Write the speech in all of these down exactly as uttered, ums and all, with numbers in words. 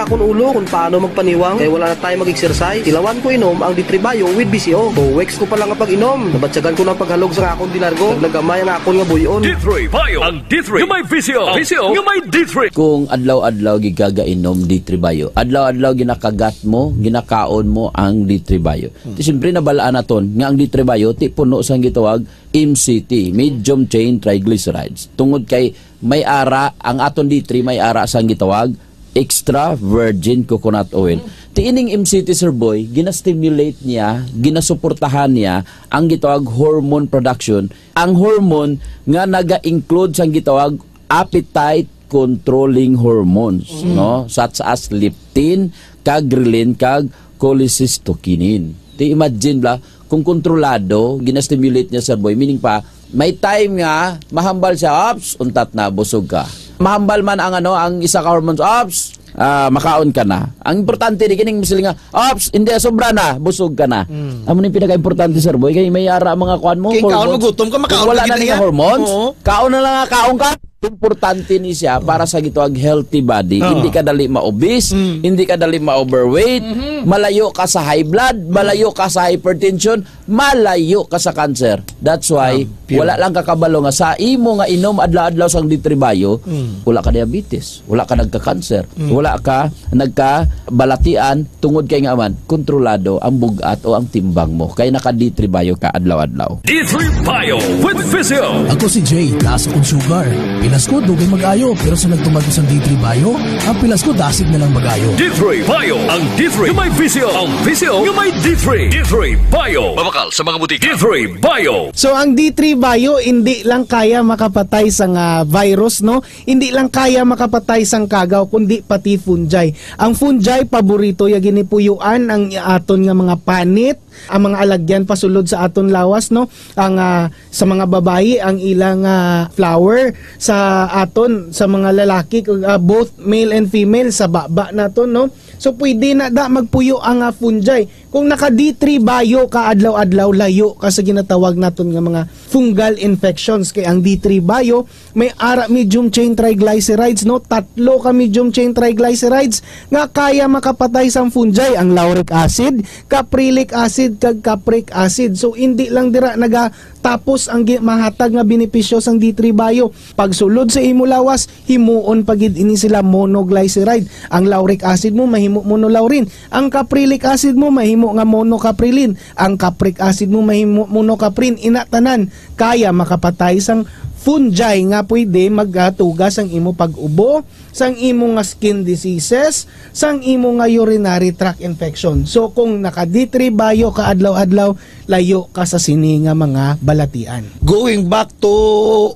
Akon ulo kung paano magpaniwang, kay wala na tayo mag-exercise. Tilawan ko inom ang D three Bio with V C O. Two weeks ko pa lang nga pag-inom, nabatyagan ko ng paghalog sa akon di largo. Nagnagamay ang akon nga buyon. D three Bio, ang D three nga may V C O. V C O nga may D three. Kung adlaw-adlaw gigagainom D three Bio, adlaw-adlaw ginakagat mo, ginakaon mo ang D three Bio. Ti siyempre, nabalaan naton nga ang D three Bio ti puno sang gitawag M C T, medium chain triglycerides. Tungod kay may ara, ang aton D three may ara sang gitawag extra virgin coconut oil. Ti ining M C T, Sir Boy, ginastimulate niya, ginasuportahan niya ang gitawag hormone production, ang hormone nga naga-include sang gitawag appetite controlling hormones, no? Such as leptin, kag ghrelin, kag cholecystokinin. Ti imagine bala, kung kontrolado, ginastimulate niya, Sir Boy, meaning pa, may time nga mahambal siya, "Ops, untat na, busog ka." Mahambal man ang, ano, ang isa ka hormones, "Ops, ah, makaon ka na." Ang importante di kining masiling nga, "Ops, hindi, sobra na, busog ka na." Amo ni pinaka-importante, Sir Boy, kay may ara mga kuan mo, Kay kaon, hormones. Magutom ka, makaon Kung wala ka na gid niya niya. Hormones, Oo. Kaon na lang nga, kaon ka. Importante ni siya para sa gitawag healthy body. Oo. Hindi ka dali ma-obese, Mm. hindi ka dali ma-overweight, Mhm. malayo ka sa high blood, Mm. malayo ka sa hypertension, malayo ka sa cancer. That's why, Ah, pure. Wala lang kakabalo nga sa imo nga inom adlaw-adlaw sang D three Bio, Mm. wala ka diabetes, wala ka nagka-cancer, Mm. wala ka nagkabalatian, tungod kay nga man, kontrolado ang bug-at o ang timbang mo. Kay naka D three Bio ka adlaw-adlaw. D three Bio with Physio. Ako si Jay, taas akong sugar. Pilas ko, dugay mag-ayo, pero sa nagtuman ko sang D three Bio, ang pilas ko dasig na lang mag-ayo. D three Bio, ang D three nga may Physio, ang Physio nga may D three. D three Bio. Mabakal sa mga butika. D three Bio. So, ang D three Bio, hindi lang kaya makapatay sa nga virus, no? Hindi lang kaya makapatay sang kagaw, kundi pati fungi. Ang fungi, paborito ya ginipuyuan ang aton nga mga panit, ang mga alagyan pasulod sa aton lawas, no? Ang, ah, sa mga babayi, ang ilang, ah, flower, sa aton, sa mga lalaki, ah, both male and female, sa baba naton, no? So, pwede na da magpuyo ang, ah, fungi. Kung naka D three Bio ka adlaw-adlaw, layo ka sa ginatawag naton nga mga fungal infections. Kay ang D three Bio, may ara medium chain triglycerides, no? Tatlo ka medium chain triglycerides nga kaya makapatay sang fungi, ang lauric acid, caprylic acid, kag capric acid. So, hindi lang dira nagatapos ang gi-, mahatag nga benepisyo sang D three Bio. Pagsulod sa imo lawas, himuon pa gid ini sila monoglyceride. Ang lauric acid mo mahimo monolaurin. Ang caprylic acid mo mahimo nga monocapryline. Ang capric acid mo mahimo monocaprin. Ina tanan kaya makapatay sang fungi nga pwede magatuga sang imo pag-ubo, sang imo nga skin diseases, sang imo nga urinary tract infection. So, kung naka D three Bio ka adlaw-adlaw, layo ka sa sini nga mga balatian. Going back to,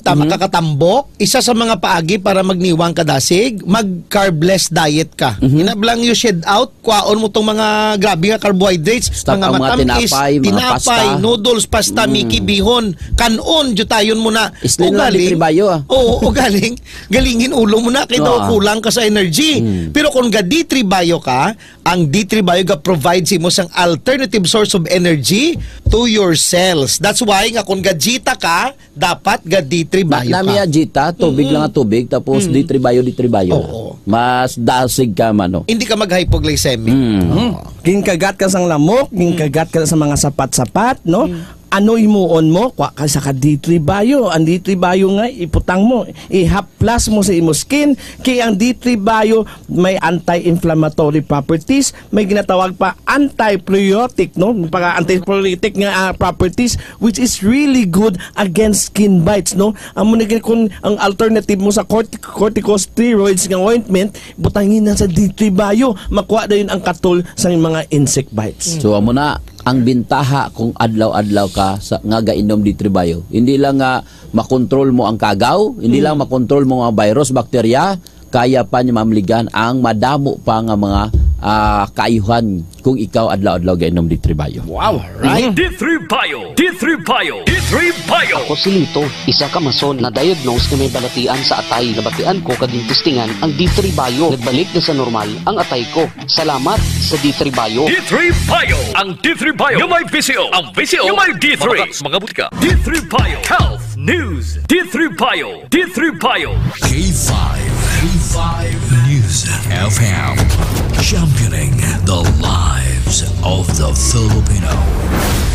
tama Mhm. ka, katambok, isa sa mga paagi para magniwang ka dasig, mag-carbless diet ka. Mhm. Inablang you shed out, kwaon mo tong mga grabe nga carbohydrates, Stop mga ang mga matamis, tinapay, mga tinapay, pasta. Noodles, pasta, Mm. Miki, bihon. Kanon, jutayon mo na. Isli na lang, Ugaling, D three Bio, ah. Oo, ugaling. Galingin ulo mo na, kay daw Oo. kulang ka sa energy. Mm. Pero kung ga D three Bio ka, ang D three Bio ga-provide sa imo sang alternative source of energy to your cells. That's why nga kung ga-jita ka, dapat ga D three Bio Na, ka. Nami ang jita, tubig Mm. lang ang tubig, tapos Mm. D three Bio, D three Bio. Oo. Mas dasig ka man, no? Hindi ka mag-hypoglycemic. Mm. Oo. Ginkagat ka sang lamok, Mm. ginkagat ka sa mga sapat-sapat, no? Mm. Ano himuon mo? Kwa ka sa ka D three Bio. Ang D three Bio nga, iputang mo, ihaplas mo sa imo skin. Kay ang D three Bio may anti-inflammatory properties, may ginatawag pa antiprurito, no? Pag antiprurito nga, ah, properties, which is really good against skin bites, no? Amo na gid kung ang alternative mo sa cortic-, corticosteroids nga ointment, butangin na sa D three Bio, makuha dayon ang katol sa mga insect bites. So, amo na ang bintaha kung adlaw-adlaw ka sa, nga gainom D three Bio. Hindi lang nga makontrol mo ang kagaw, hindi Mm. lang makontrol mo ang virus, bakterya, kaya pa niya mamligan ang madamo pa nga mga, ah, kaayuhan kung ikaw adlaw-adlaw gainom D three Bio. Wow! Right? D three Bio! D three Bio! D three Bio! Ako si Lito, isa ka mason na diagnose nga may balatian sa atay. Nabatian ko kag gintistingan ang D three Bio. Nagbalik na sa normal ang atay ko. Salamat sa D three Bio. D three Bio! Ang D three Bio nga may V C O. Ang V C O nga may D three. Mabakal sa mga butika. D three Bio Health News. D three Bio. D three Bio. K five. K five News F M. Championing the lives of the Filipino.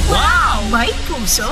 Wow! May puso!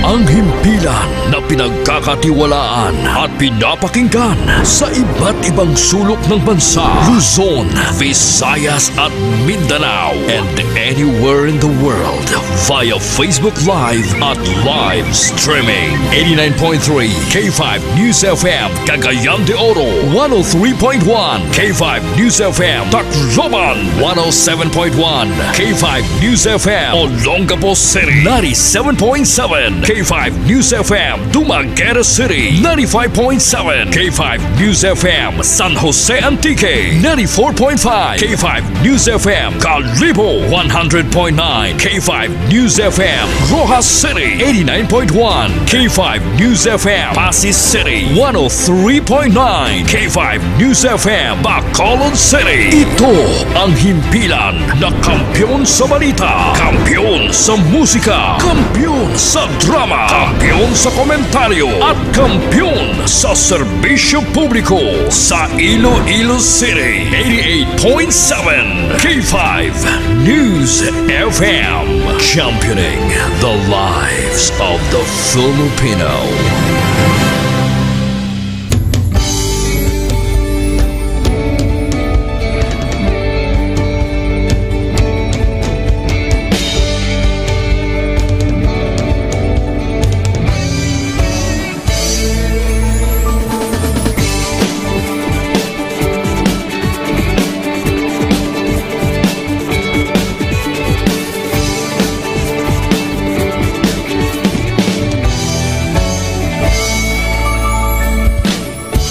Ang himpilan na pinagkakatiwalaan at pinapakinggan sa iba't ibang sulok ng bansa, Luzon, Visayas at Mindanao, and anywhere in the world via Facebook Live at live streaming. Eighty-nine point three K five News F M, Cagayan de Oro, one oh three point one K five News F M, Tacloban, one oh seven point one K five News F M, Olongapo City, ninety-seven point seven K five News F M, Dumaguete City, ninety-five point seven K five News F M, San Jose Antique, ninety-four point five K five News F M, Kalibo, one hundred point nine K five News F M, Roxas City, eighty-nine point one K five News F M, Passi City, one oh three point nine K five News F M, Bacolod City. Ito ang himpilan na kampiyon sa balita, kampiyon sa musika, kampiyon sa drama, kampiyon sa komentaryo, at kampiyon sa serbisyo publiko sa Iloilo City. Eighty-eight point seven K five News F M, championing the lives of the Filipino.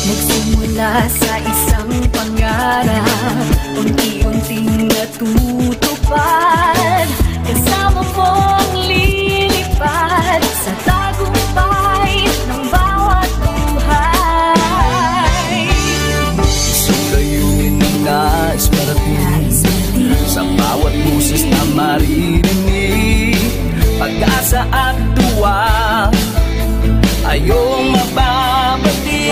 Nagsimula sa isang pangarap, unti-unting natutupad. Kasama mong lilipad sa tagumpay ng bawat buhay. Isang layunin na nais marating sa bawat boses na maririnig. Pag-asa at tuwa, ayaw mababati.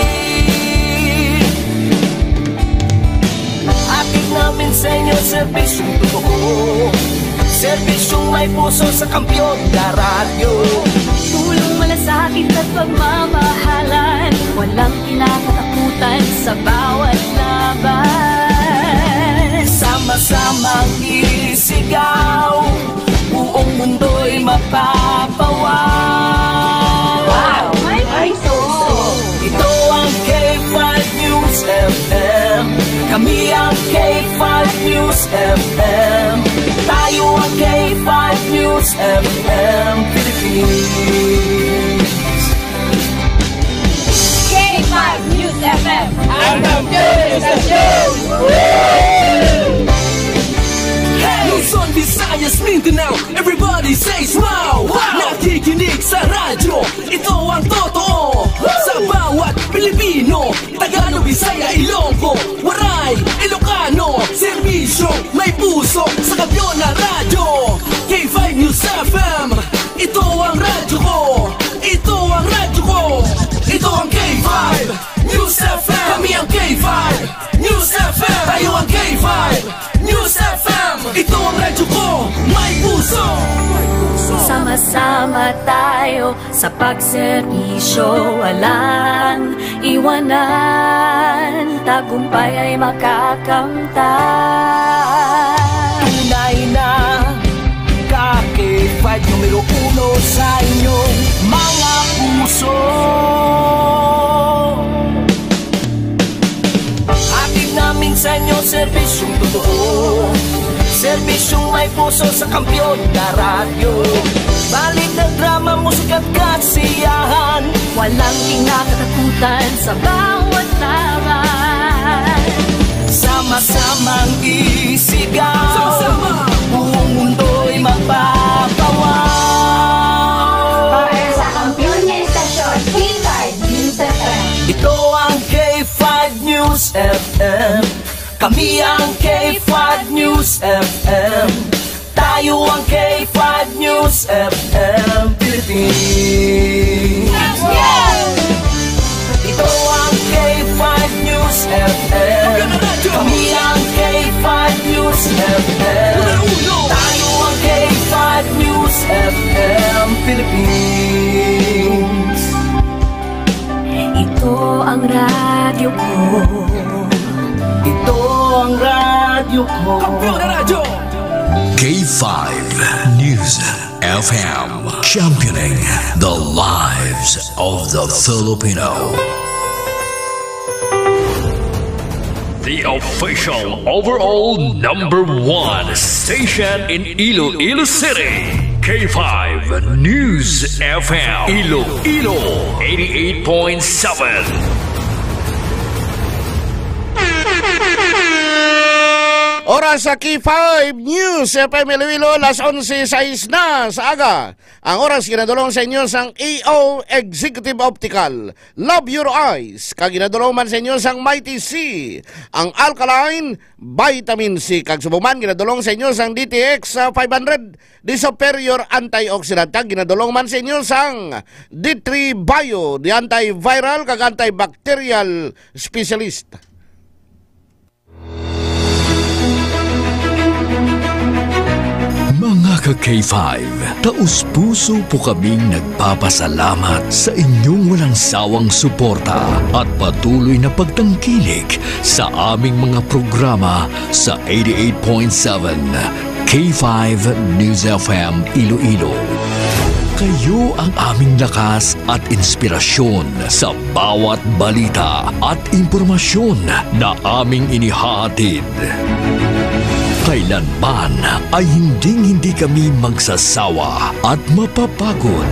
Hatid namin sa inyo serbisyong totoo, serbisyong may puso sa Kampiyon na Radyo. Tulong, malasakit at pagmamahalan, walang kinakatakutan sa bawat laban. Sama-samang isigaw, buong mundo'y mapapawaw. Wow! May puso! Ito ang K five News F M. Kami ang K five News F M. Tayo ang K five News F M Philippines. K five News F M. Ang kampiyon sa show! Luzon, Visayas, Mindanao, everybody says wow! Wow! Nakikinig sa radyo, ito ang totoo. Sa bawat Pilipino, Tagalog, Bisaya, Ilonggo, Waray, Ilocano, serbisyo, may puso, sa Kampiyon na Radyo, K five News F M. Ito ang radyo ko, ito ang radyo ko, ito ang K five News F M. Kami ang K five News F M. Tayo ang K five News F M. Ito ang radyo ko, may puso. Sama-sama tayo sa pagserbisyo, walang iwanan. Tagumpay ay makakamtan. Tunay na ka K five numero uno sa inyong mga puso. Hatid namin sa inyo serbisyong totoo, serbisyong may puso sa Kampiyon na Radyo. Balita, drama, musika at kasiyahan, walang kinakatakutan sa bawat laban. Sama-samang isigaw, sama-sama, buong mundo'y mapapawaw. Para sa kampiyon nga istasyon, K five News F M. Ito ang K five News F M. Kami ang K five News F M. Tayo ang K five News F M Philippines. Ito ang K five News F M. Ito ang radyo ko. Kampiyon na radyo. K five News F M, championing the lives of the Filipino. The official overall number one station in Iloilo City, K five News F M, Iloilo, eighty-eight point seven. Oras sa K five News F M Iloilo, alas onse sais na sa aga. Ang oras ginadulong sa inyo sang A O Executive Optical, Love Your Eyes, kag ginadulong man sa inyo sang Mighty C, ang alkaline vitamin C, kag subong man ginadulong sa inyo sang D T X, ah, five hundred, the superior antioxidant, kag ginadulong man sa inyo sang D three Bio, the antiviral kag antibacterial specialist. Mga ka K five, taus-puso po kaming nagpapasalamat sa inyong walang sawang suporta at patuloy na pagtangkilik sa aming mga programa sa eighty-eight point seven K five News F M Iloilo. Kayo ang aming lakas at inspirasyon sa bawat balita at impormasyon na aming inihahatid. Kailanman ay hinding-hindi kami magsasawa at mapapagod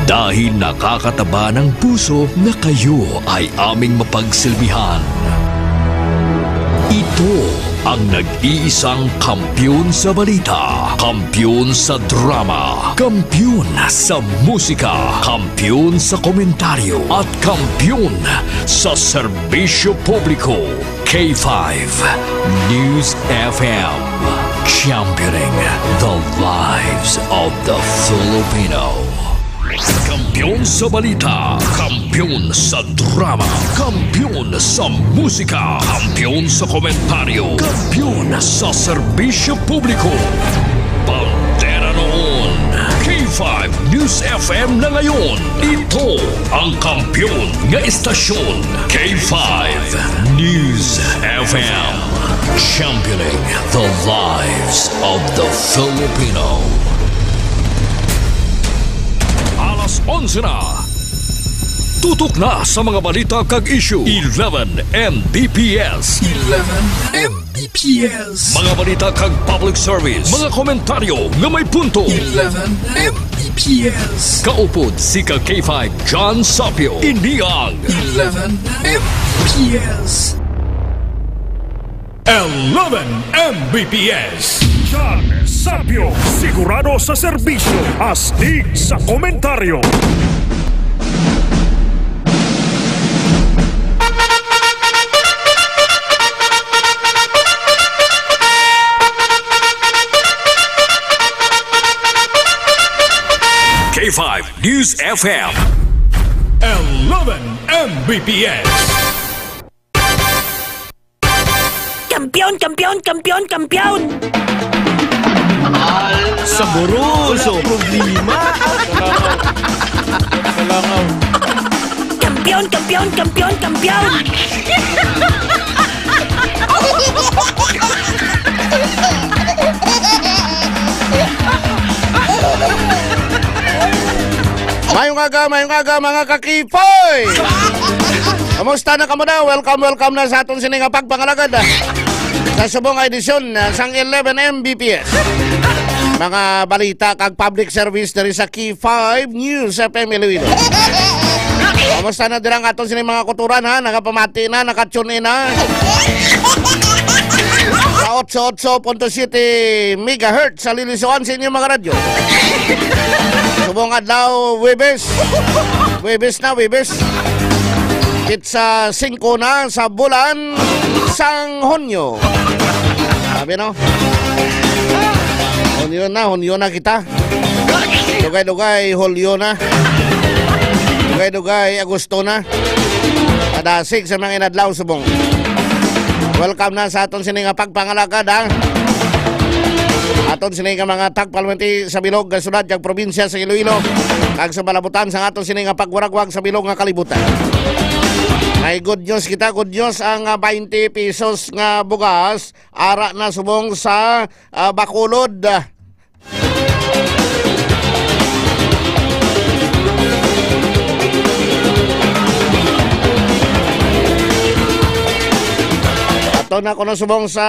dahil nakakataba ng puso na kayo ay aming mapagsilbihan. Ito ang nag-iisang kampiyon sa balita, kampiyon sa drama, kampiyon sa musika, kampiyon sa komentaryo, at kampiyon sa serbisyo publiko. K five News F M, championing the lives of the Filipino. Kampiyon sa balita, kampiyon sa drama, kampiyon sa musika, kampiyon sa komentaryo, kampiyon sa serbisyo publiko. Bandera noon, K five News F M na ngayon. Ito ang kampiyon nga estasyon, K five News F M. Championing the lives of the Filipino. Alas onse na. Tutok na sa mga balita kag issue. Eleven M B P S. Eleven M B P S. Mga balita kag public service. Mga komentaryo nga may punto. Eleven M B P S. Kaupod si ka K five John Sapio. Ini ang Eleven M B P S. Eleven M B P S. John Sapio, sigurado sa serbisyo, astig sa komentaryo. K five News F M. Eleven M B P S. Kampiyon, kampiyon, kampiyon, kampiyon! Saboroso! Problema! Kalangaw. Kampiyon, kampiyon, kampiyon, kampiyon! Mayong aga, mayong aga, mga kakipoy! Kamusta na kamo daw? Welcome, welcome na sa aton sini nga pagpangalagad, ah, sa subong nga edisyon, ah, sang eleven M B P S. Mga balita kag public service diri sa K five News F M Iloilo. Kamusta na dira ang aton sini mga kuturan, ha? Nagapamati na, naka-tune in na. Sa otso otso punto siyete megahertz sa lilisuan sa inyong mga radyo. Subong adlaw, Webes. Webes na, Webes. Pitsa singko na sa bulan sang Hunyo. Sabi, no? Hunyo na, Hunyo na kita. Dugay-dugay, Hulyo na. Dugay-dugay, Agosto na. Padasig sa mga inadlaw subong. Welcome na sa aton sini nga pagpangalagad, ha? Aton sini nga mga tagpalamati sa bilog nga syudad kag probinsya sa Iloilo, kag sa malabutan sa aton sini nga pagwaragwag sa bilog nga kalibutan. May good news kita, good news ang, ah, twenty pesos nga bugas, ara na subong sa, ah, Bacolod. Ato na kuno subong sa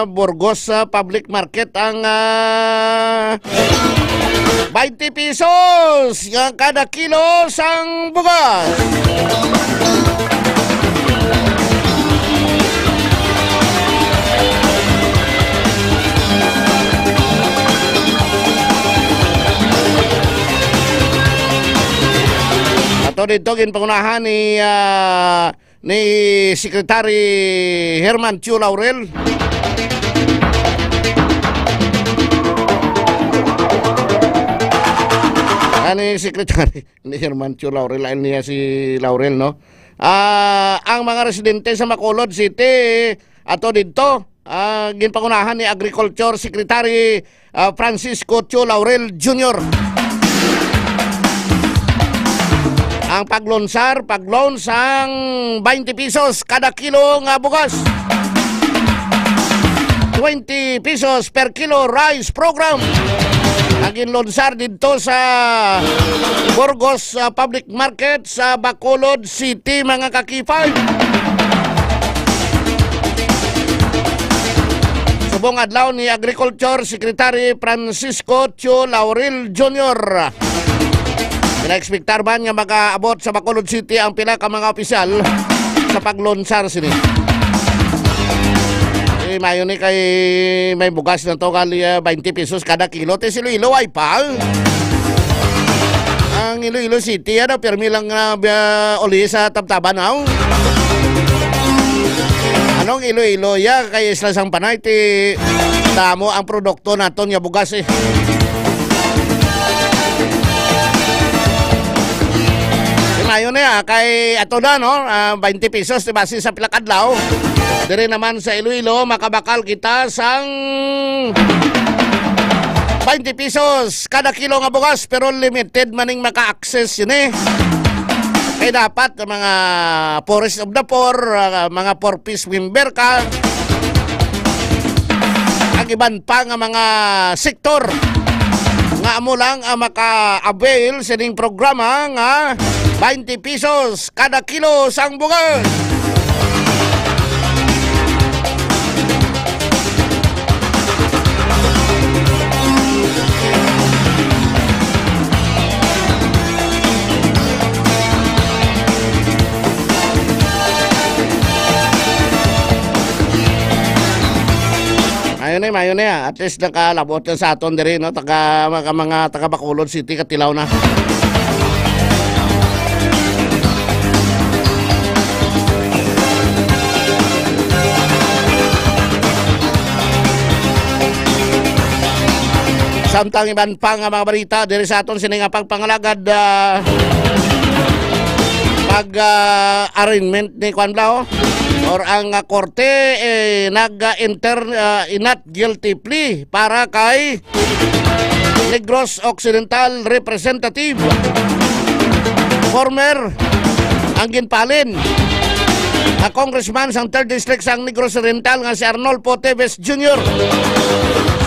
Burgos, ah, Public Market ang, ah, twenty pesos nga kada kilo sang bugas. Ato dito, ginpangunahan ni, ah, ni Secretary Herman Chu Laurel. Ani Secretary ni Herman Chu Laurel, lain niya si Laurel, no? Ah, ang mga residente sa Bacolod City, ato didto, ah, ginpangunahan ni Agriculture Secretary, ah, Francisco Chu Laurel Junior ang paglonsar, pag-launch sang twenty pesos kada kilo nga bugas. Twenty pesos per kilo rice program. Ang ginlonsar didto sa Burgos, ah, Public Market sa Bacolod City, mga kakipay. Subong adlaw ni Agriculture Secretary Francisco Chu Laurel Junior. Gina-expectar man nga makaabot sa Bacolod City ang pila ka mga opisyal sa paglonsar sini. Eh, mayo ni kay may bugas na to, kali, ah, twenty pesos kada kilo. Te, si Iloilo, ay pa. Ang Iloilo City, ano, pirmi lang, ah, bia-, uli sa tabtaban, aw. Anong Iloilo, ya, kay Isla sang Panay, ti damo ang produkto naton nga bugas, eh. Mayo na, ah, kay ato na, no? Ah, twenty pesos, di ba, si sa pila ka adlaw. Dire naman sa Iloilo, makabakal kita sang twenty pesos kada kilo nga bugas, pero limited man ning maka-access yun, eh. Kay dapat ang mga Forest of the Poor, ah, mga Four Ps member ka, ang iban pa nga mga sektor nga amo lang ang maka-avail sining programa nga twenty pesos kada kilo sang bugas. Mayo ni, mayo ni, ah. At least nakalabot na sa aton diri, no? Taga, mga, mga taga Bacolod City, katilaw na. Samtang iban pa nga mga balita diri sa aton sini nga pagpangalagad, ah, pag, ah, arraignment ni Kwan Bla, oh, or ang, ah, korte, eh, nag-enter, ah, inat guilty plea para kay Negros Occidental Representative, former ang ginpalin nga congressman sang Third District sang Negros Oriental nga si Arnolfo Teves Junior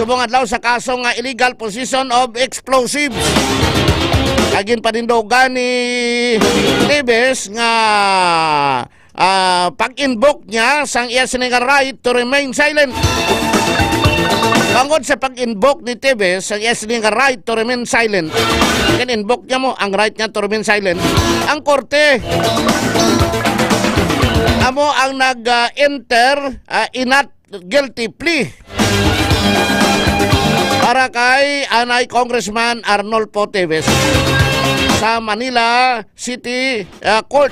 subong adlaw sa kaso nga illegal possession of explosives. Ang ginpanindogan ni Teves nga ah, pag-invoke niya sang iya sini nga right to remain silent. Bangod sa pag-invoke ni Teves sang iya sini nga right to remain silent, kan-invoke niya mo ang right niya to remain silent, ang korte amo ang nag, ah, enter, ah, inat guilty plea para kay anay Congressman Arnolfo Teves sa Manila City, ah, Court.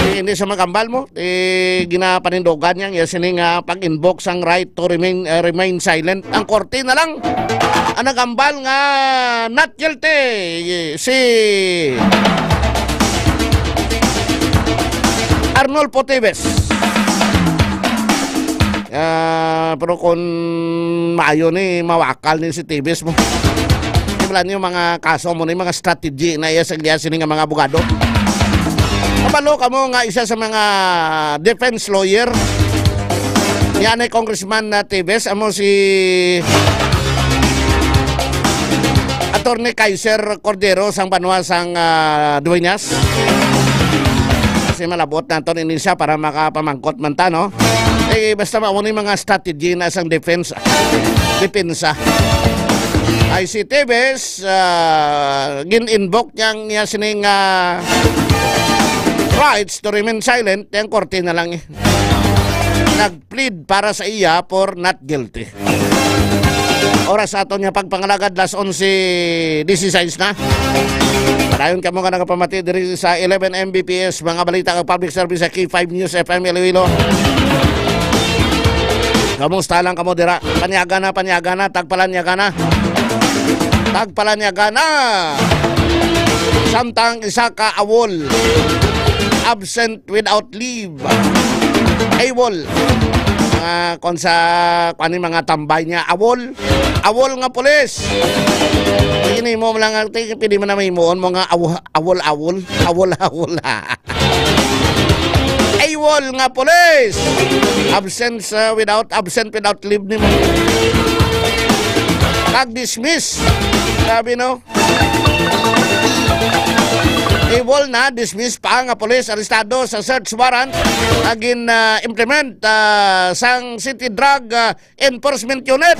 Eh, hindi sa magambal mo, eh, ginapanindogan niya, niya sini nga pag-invoke sang right to remain, ah, remain silent. Ang korte na lang ang nagambal nga not guilty si Arnolfo Teves. Ah, pero kung maayo ni, mawakal ni si Teves mo. Di ba niyo mga kaso mo ni, mga strategy na iya sa gliya sini nga mga abogado. Kabalo kamo nga isa sa mga defense lawyer ni anay Congressman na Teves, amo si Attorney Kaiser Cordero sang banwa sang, ah, Dueñas. Kasi malabot naton ini siya para makapamangkot man ta, no? Eh, basta mao ni mga strategy na sang defense, depensa. Ay si Teves, ah, gin-invoke niya ang iya sining, ah, rights to remain silent, ang korte na lang, eh, nag-plead para sa iya for not guilty. Oras sa aton nga pagpangalagad, las onse dieciséis na. Padayon kamo nga nagapamati diri sa eleven M B P S, mga balita kag public service sa K five News F M Iloilo. Kamusta lang kamo dira? Panyaga na, panyaga na, tagpalanyaga na. Tagpalanyaga na. Samtang isa ka awol, absent without leave. AWOL. Mga kon sa, kuan ni, mga tambay niya. AWOL. AWOL nga pulis. Ini mo lang ang ting-, pwede mo na may muon mo nga aw-, awol-awol. Awol-awol. AWOL nga pulis. Absent, uh, without, absent without leave ni mo. Kag dismiss. Grabe, no? AWOL na, dismiss pa nga pulis, arestado sa search warrant nga gin, ah, implement, ah, sang City Drug, ah, Enforcement Unit.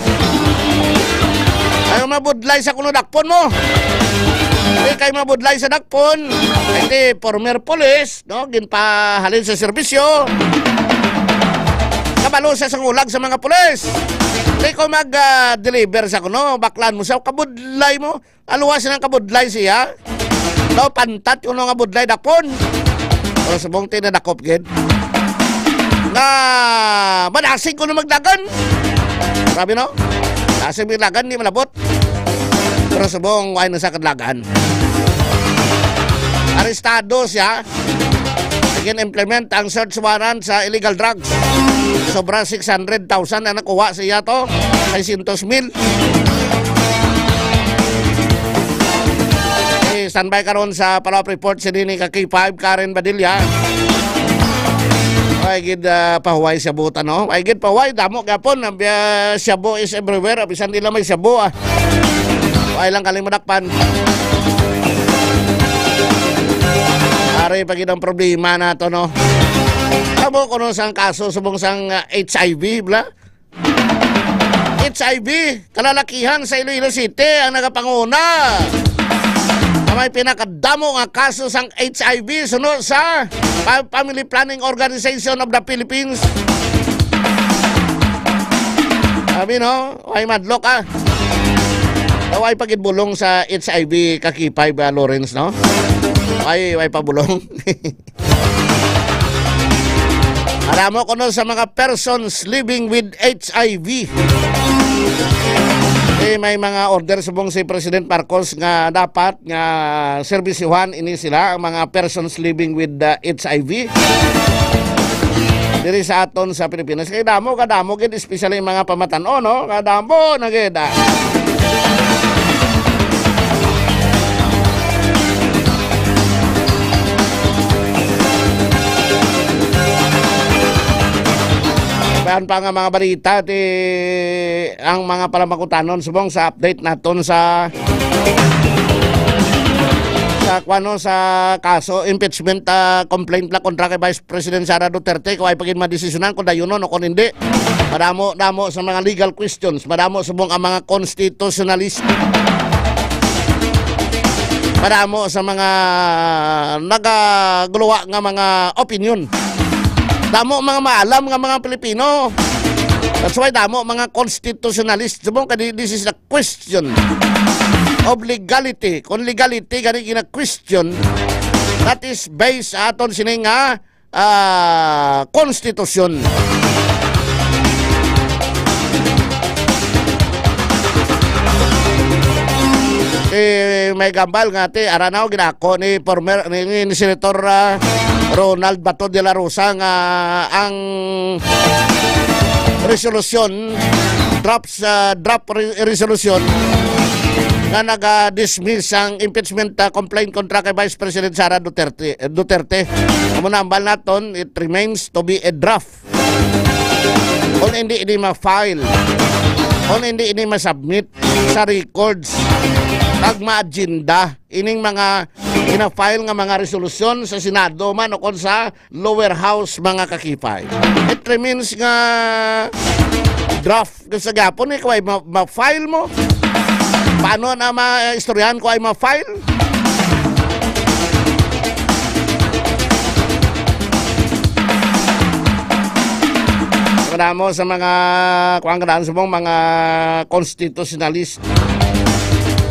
Ay, mabudlay sa kuno dakpon mo. Di kay mabudlay sa dakpon. Kay ti former police, no, ginpahalin sa serbisyo. Kabalo sa sangulag sa mga pulis. Di ko mag, ah, deliver sa kuno, baklan mo sa kabudlay mo. Aluwas ng kabudlay siya. Daw pantat yung mga budlay dakpon. Pero subong tinadakop gid. Nga madasig ko na magdagan. Grabe, no? Dasig magdagan, di malabot. Pero subong, why na sa kadlagan? Arestado siya. Gin-implement ang search warrant sa illegal drugs. Sobra six hundred thousand ang nakuha sa iya to. Seiscientos mil. Eh, standby karon sa follow-up report si Nini ka K five, Karen Badilla. Ay, gid, ah, pahuway sa buta, no? Ay, gid, pahuway. Damo gyapon. Ang, ah, shabu is everywhere. Bisan nila may shabu, ah. Ay lang kalimudakpan. Ari pa gid ang problema nato, no? Amo kuno sang kaso subong sang, ah, H I V, bla? H I V, kalalakihan sa Iloilo City ang nagapanguna. Nga may pinakadamo nga kaso sang H I V suno sa Pa-, Family Planning Organization of the Philippines. Sabi, no? Way madlok, ah. Way pagibulong sa H I V kakipay ba, Lawrence, no? Way, way pabulong. Madamo kuno sa mga persons living with H I V. Eh, may mga order subong si President Marcos nga dapat nga serbisyuhan ini sila, ang mga persons living with, uh, H I V. Diri sa aton sa Pilipinas. Kay damo, kadamo gid, especially mga pamatan-on, no? Kadamo na gid, ah. Bayan pa nga mga balita, ti ang mga palamangkutanon subong sa update naton sa, sa, kuwano, sa kaso, impeachment, ah, complaint la kontra kay Vice President Sara Duterte, kung ay pagin madesisyonan kung dayunon o kung hindi. Madamo-damo sa mga legal questions, madamo subong ang mga constitutionalist. Madamo sa mga nagaguluwa nga mga opinion. Damo mga maalam nga mga Pilipino. That's why damo mga constitutionalist. Subong ka, this is a question of legality. Kung legality gani gina-question, that is based sa aton sini nga, ah, konstitusyon. Eh, may gambal nga ti, ara na, ginako ni former, ni, ni, ni Senator, ah, Ronald Bato de la Rosa nga ang resolusyon, draft sa, draft re-, resolution, nga naga-dismiss sang impeachment, ah, complaint kontra kay Vice President Sara Duterte, Duterte. Amo na, ambal naton, it remains to be a draft. Kung hindi ini ma-file, kung hindi ini ma-submit sa records, kag ma-agenda ining mga gina-file nga mga resolusyon sa Senado man o kon sa lower house, mga kakipay. It remains nga draft sa gapon, eh, kung ay ma-, ma-file mo. Paano na ma-istoryahan kung ay ma-file? Madamo sa mga, kuwan, kadaan subong mga constitutionalist.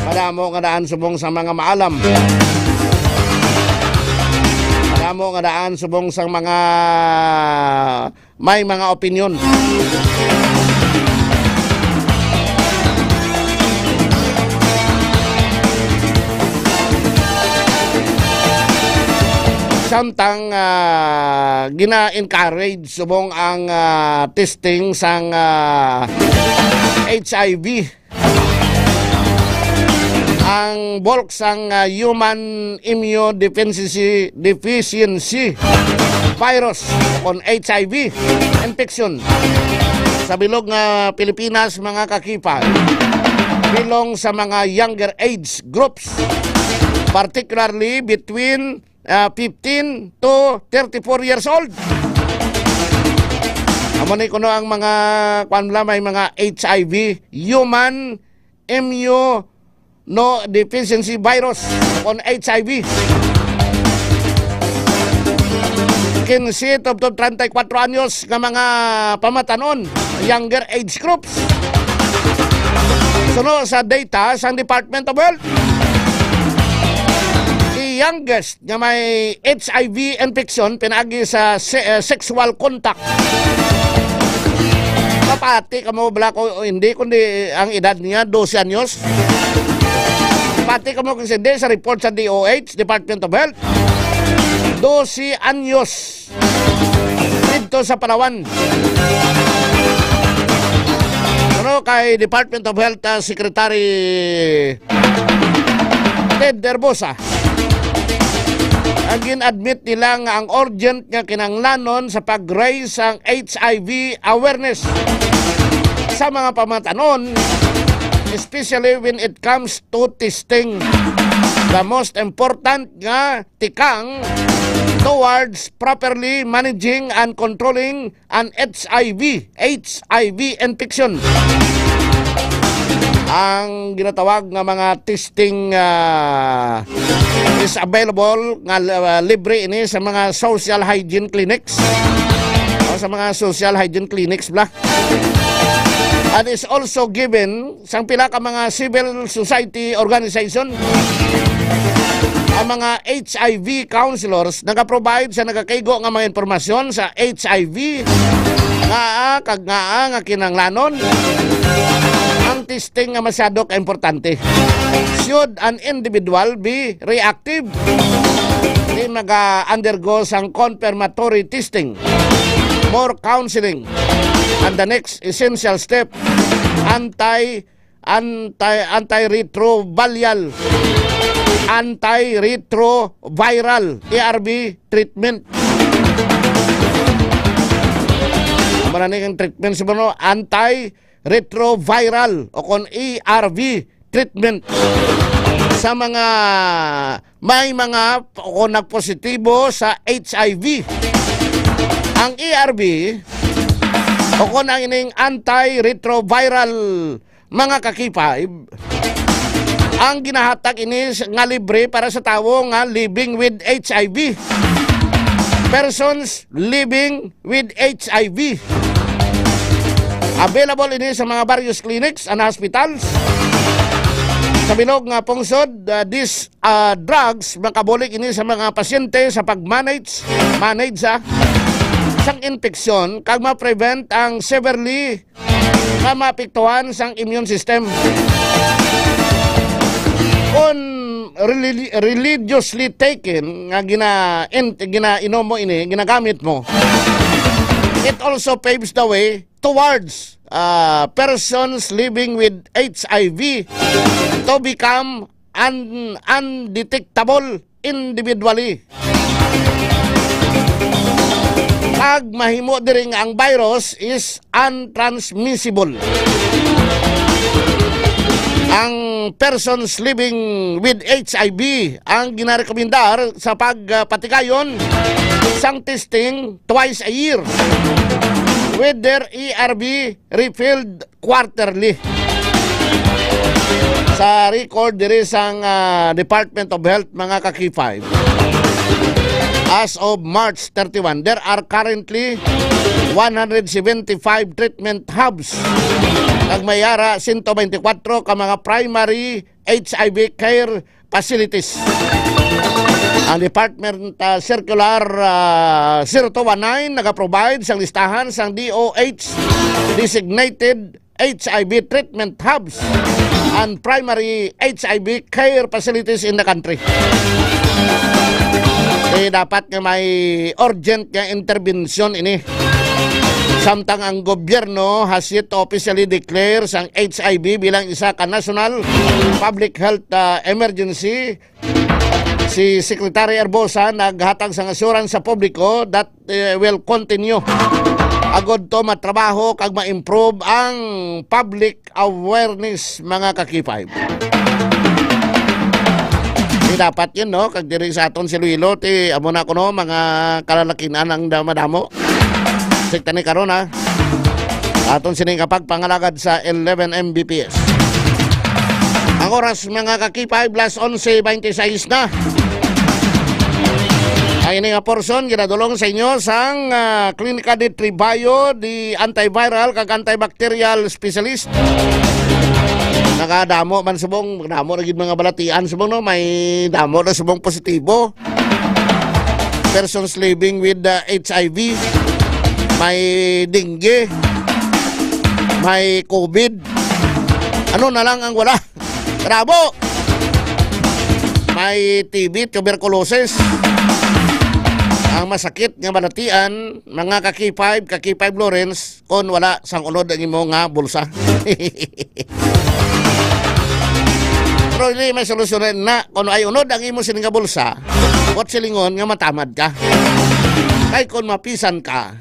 Madamo kadaan subong sa mga maalam. Madamo kadaan subong sa mga may mga opinyon. Samtang, ah, gina-encourage subong ang, ah, testing sang, ah, H I V, ang bulk sang, ah, human immunodeficiency, deficiency virus, kon H I V infection, sa bilog nga Pilipinas, mga kakipay, belong sa mga younger age groups, particularly between, ah, fifteen to thirty-four years old. Amo ni kuno ang mga, kuwan, bala, may mga H I V, human immunodeficiency virus, kon H I V. Kinse tubtob treinta y cuatro anyos nga mga pamatanon, younger age groups. Suno sa data sang Department of Health, the youngest nga may H I V infection pinaagi sa se-, eh, sexual contact. Mapati kamo bala ko o hindi, kundi ang edad niya, dose anyos. Pati kamo kung hindi, sa report sa D O H, Department of Health, dose anyos dito sa Palawan. Ano kay Department of Health, ah, Secretary Ted Herbosa, ang gin-admit nila nga ang urgent nga kinahanglanon sa pag-raise sang H I V awareness sa mga pamatanon, especially when it comes to testing. The most important nga tikang towards properly managing and controlling an H I V, H I V infection. Ang ginatawag nga mga testing, ah, is available nga, ah, libre ini sa mga social hygiene clinics. O, sa mga social hygiene clinics bala. And is also given sang pila ka mga civil society organization, ang mga H I V counselors nagaprovide sa nagakaigo nga mga impormasyon sa H I V, ngaa kag ngaa nga kinahanglanon ang testing nga masyado ka importante. Should an individual be reactive, di maga-undergo sang confirmatory testing, more counseling, and the next essential step, anti, anti, antiretroviral, antiretroviral, A R V treatment. Amo na ni ang treatment sa, ano, antiretroviral o kon A R V treatment sa mga may mga o nagpositibo sa H I V. Ang A R V o kon ang ining antiretroviral, mga kakipay, ang ginahatag ini s-, nga libre para sa tawo nga living with H I V. Persons living with H I V. Available ini sa mga various clinics and hospitals. Sa bilog nga pungsod, uh, these, uh, drugs makabulig ini sa mga pasyente sa pag-manage, manage, ah, sang infeksyon kag ma-prevent ang severely nga maapektuhan sang immune system. Kung reli-, religiously taken nga gina-, in-, ginainom mo ini, ginagamit mo, it also paves the way towards ah, persons living with H I V to become un-, undetectable individually. Kag mahimo diri nga ang virus is untransmissible. Ang persons living with H I V ang ginarekomendar sa pagpatigayon sang testing twice a year, with their A R V refilled quarterly. Sa record diri sang, ah, Department of Health, mga ka-K five, as of March thirty-one, there are currently one hundred seventy-five treatment hubs, kag may ara sento beintikwatro ka mga primary H I V care facilities. Ang Department, ah, Circular, ah, zero two one nine nagaprovide sang listahan sang D O H designated H I V treatment hubs and primary H I V care facilities in the country. Eh, dapat nga may urgent nga intervention ini. Samtang ang gobyerno has yet to officially declare sang H I V bilang isa ka national public health, ah, emergency, si Secretary Herbosa naghatag sang assurance sa publiko that, eh, will continue agud to matrabaho kag ma-improve ang public awareness, mga ka-K five. Di dapat yun, no? Kag diri sa aton si Iloilo, ti, amo na kuno, mga kalalakinan ang da-, madamo. Sikta ni karon, ha? Aton sini nga pagpangalagad sa eleven M B P S. Ang oras, mga ka-K five, las onse beintiseis na. Ang ini nga portion ginadulong sa inyo sang, ah, Klinika de Tribayo, di antiviral kag antibacterial specialist. Nakadamo man subong, damo na gid mga balatian subong, no, may damo na subong positibo. Persons living with, uh, H I V, may dengue, may COVID. Ano na lang ang wala? Rabo! May T B, tuberculosis. Ang masakit nga balatian, mga ka-K five, ka-K five Lawrence, kung wala sang unod ang imo nga bulsa. Pero hindi may solusyon na, kung ay unod ang imo sini nga bulsa, buot silingon nga matamad ka. Kay kung mapisan ka,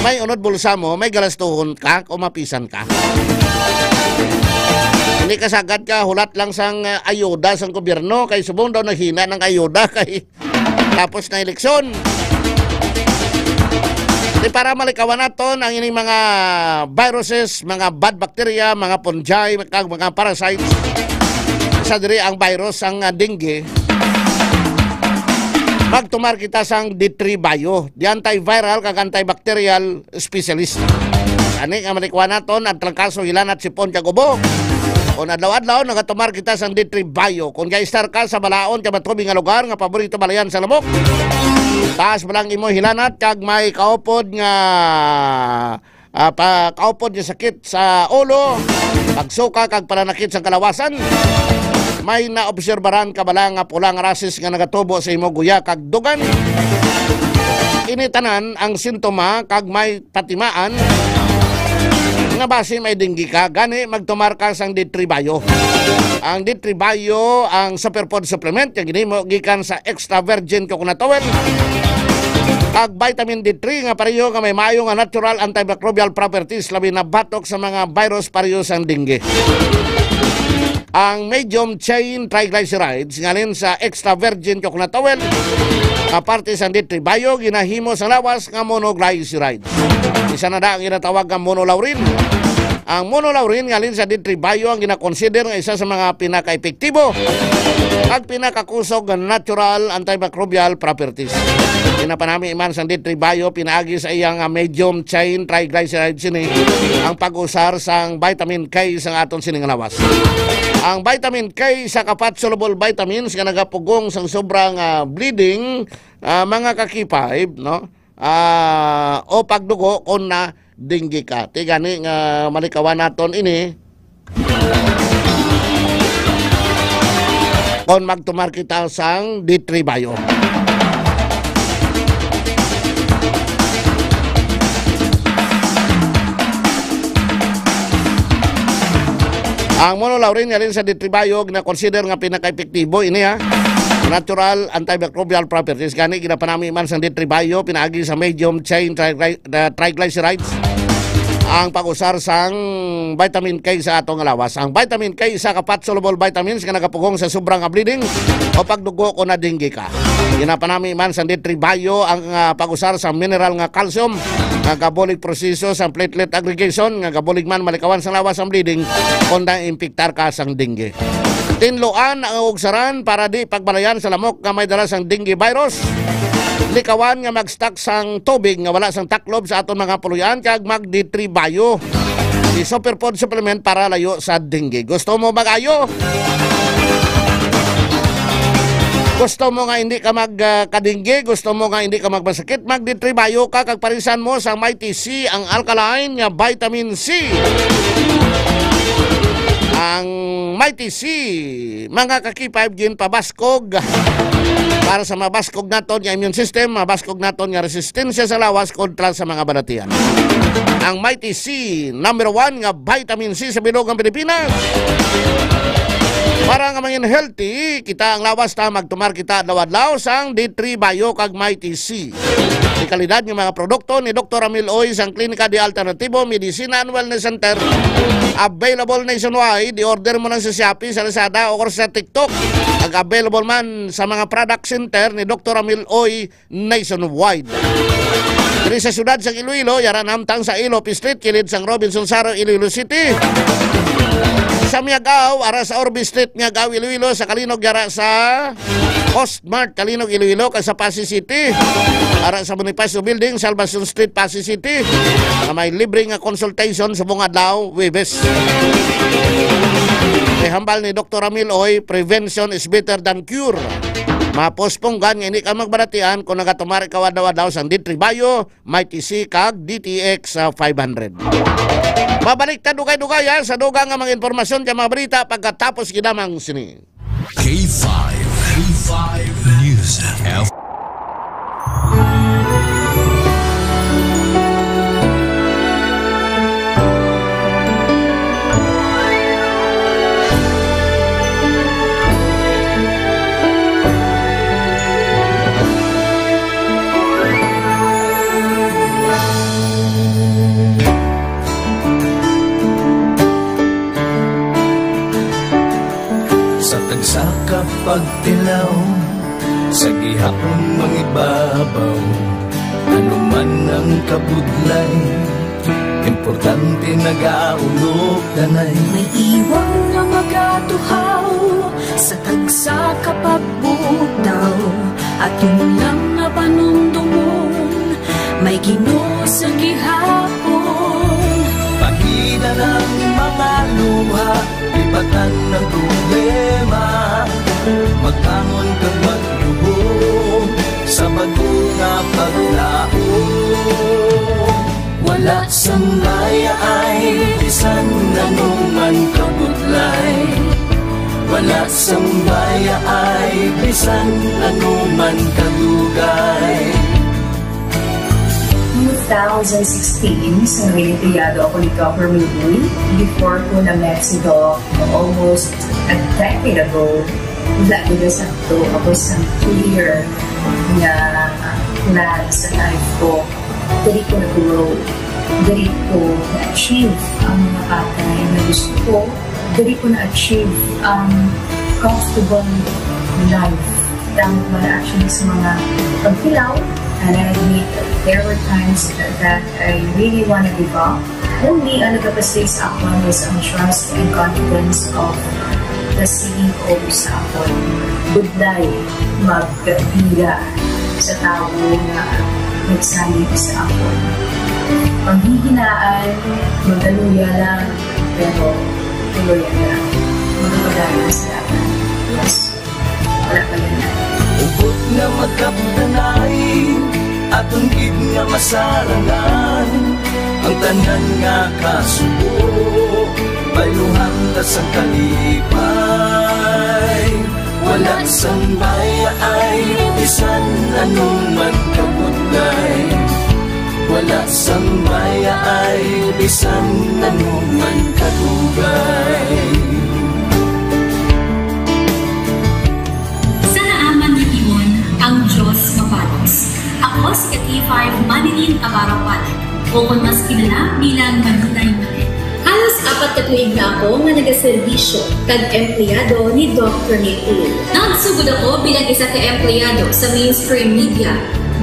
may unod bulsa mo, may galastuhon ka kung mapisan ka. Hindi ka sagad ka, hulat lang sang, ah, ayuda sang gobyerno, kay subong daw naghina ng ayuda, kay tapos na eleksyon. Di para malikawan naton ang ining mga viruses, mga bad bacteria, mga fungi, kag mga parasites. Isa diri ang virus, ang, ah, dengue. Magtumar kita sang D three Bio, di antiviral kag antibacterial specialist. Ani nga malikawan naton ang trangkaso, hilanat, sipon, kag ubo. Kung adlaw-adlaw nagatumar kita sang D three Bio, kung ga-istar ka sa balaod kag matubig nga lugar nga paborito balayan sa lamok, taas ba lang imo hilanat kag may kaupod nga, ah, pa, kaupod nga sakit sa ulo, pagsuka kag pananakit sa kalawasan, may naobserbaran ka bala nga pula nga rashes nga nagatubo sa imo guya kag dugan? Ini tanan ang sintoma kag may patimaan nga basi may dengue ka, gani magtumar ka sang D three Bio. Ang D three Bio ang superfood supplement nga ginhimo gikan sa extra virgin coconut oil kag vitamin D three nga pareho nga may maayo nga natural antimicrobial properties, labi na batok sa mga virus pareho sang dengue. Ang medium chain triglycerides ngalin sa extra virgin coconut oil nga parte sang D three Bio ginahimo sa lawas nga monoglyceride. Isa na da ang ginatawag nga monolaurin. Ang monolaurin ngalin sa D three Bio ang ginakonsider nga isa sa mga pinakaepektibo ag pinakakusog nga natural antimicrobial properties. Ginapanami man sang D three Bio pinaagi sa iya nga medium chain triglyceride sini ang pag-usar sang vitamin K sa aton sini nga lawas. Ang vitamin K, isa ka fat-soluble vitamins nga nagapugong sang sobra nga bleeding, ah, mga ka-K five, no? Ah, o pagdugo kung na dengue ka. Ti gani nga malikawan naton ini kung magtumar kita sang D three Bio. Ang monolaurin nga halin sa D three Bio na consider nga pinaka-epektibo ini, ha. Natural antimicrobial properties. Gani, ginapanami man sang D three Bio pinaagi sa medium chain trigly-, uh, triglycerides ang pag-usar sang vitamin K sa ato nga lawas. Ang vitamin K isa ka fat-soluble vitamins nga nagapugong sa sobra nga bleeding o pagdugo kon na-dengue ka. Ginapanami man sang D three Bio ang, ah, pag-usar sa mineral nga calcium nga gabulig proseso sa platelet aggregation nga gabulig man malikawan sa lawas ang bleeding kon na-impiktar ka sang dengue. Tinluan ang ugsaran para di pagbalayan sa lamok nga may dala sang dengue virus. Likawan nga mag-stock sang tubig nga wala sang taklob sa aton mga puloy-an kag mag-D three Bio. Di superfood supplement para layo sa dengue. Gusto mo mag-ayo? Gusto mo nga hindi ka mag, ah, kadingge? Gusto mo nga hindi ka magmasakit? Mag-D three Bio ka kag parisan mo sa Mighty C, ang alkaline nga vitamin C. Ang Mighty C, mga ka-K five, ginpabaskog para sa mabaskog naton nga immune system, mabaskog naton nga resistensya sa lawas kontra sa mga balatian. Ang Mighty C, number one nga vitamin C sa bilog nga Pilipinas. Para nga mangin healthy kita ang lawas ta, magtumar kita adlaw-adlaw sang D three Bio kag Mighty C. Di kalidad nga mga produkto ni Doktor Ramil Oy sang Klinika de Alternativo Medicina and Wellness Center. Available nationwide. I-order mo lang sa Shopee, sa Lazada, o sa TikTok. Ag available man sa mga product center ni Doktor Ramil Oy nationwide. Diri sa siyudad sang Iloilo, yara namtang sa Ilop Street, kilid sang Robinson Saro, Iloilo City. Sa Miag-ao, ara sa Orbe Street, Miag-ao, Iloilo, sa Calinog, yara sa Postmart, Calinog, Iloilo, kag sa Passi City. Ara sa Bonifacio Building, Salvacion Street, Passi City, na may libre nga consultation sa mga adlaw, Huwebes. Kay hambal ni Doktor Ramil Oy, prevention is better than cure. Mapuspunggan nga hindi ka magbalatian kung nagatumar ikaw adlaw-adlaw sang D three Bio, Mighty C, kag D T X, ah, five hundred. Mabalik ta dugay-dugay, ha, sa dugang nga mga impormasyon kag mga balita pagkatapos ginamang sini. K five, K five News F. Sa tagsa ka pagtilaw, sa gihapon mangibabaw, ano man ang kabudlay, importante nagaulo danay. May iwang nga magatuhaw sa tagsa ka pagbutaw, aton lang nga panumdomon, may Ginoo sa gihapon. Pahina ang mga luha, ibatan ang problema, magbangon kag magluhod sa bag-o nga paglaom. Wala sang bayaay bisan ano man kabudlay. Wala sang bayaay bisan ano man kadugay. Two thousand sixteen, sa Noyenteyado ako ni Governor Louie. Before ko na Mexico, almost a decade ago, wala ko na sakto. Ako sa clear nga plan sa life ko. Diri ko na-grow. Diri ko na-achieve ang mga bagay na gusto ko. Diri ko na-achieve ang comfortable life. Tama man actually sa mga pagtilaw, and I admit there were times that I really wanna give up. Only ang nagapastig sa akon was ang trust and confidence of the C E O sa akon. Budlay magpila sa tawo nga nagsalig sa akon. Panghihinaan, magaluya lang, pero tuloy lang. Magpadayon sa akon. Yes. Wala pa yan. Hugot nga magkapdanay, aton gid nga masarangan ang tanan nga kasubo. Bayluhan ta sang kalipay, wala sang bayaay, bisan ano man kabudlay. Wala sang bayaay, bisan ano man kadugay. Ako si ka K five Manilyn Abarapan, o kon mas kilala bilang Manilay Manilyn. Halos apat ka tuig na ako nga nagaserbisyo kag empleyado ni Doc Ramil Uy. Nagsugod ako bilang isa ka empleyado sa mainstream media.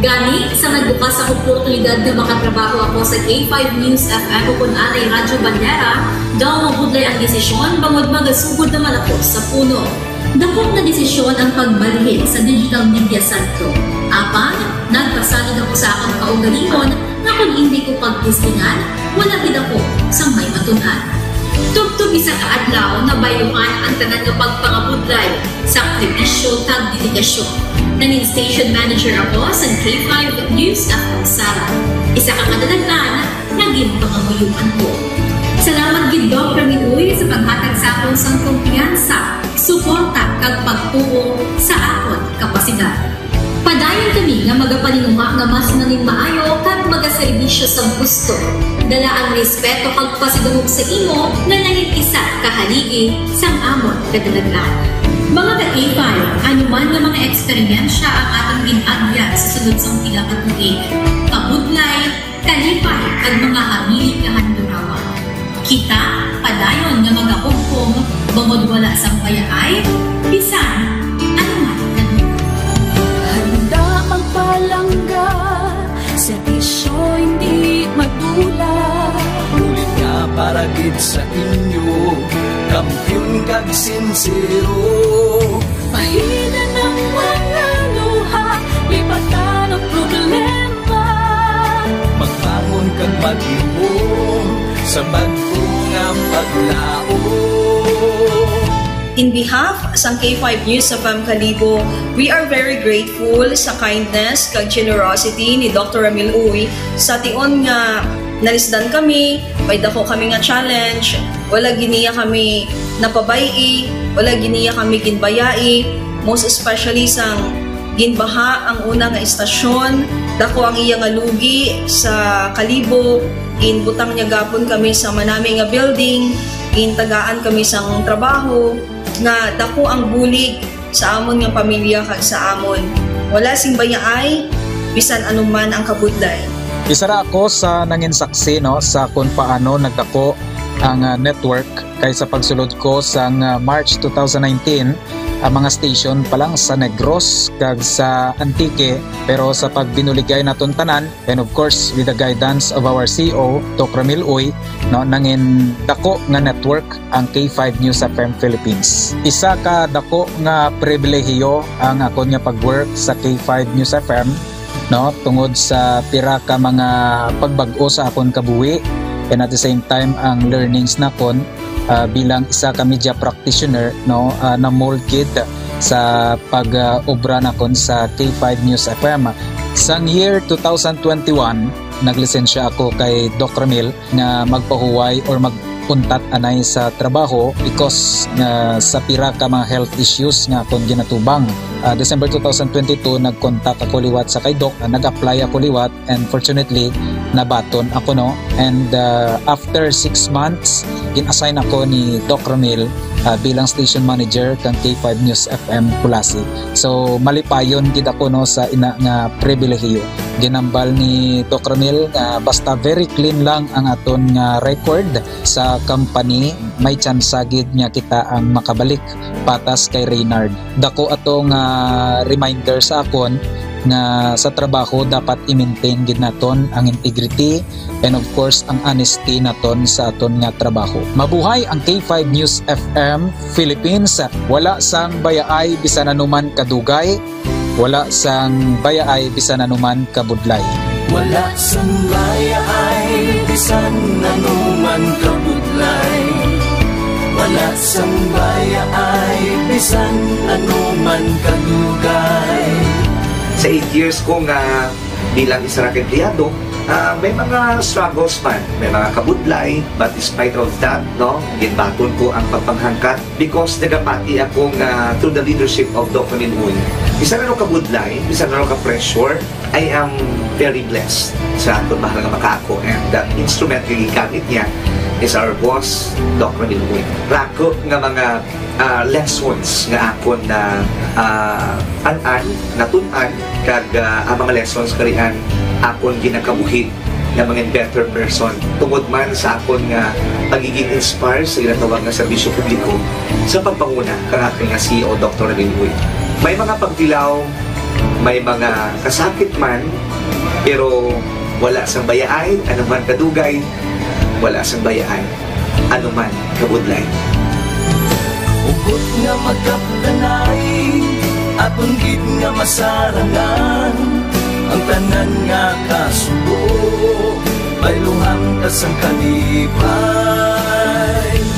Gani, sa nagbukas ang oportunidad nga makatrabaho ako sa K five News F M o kon anay Radyo Bandera, daw mabudlay ang desisyon bangod magasugod naman ako sa puno. Dako nga desisyon ang pagbalhin sa digital media sector. Apan, nagpasalig ako sa akon kaugalingon nga kon indi ko pagtistingan, wala gid ako sang may matun-an. Tubtob isa ka adlaw, nabayluhan ang tanan nga pagpangabudlay, sakripisyo, kag dedikasyon. Nangin station manager ako sa K five News F M Sara, isa ka kadalagan nga ginpangamuyoan ko. Salamat gid, Doc Ramil Uy, sa paghatag sa akon sang kumpiyansa, suporta, kag pagtuo sa akon kapasidad. Padayon kami nga magapaninguha nga mas nangin maayo kag magaserbisyo sang husto. Dala ang respeto kag pasidungog sa imo nga nangin isa ka haligi sang amon kadalagan. Mga ka-K five, ano man nga mga eksperyensya ang aton gin-agyan sa sulod sang pila ka tuig, kabudlay, kalipay, kag mga hamili nga handurawan. Kita padayon nga magahugpong bangod wala sang bayaay bisan ano man nga lugar. Handa magpalangga, serbisyo hindi madula. Ulit nga para gid sa inyo, kampiyon kag sinsero. Pahinan ang mga luha, lipatan ang problema. Magbangon kag magluhom sa bag-o nga paglaom. In behalf sang K five News F M Kalibo, we are very grateful sa kindness kag generosity ni Doctor Ramil Uy. Sa tion nga nalisdan kami, may dako kami nga challenge, wala gid niya kami napabay-i, wala gid niya kami ginbayai, most especially sang ginbaha ang una nga estasyon, dako ang iya nga lugi sa Kalibo, ginbutang niya gapon kami sa manami nga building, gintagaan kami sang trabaho, nga dako ang bulig sa amon nga pamilya kag sa amon. Wala sing bayaay, bisan ano man ang kabudlay. Isa ra ako sa nangin saksi, no, sa kung paano nagdako ang, ah, network, kay sa pagsulod ko sang, ah, March two thousand nineteen, ang mga station pa lang sa Negros kag sa Antique, pero sa pagbinuligay naton tanan, and of course, with the guidance of our C E O, Doc Ramil Uy, no, nangin dako nga network ang K five News F M Philippines. Isa ka dako nga pribilehiyo ang akon nga pag-work sa K five News F M, no, tungod sa pira ka mga pagbag-o sa akon kabuhi, and at the same time ang learnings nakon, ah, bilang isa ka media practitioner, no, ah, na-mold gid sa pag, ah, obra nakon sa K five News F M. Sang year two thousand twenty-one, naglisensya ako kay Doc Ramil nga magpahuway or mag-untat anay sa trabaho because nga sa pira ka mga health issues nga akon ginatubang. Ah, December two thousand twenty-two, nag-contact ako liwat sa kay Doc, ah, nag-apply ako liwat, and fortunately, nabaton ako, no. And, ah, after six months, gin-assign ako ni Doc Ramil, ah, bilang station manager kang K five News F M Culasi. So, malipayon gid ako, no, sa ina nga pribilehiyo. Ginambal ni Doc Ramil nga basta very clean lang ang aton nga record sa company, may tsansa gid nga kita ang makabalik patas kay Reynard. Dako ato nga reminder sa akon nga sa trabaho dapat i-maintain gid naton ang integrity and of course ang honesty naton sa aton nga trabaho. Mabuhay ang K five News F M Philippines. Wala sang bayaay bisan anuman kadugay, wala sang bayaay bisan anuman kabudlay. Wala sang bayaay bisan anuman kabudlay. Wala sang bayaay bisan anuman kadugay. Sa eight years ko nga bilang isa ra ka empleyado, Ah, may mga struggles man, may mga kabudlay, but despite of that, no, ginbaton ko ang pagpanghangkat because nagapati ako nga through the leadership of Doc Ramil Uy, bisan ano kabudlay, bisan ano ka-pressure, I am very blessed sa akon mahal nga makaako, and that instrument nga gigamit niya is our boss, Doc Ramil Uy. Rako nga mga ah, lessons nga akon na, ah, an-an, natun-an, kag, ah, ang mga lessons karian akon ginakabuhi nga mga better person tungod man sa akon nga pagiging inspire sa ginatawag nga serbisyo publiko sa pagpanguna kang akon nga C E O, Doktor Ramil Uy. May mga pagtilaw, may mga kasakit man, pero wala sang bayaay, ano man kadugay, wala sang bayaay, ano man kabudlay. Hugot nga magkapdanay, aton gid nga masarangan ang tanan nga kasubo, bayluhan ta sang kalipay.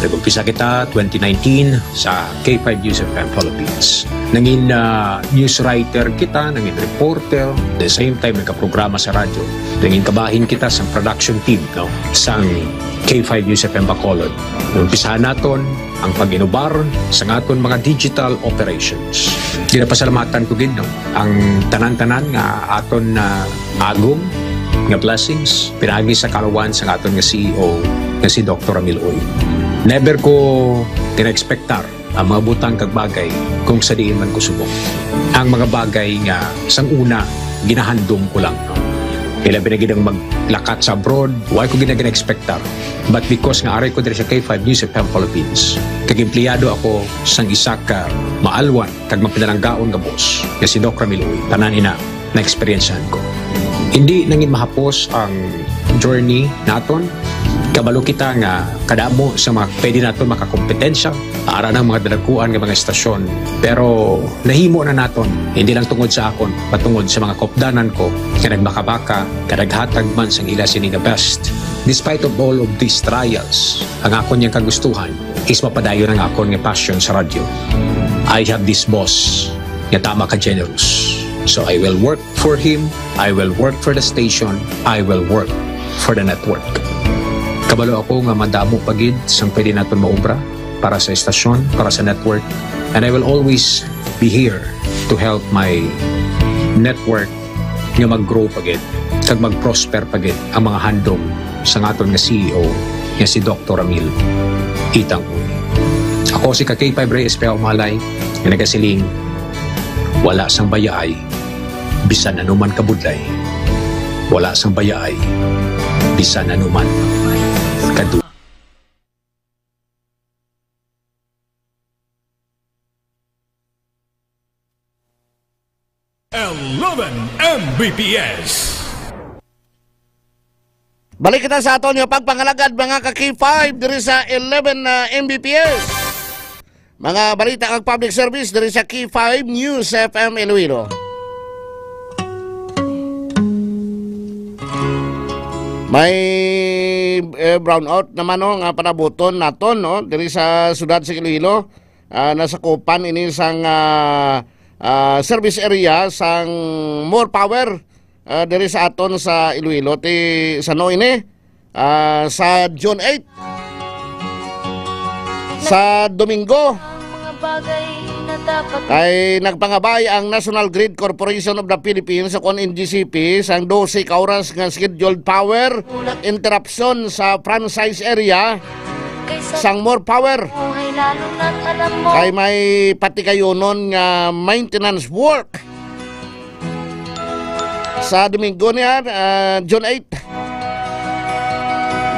Nag-umpisa kita twenty nineteen sa K five News F M Philippines. Nangin, ah, news writer kita, nangin reporter, the same time nagkaprograma sa radyo. Nangin kabahin kita sa production team, no, sang K five News F M Bacolod. Umpisahan naton ang pag-inubar sa aton mga digital operations. Ginapasalamatan ko gid, no, ang tanan-tanan nga aton na agom nga blessings pinaagi sa kalawan sa aton nga C E O nga si Doktor Ramil Uy. Never ko gina-expectar ang mga butang kag bagay kung sa diin man ko subong. Ang mga bagay nga sang una ginahandom ko lang. Ilabi na gid ang maglakat sa abroad, wa ko gid na gina-expectar. But because nga aray ko diri sa K five News F M Philippines, kag empleyado ako sang isa ka maalwan kag mapinalanggaon nga boss nga si Doc Ramil Uy, tanan ina na-eksperyensyahan ko. Hindi nangin mahapos ang journey naton. Kabalo kita nga kadamo sa mga pwede naton makakompetensya para ng mga dalaguan nga mga estasyon. Pero nahimo na naton, hindi lang tungod sa akon, patungod sa mga kopdanan ko nga nagmakabaka, nga naghatag man sang ila sini nga best. Despite of all of these trials, ang akon yang kagustuhan is mapadayon ang akon nga passion sa radyo. I have this boss nga tama ka generous. So I will work for him, I will work for the station, I will work for the network. Kabalo ako nga madamo pa gid sang pwede naton maobra para sa estasyon, para sa network, and I will always be here to help my network nga mag-grow pa gid kag mag-prosper pa gid ang mga handom sang aton nga C E O nga si Doktor Ramil Itang Uy. Ako si ka K five Rey Espejo Umalay nga nagasiling, wala sang bayaay bisan ano man kabudlay. Wala sang bayaay bisan ano man kadu- Eleven M B P S. Balik kita sa aton nga pagpangalagad, mga ka K five, diri sa eleven na M B P S. Mga balita kag public service diri sa K five News F M Iloilo. May, eh, brownout naman, no, nga panabuton naton, no, diri sa siyudad sa Iloilo. Ah, nasakupan ini sang, ah, ah, service area sang More Power, ah, diri sa aton sa Iloilo. Ti, sa no ini? Ah, sa June eight. Sa Domingo. Kay nagpangabay ang National Grid Corporation of the Philippines, o kon N G C P, sang dose ka oras nga scheduled power interruption sa franchise area sang More Power. Kay may patikayunon nga maintenance work sa Domingo niya, ah, June eight.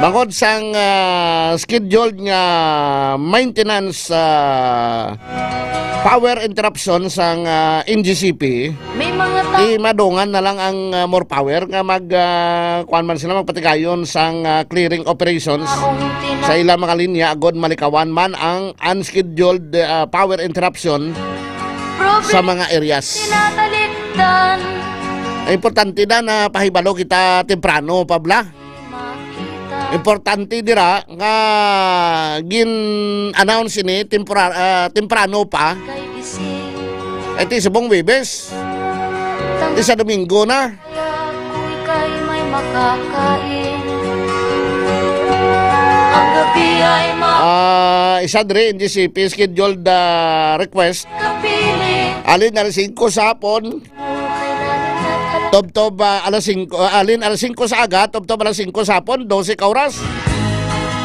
Bangod sang, ah, scheduled nga maintenance, ah, power interruption sang, ah, N G C P, May mga ta- imadungan na lang ang, ah, More Power nga mag, ah, kuwan man sila, magpatigayon sang, ah, clearing operations Ang tina- sa ilang mga linya agod malikawan man ang unscheduled, ah, power interruption Program sa mga areas. Tinatalikdan. Importante da na pahibalo kita temprano, Pabla. Makita. Importante dira nga gin-announce ini tempora-, ah, temprano pa. Kay isi. Iti subong Huwebes. Tang- Iti sa Domingo na. Kay may Kakain. Ang gabi ay ma- Ah, isa diri, N G C P, scheduled, ah, request. Kapiling. Alin alas singko sa hapon? Tubtob, ah, alas singko, ah, alin alas singko sa aga, tubtob alas singko sa hapon, dose ka oras.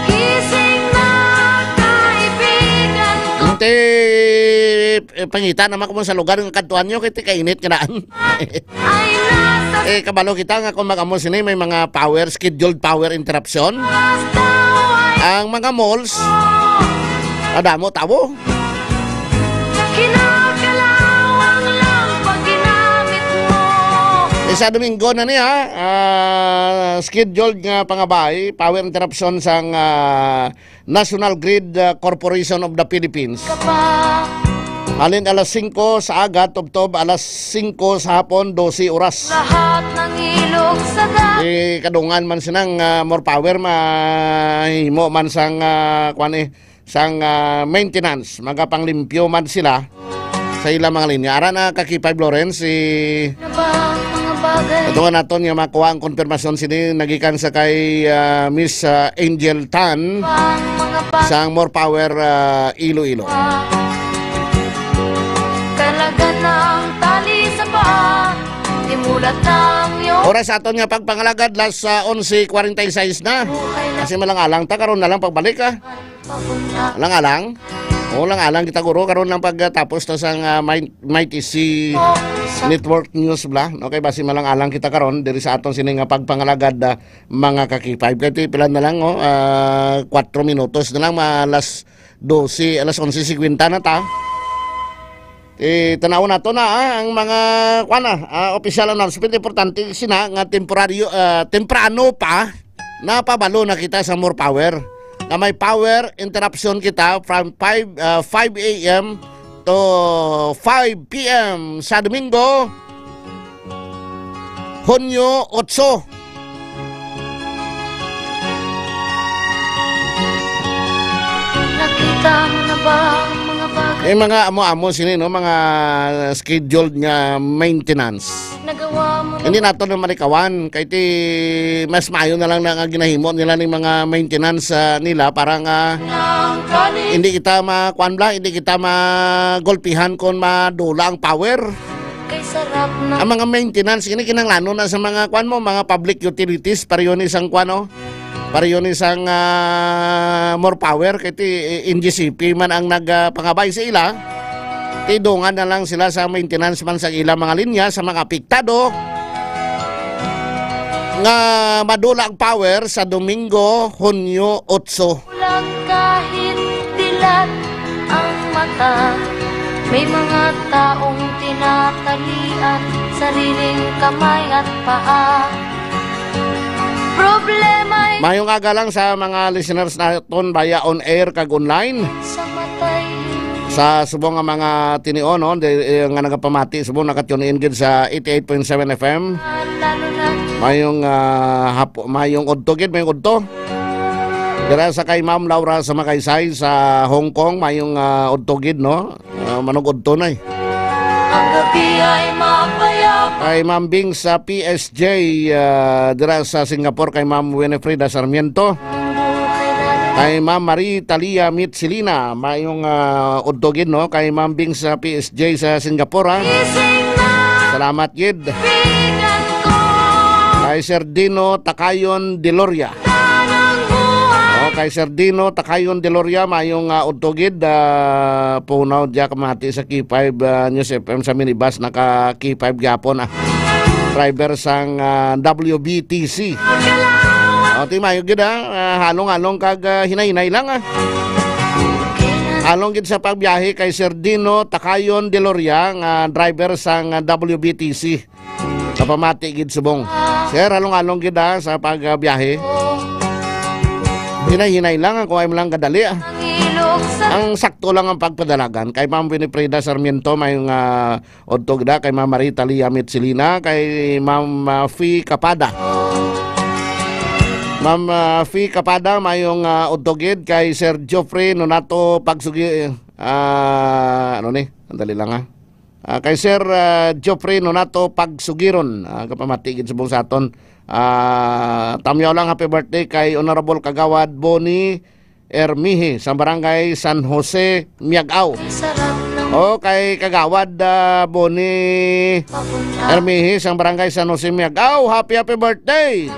Gising na, kaibigan ko. Ti, eh, pangita naman ko mo sa lugar nga kadtuan nyo, kay ti kainit nga daan. Ay, nasa Eh, kabalo kita nga kung mag-amo sini, may mga power, scheduled power interruption. Ang mga malls, adamo tawo. Kinakalawang lang pag ginamit mo. Eh, sa Domingo na niya, ah, scheduled nga pangabay, power interruption sang, ah, National Grid, ah, Corporation of the Philippines. Ka pa. Halin alas singko sa aga, tubtob alas singko sa hapon, dose oras. Lahat ng ilog sa ga- Eh, kadungan man sinang, ah, more power, mahimo man sang, ah, kwan eh, sang, ah, maintenance. Magapanglimpyo man sila sa ilang mga linya. Ara na, ka K five Lawrence, si Na ba ang mga bagay? Ito nga naton nga makuha ang konfirmasyon sini nagikan sa kay, ah, Miss, ah, Angel Tan Ba ang mga bagay? Sang More Power, ah, Iloilo. Talaga ng tali sa paa, imulat ng iyong Oras aton nga pagpangalagad, las, ah, onse kwarenta y seis na. Buhay na Kasi malang-alang ta, karon na lang pagbalik, ah. Lang-alang? O, lang-alang kita, guro. Karon lang pagtapos ta sang, ah, Might, Might Easy Network News, bla. Okay, basi malang-alang kita karon diri sa aton sini nga pagpangalagad, ah, mga ka-K five. Kay ti pila na lang, oh, ah, kwatro minutos na lang, mga alas dose, alas onse singkwenta na ta. Eh, tanaw nato na, ah, ang mga, kuwan na, ah, official announcement. Importante sina nga temporaryo, ah, temprano pa, napabalo na kita sa More Power. Na may power interruption kita from five, ah, five a m to five p m sa Domingo, Hunyo otso. Nakita mo na ba ang mga bagay Eh, mga amo-amo sini, no? Mga scheduled nga maintenance. Nagawa mo na Hindi nato na malikawan. Kay ti, mas maayo na lang na nga ginahimo nila ning mga maintenance, ah, nila para nga ng kanin? Hindi kita ma-, kuwan bla, hindi kita magulpihan kung madula ang power. Kay sarap na. Ang mga maintenance, ini kinahanglanon na sa mga, kwan mo, mga public utilities, pareho ni sang, kwan, oh, pareho ni sang, ah, More Power, kay ti, N G C P man ang nag, ah, pangabay sa ila. Tidungan na lang sila sa maintenance man sa ila mga linya, sa mga apektado nga madula ang power sa Domingo, Hunyo otso. Kulang kahit dilat ang mata. May mga taong tinatalian sariling kamay at paa. Problema'y Mayong aga lang sa mga listeners naton via on air kag online. Sa matay. Sa subong nga mga tinion, no, di, eh, nga nagapamati, subong naka-tune in gid sa eighty-eight point seven F M. Lalo na Mayong, ah, hapo-, mayong udto gid, mayong udto. Dira sa kay Ma'am Laura sa Makaysay sa Hong Kong, mayong, ah, udto gid, no? Ah, manug-udto na eh. Ang gabi ay mapayapa. Kay Ma'am Bing sa P S J, ah, dira sa Singapore, kay Ma'am Winifrida Sarmiento. Kay Ma'am Marie Talia Mitsilina, mayong, ah, udto gid, no? Kay Ma'am Bing sa P S J sa Singapore, ha? Gising na Salamat gid. Kaibigan ko. Kay Sir Dino Takayon Deloria. Tanang buhay. Oh, kay Sir Dino Takayon Deloria, mayong, ah, udto gid, ah, punaw diya kamati sa K five, ah, News F M sa minibus, naka K five gyapon, ah. Driver sang, ah, W B T C. Magkalawa. Oh, ti mayo gid, ah. Ah, halong-halong kag, ah, hinay-hinay lang, ah. Halong gid sa pagbiyahe kay Sir Dino Takayon Deloria, nga driver sang, ah, W B T C. Kapamati gid subong. Sir, halong-halong gid, ah, sa pagbiyahe. Hinay-hinay lang, ang kuhay mo lang kadali, ah. Ang ilog sa Ang sakto lang ang pagpadalagan. Kay Ma'am Winifreda Sarmiento, may nga udto gid, ah, kay Ma'am Marita Lia Mitsilina, kay Ma'am, ah, Fee Kapada. Ma'am, ah, Fee Kapada, mayong, ah, udto gid kay Sir Geoffrey Nonato Pagsugi-, ah, ano ni? Andali lang, ha. Ah, kay Sir, ah, Geoffrey Nonato Pagsugiron, ah, kapamati gid subong sa aton. Ah, tamyaw lang, happy birthday kay Honorable Kagawad Boni Ermihi sa Barangay San Jose, Miag-ao. O, kay Kagawad, ah, Boni Ermihi sa Barangay San Jose, Miag-ao. Happy, happy birthday!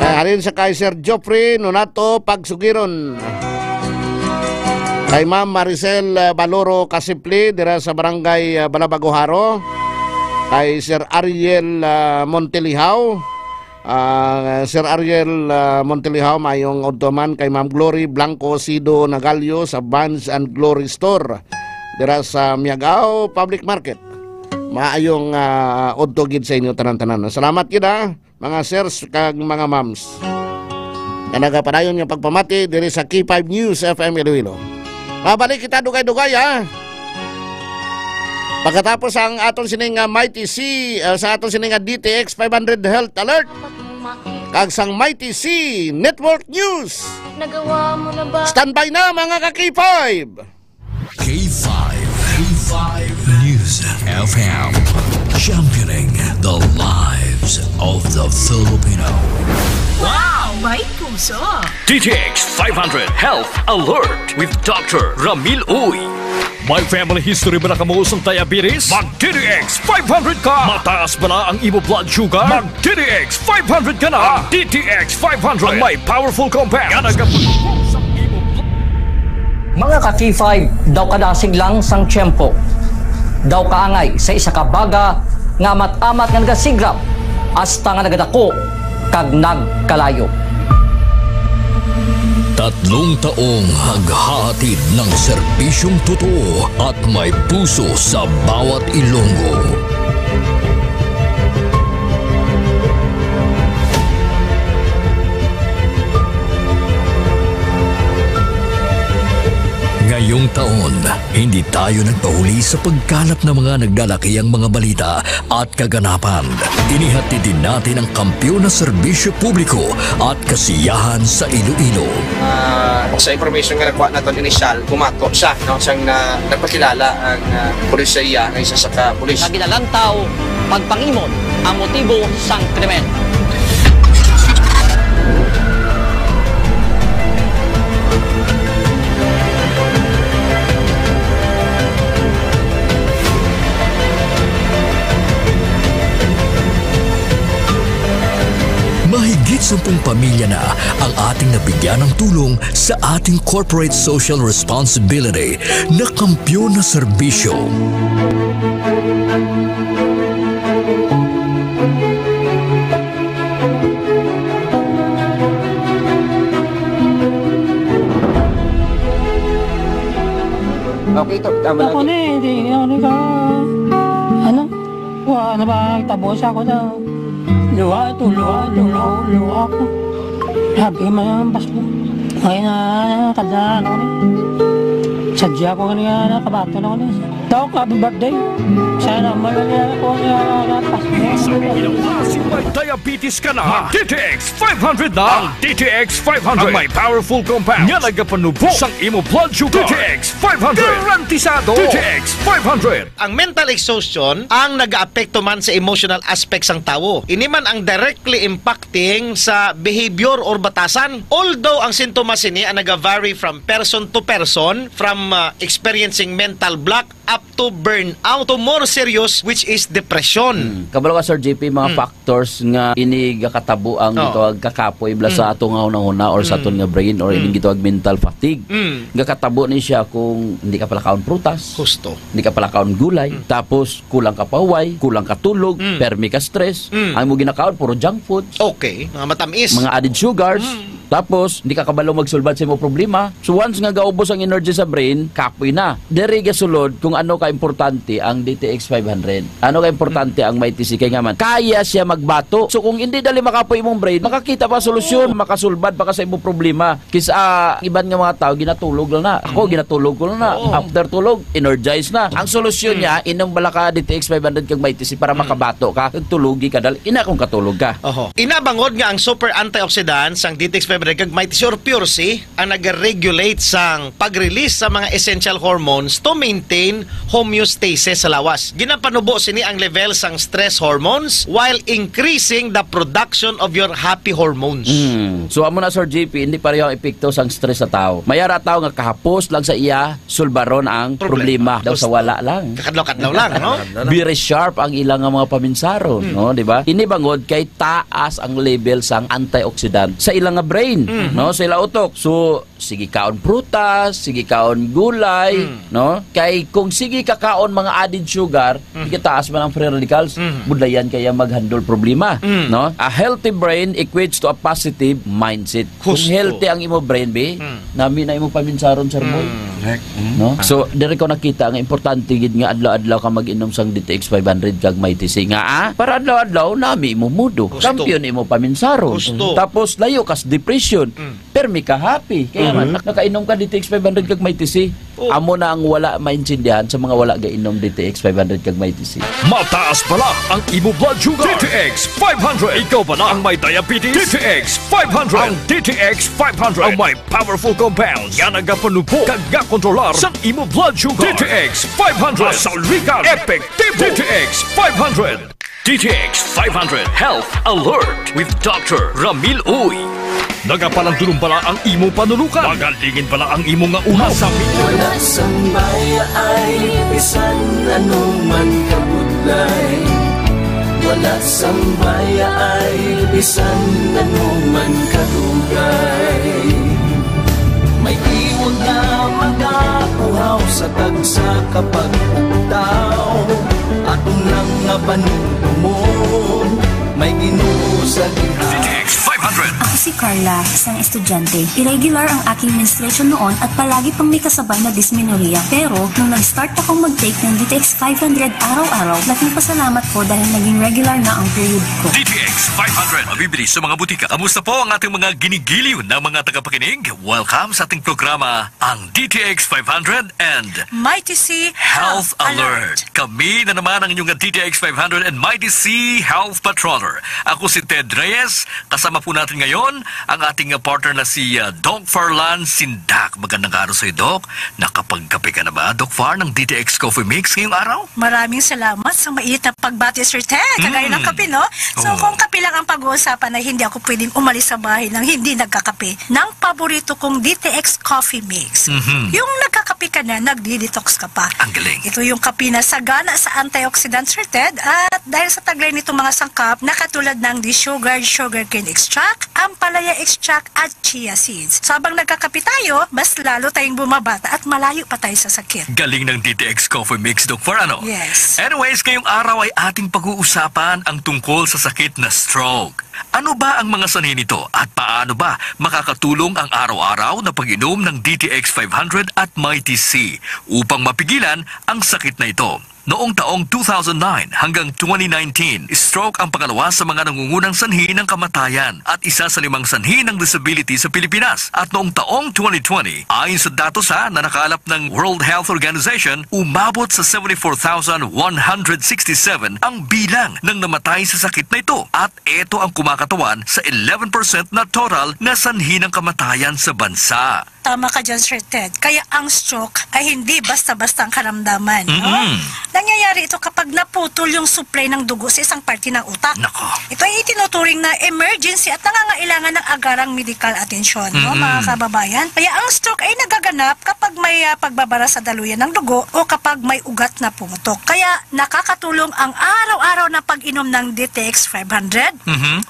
Ay, halin sa kay Sir Geoffrey Nonato Pagsugiron. Kay Ma'am Maricel, ah, Baloro Kasipli, dira sa Barangay, ah, Balabagoharo. Kay Sir Ariel, ah, Montelihaw. Ah, Sir Ariel, ah, Montelihaw, mayong udto man kay Ma'am Glory Blanco Sido Nagalio sa Vans and Glory Store, dira sa Miagao Public Market. Maayong, ah, udto gid sa inyo tanan-tanan. Salamat gid, ha, mga sirs kag mga ma'ams, nga nagapadayon nga pagpamati diri sa K five News F M Iloilo. Mabalik kita dugay-dugay, ha. Pagkatapos ang aton sining nga Mighty C, ah, sa aton sining nga D T X five hundred Health Alert, kag sang Mighty C Network News. Nagawa mo na ba? Standby na, mga ka-K five. K five, K five News F M, championing the lives of the Filipino. Wow! May puso! D T X five hundred Health Alert with Doctor Ramil Uy. May family history bala kamo sang diabetes? Mag D T X five hundred ka! Mataas bala ang imo blood sugar? Mag D T X five hundred ka na! Ang D T X five hundred ang may powerful compound nga nagapatukod sa imo blood. Mga ka-K five, daw kadasig lang sang tiyempo, daw kaangay sa isa ka baga nga amat-amat nga nagasigrap hasta nga nagadako kag nagkalayo. Tatlong taong naghahatid ng serbisyong totoo at may puso sa bawat Ilonggo. Ngayong taon, hindi tayo nagpahuli sa pagkalap ng mga naglalakihang mga balita at kaganapan. Inihatid din natin ang kampiyon na serbisyo publiko at kasiyahan sa Iloilo. Ah, sa information nga nakuha naton initial, kumato siya, no, siyang na, nagpakilala ang, ah, pulis sa iya nga isa sa ka pulis. Nga ginalantaw pagpangimon ang motibo sang krimen. Mahigit sampung pamilya na ang ating nabigyan ng tulong sa ating corporate social responsibility na kampiyon na serbisyo. Okay, to. Tama Ako lang. Ni, hindi ako ni ka, ano? Wa na ba, tabo siya ko daw. Luha ito, luha ito, luha, luha ako. Sabi ka man ang basbo. Ay na, kada ano ni. Sadya ko kanina, kabato na ko ni. Tawag ka, happy birthday. Sana malala ko niya, lapas. Sa may ginawa si may diabetes ka na, mag D T X five hundred na. Ang D T X five hundred ang may powerful compound nga nagapanubo sang imo blood sugar. D T X five hundred. Garantisado. D T X five hundred. Ang mental exhaustion ang nagaapekto man sa emotional aspect sang tawo. Ini man ang directly impacting sa behavior or batasan. Although ang sintomas sini ang naga-vary from person to person, from, uh, experiencing mental block up to burnout, to more serious, which is depression. Hmm. Kabalo ka, Sir J P, mga Hmm. factors nga ini gakatabo ang Oh. gitawag kakapoy bala sa Hmm. ato nga hunahuna or sa aton Hmm. nga brain or Hmm. ining gitawag mental fatigue. Hmm. Gakatabo ni siya kung hindi ka palakaon prutas, Husto. hindi ka palakaon gulay, Hmm. tapos kulang ka pahuway, kulang ka tulog, Hmm. permi ka stress, Hmm. ang mo ginakaon puro junk foods, Okay, mga matamis. mga added sugars, Hmm. tapos hindi ka kabalo magsulbad sa imo problema. So once nga gaubos ang energy sa brain, kapoy na. Diri gasulod kung ano ka importante ang D T X five hundred. Ano ka importante ang may T C K nga man. Kaya siya magbato. So kung hindi dali makapoy imong brain, makakita pa solusyon, makasulbad pa ka sa imong problema. Kis-, ah, iban nga mga tao, ginatulog lang na. Ako, Mm. ginatulog ko lang na. Oo. After tulog, energized na. Ang solusyon Mm. niya, inom bala ka D T X five hundred kag may T C para Mm. makabato ka. Kag tulugi ka, dal-, ina kung katulog ka. Oho. Ina bangod nga ang super antioxidants sang D T X five Pre kag Mighty C or Pure C ang nag-regulate sang pag-release sa mga essential hormones to maintain homeostasis sa lawas. Ginapanubo sini ang level sang stress hormones while increasing the production of your happy hormones. Mm. So amo na, Sir J P, hindi pareho ang epekto sang stress sa tao. May ara tao nga kahapos lang sa iya sulbaron ang problema, daw sa wala lang. Kakadlaw-kadlaw lang, no? Very sharp ang ilang nga mga paminsaron, no, di ba? Ini bangod kay taas ang level sang antioxidant sa ilang nga brain, no, sa ilang utok. So sige kaon prutas, sige kaon gulay, no? Kay kung sige ka kaon mga added sugar, ikataas man ang free radicals, budlayan kaya mag-handle problema, no? A healthy brain equates to a positive mindset. Kung healthy ang imo brain, be, nami na imo paminsaron, Sir Boy. Correct. No? So, diri ko nakita nga importante gid nga adlaw-adlaw ka mag-inom sang D T X five hundred kag Mighty C nga, ah, para adlaw-adlaw nami imo mudo. Kampiyon imo paminsaron. Tapos layo kas depression. Permi ka happy. Kaya man, nakainom ka D T X five hundred kag Mighty C. Amo na ang wala maintindihan sa mga wala gainom D T X five hundred kag Mighty C. Mataas bala ang imo blood sugar. D T X five hundred. Ikaw bala ang may diabetes? D T X five hundred. Ang D T X five hundred ang may powerful compounds nga nagapanubo kag gakontrolar sang imo blood sugar. D T X five hundred. Masaligan. Epektibo. D T X five hundred. D T X five hundred Health Alert with Doctor Ramil Uy. Nagapalandulong bala ang imo panulukan? Magalingin bala ang imo nga ulo? Masakit. Wala sang baya ay bisan ano man kabudlay. Wala sang baya ay bisan ano man kadugay. May iwag na magapuhaw sa tagsa ka pagpugtaw. Aton lang nga panumdumon, may Ginoo sa diha. D T X five hundred. Ako si Carla, isang estudyante. Irregular ang aking menstruation noon at palagi pang may kasabay na dysmenorrhea. Pero nung nag-start akong mag-take ng D T X five hundred araw-araw, laking pasalamat ko dahil naging regular na ang period ko. D T X five hundred. Mabibili sa mga butika. Kamusta po ang ating mga ginigiliw na mga tagapakinig? Welcome sa ating programa, ang D T X five hundred and Mighty C Health Alert. Kami na naman ang inyong D T X five hundred and Mighty C Health Patroller. Ako si Ted Reyes. Kasama po natin ngayon ang ating, uh, partner na si, uh, Doc Farlan Sindak. Magandang araw sa iyo, Doc. Nakapagkape ka na ba, Doc Far, ng D T X Coffee Mix ngayong araw? Maraming salamat sa mainit na pagbati, Sir Ted. Kagaya ng kape, no? So, kung kape lang ang pag-uusapan, ay hindi ako pwedeng umalis sa bahay nang hindi nagkakape ng paborito kong D T X Coffee Mix. Yung nagkakape ka na, nagdi-detox ka pa. Ang galing. Ito yung kape na sagana sa antioxidant, Sir Ted. At dahil sa taglay nitong mga sangkap na katulad ng desugared sugarcane extract, ampalaya extract, at chia seeds. So habang nagkakape tayo, mas lalo tayong bumabata at malayo pa tayo sa sakit. Galing ng D T X Coffee Mix, Doc Far, ano? Yes. Anyways, ngayong araw ay ating pag-uusapan ang tungkol sa sakit na stroke. Ano ba ang mga sanhi nito at paano ba makakatulong ang araw-araw na pag-inom ng D T X five hundred at Mighty C upang mapigilan ang sakit na ito? Noong taong two thousand nine hanggang twenty nineteen, stroke ang pangalawa sa mga nangungunang sanhi ng kamatayan at isa sa limang sanhi ng disability sa Pilipinas. At noong taong twenty twenty, ayon sa datos, ha, na nakalap ng World Health Organization, umabot sa seventy-four thousand one hundred sixty-seven ang bilang ng namatay sa sakit na ito, at ito ang kumakatawan sa eleven percent na total na sanhi ng kamatayan sa bansa. Tama ka dyan, Sir Ted. Kaya ang stroke ay hindi basta-basta ang karamdaman. No? Nangyayari ito kapag naputol yung supply ng dugo sa isang parte ng utak. Nako. Ito ay itinuturing na emergency at nangangailangan ng agarang medical atensyon, no, mga kababayan. Kaya ang stroke ay nagaganap kapag may, ah, pagbabara sa daluyan ng dugo o kapag may ugat na pumutok. Kaya nakakatulong ang araw-araw na pag-inom ng D T X five hundred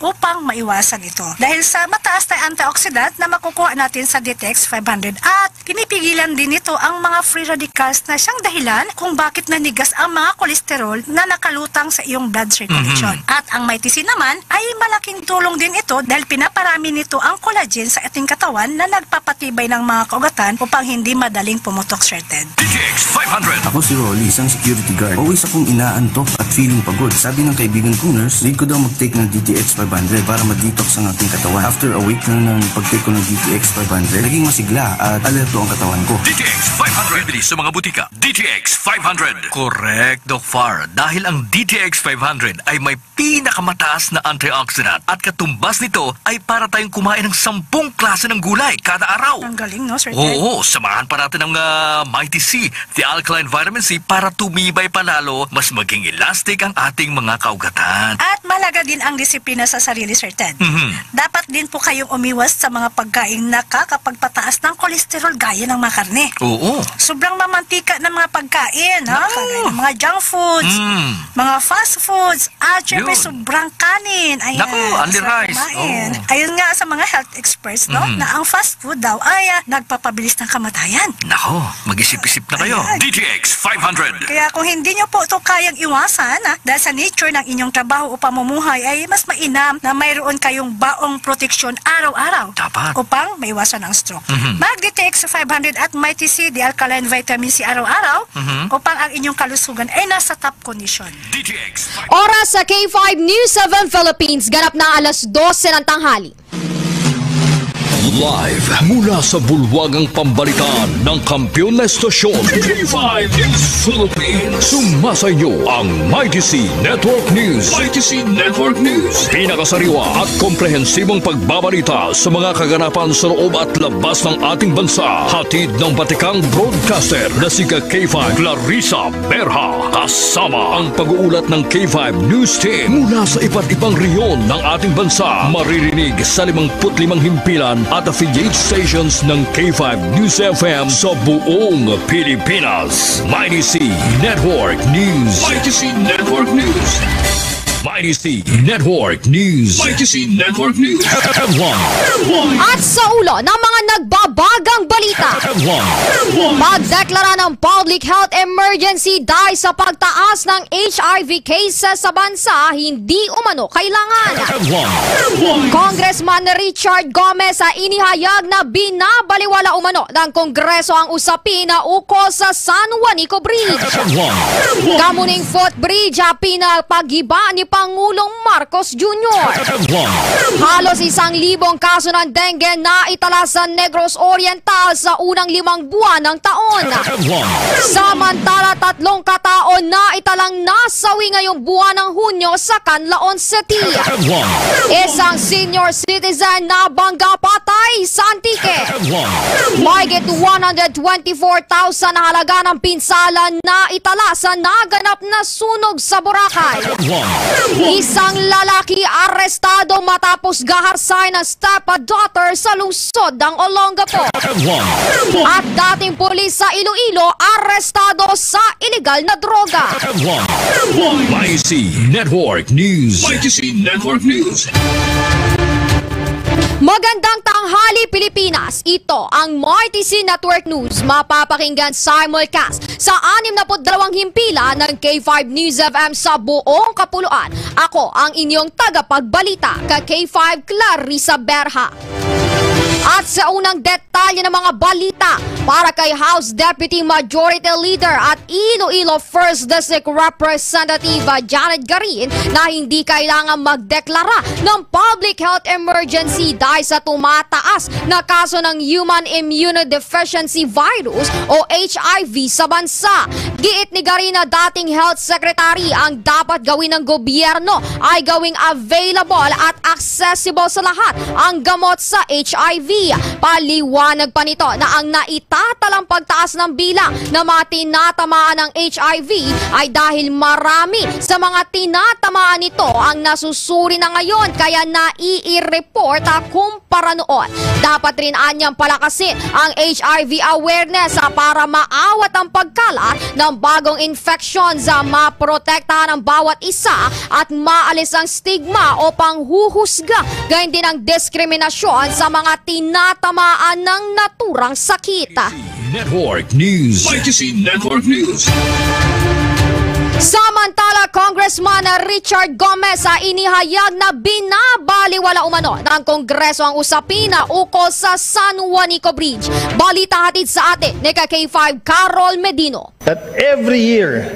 upang maiwasan ito. Dahil sa mataas na antioxidant na makukuha natin sa D T X five hundred at pinipigilan din nito ang mga free radicals na siyang dahilan kung bakit nanigas ang mga kolesterol na nakalutang sa iyong blood circulation. At ang Mighty C naman ay malaking tulong din ito dahil pinaparami nito ang collagen sa ating katawan na nagpapatibay ng mga kaugatan upang hindi madaling pumutok, Sir Ted. D T X five hundred. Ako si Rolly, isang security guard. Always akong inaantok at feeling pagod. Sabi ng kaibigan kong nurse, need ko daw mag-take ng D T X five hundred para ma-detox ang aking katawan. After a week na ng pag-take ko ng D T X five hundred, naging mas La at alerto ang katawan ko. D T X five hundred. Bibili sa mga butika. D T X five hundred. Correct, Doc Far. Dahil ang D T X five hundred ay may pinakamataas na antioxidant at katumbas nito ay para tayong kumain ng sampung klase ng gulay kada araw. Ang galing, no, Sir Ted? Oo, samahan pa natin ng, ah, Mighty C, the alkaline vitamin C, para tumibay pa lalo, mas maging elastic ang ating mga kaugatan. At mahalaga din ang disiplina sa sarili, Sir Ted. Mhm. Dapat din po kayong umiwas sa mga pagkaing nakakapagpataas ng kolesterol gaya ng mga karne. Oo. Sobrang mamantika ng mga pagkain, ha? Naku. Kagaya ng mga junk foods, Mm. mga fast foods, at syempre Yun. sobrang kanin. Ayan, Naku, only sarap rice. kumain. Oo. Ayon nga sa mga health experts, no, Mhm. na ang fast food daw ay, ah, nagpapabilis ng kamatayan. Nako, mag-isip-isip na kayo. Ayan. D T X five hundred. Kaya kung hindi nyo po ito kayang iwasan, ah, dahil sa nature ng inyong trabaho o pamumuhay, ay mas mainam na mayroon kayong baong proteksyon araw-araw Dapat. upang maiwasan ang stroke. Mhm. Mag-D T X five hundred at Mighty C, the alkaline vitamin C araw-araw Mhm. upang ang inyong kalusugan ay nasa top condition. D T X. Oras sa K five News seven Philippines, ganap na alas dose ng tanghali. Live mula sa bulwagang pambalitaan ng kampiyon na estasyon, K five News Philippines. Sumasa inyo ang Mighty C Network News. Mighty C Network News. Pinakasariwa at komprehensibong pagbabalita sa mga kaganapan sa loob at labas ng ating bansa. Hatid ng batikang broadcaster na si ka K five Clarissa Berha. Kasama ang pag-uulat ng K five News Team mula sa iba't ibang rehiyon ng ating bansa. Maririnig sa limangput limang himpilan at affiliate stations ng K five News F M sa buong Pilipinas. Mighty C Network News. Mighty C Network News. Mighty C Network News. Mighty C Network News. Headline. At sa ulo ng mga nagbabagang balita, Headline. Pagdeklara ng public health emergency dahil sa pagtaas ng H I V cases sa bansa, hindi umano kailangan. Headline. Congressman Richard Gomez sa inihayag na binabaliwala umano ng Kongreso ang usapin na ukol sa San Juanico Bridge. Headline. Kamuning footbridge ang pinapaghiba ni Pangulong Marcos Junior. Headline. Halos isang libong kaso ng dengue na itala sa Negros Oriental sa unang limang buwan ng taon. Headline. Samantala, tatlong katao na italang nasawi ngayong buwan ng Hunyo sa Canlaon City. Headline. Isang senior citizen na bangga patay sa Antique. Headline. Mahigit one hundred twenty-four thousand na halaga ng pinsala na itala sa naganap na sunog sa Boracay. Headline. Isang lalaki arestado matapos gaharsay ng stepdaughter sa lungsod ng Olongapo. Headline. At dating pulis sa Iloilo arestado sa iligal na droga. Headline. Mighty C Network News. Mighty C Network News. Magandang tanghali, Pilipinas. Ito ang Mighty C Network News. Mapapakinggan simulcast sa anim na put dalawang himpilan ng K five News F M sa buong kapuluan. Ako ang inyong tagapagbalita, ka K five Clarissa Berha. At sa unang detalye ng mga balita, para kay House Deputy Majority Leader at Iloilo First District Representative, ah, Janet Garin, na hindi kailangan magdeklara ng public health emergency dahil sa tumataas na kaso ng human immunodeficiency virus o H I V sa bansa. Giit ni Garin na dating health secretary, ang dapat gawin ng gobyerno ay gawing available at accessible sa lahat ang gamot sa H I V. Paliwanag pa nito na ang naitatalang pagtaas ng bilang ng mga tinatamaan ng H I V ay dahil marami sa mga tinatamaan nito ang nasusuri na ngayon, kaya nai-report kumpara noon. Dapat rin anyang palakasin ang H I V awareness, ah, para maawat ang pagkalat ng bagong infections, ah, maprotektahan ang bawat isa at maalis ang stigma o panghuhusga, gayon din ang diskriminasyon sa mga tinatamaan ng naturang sakit. Network News. Mighty C Network News. Samantala, Congressman Richard Gomez, ah, inihayag na binabaliwala umano ng Kongreso ang usapin na ukol sa San Juanico Bridge. Balita hatid sa atin ni ka K five Carol Medino. That every year,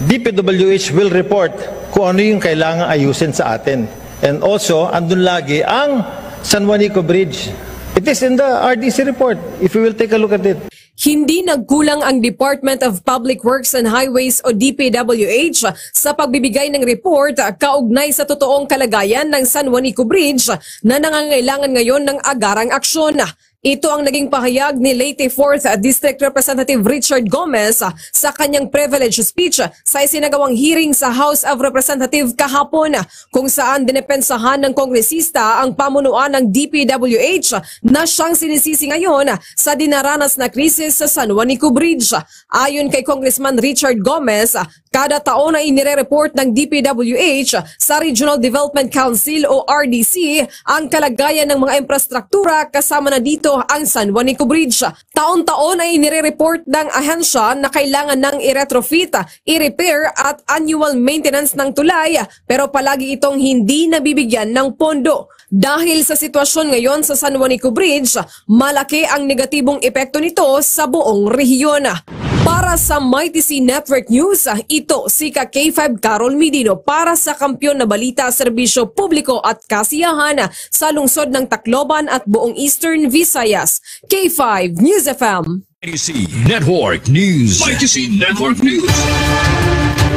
D P W H will report kung ano yung kailangan ayusin sa atin. And also, andun lagi ang San Juanico Bridge It is in the R D C report, if you will take a look at it. Hindi nagkulang ang Department of Public Works and Highways o D P W H sa pagbibigay ng report kaugnay sa totoong kalagayan ng San Juanico Bridge na nangangailangan ngayon ng agarang aksyon. Ito ang naging pahayag ni Leyte fourth District Representative Richard Gomez sa kanyang privilege speech sa isinagawang hearing sa House of Representatives kahapon, kung saan dinepensahan ng kongresista ang pamunuan ng D P W H na siyang sinisisi ngayon sa dinaranas na krisis sa San Juanico Bridge. Ayon kay Congressman Richard Gomez, kada taon ay inire-report ng D P W H sa Regional Development Council o R D C ang kalagayan ng mga infrastruktura, kasama na dito ang San Juanico Bridge. Taon-taon ay inire-report ng ahensya na kailangan ng i-retrofit, i-repair at annual maintenance ng tulay, pero palagi itong hindi nabibigyan ng pondo. Dahil sa sitwasyon ngayon sa San Juanico Bridge, malaki ang negatibong epekto nito sa buong rehiyon. Para sa Mighty C Network News, ito si ka K five Carol Medino para sa Kampiyon na Balita, Serbisyo Publiko at Kasiyahan sa lungsod ng Tacloban at buong Eastern Visayas. K five News F M. Mighty C Network News. Mighty C Network News.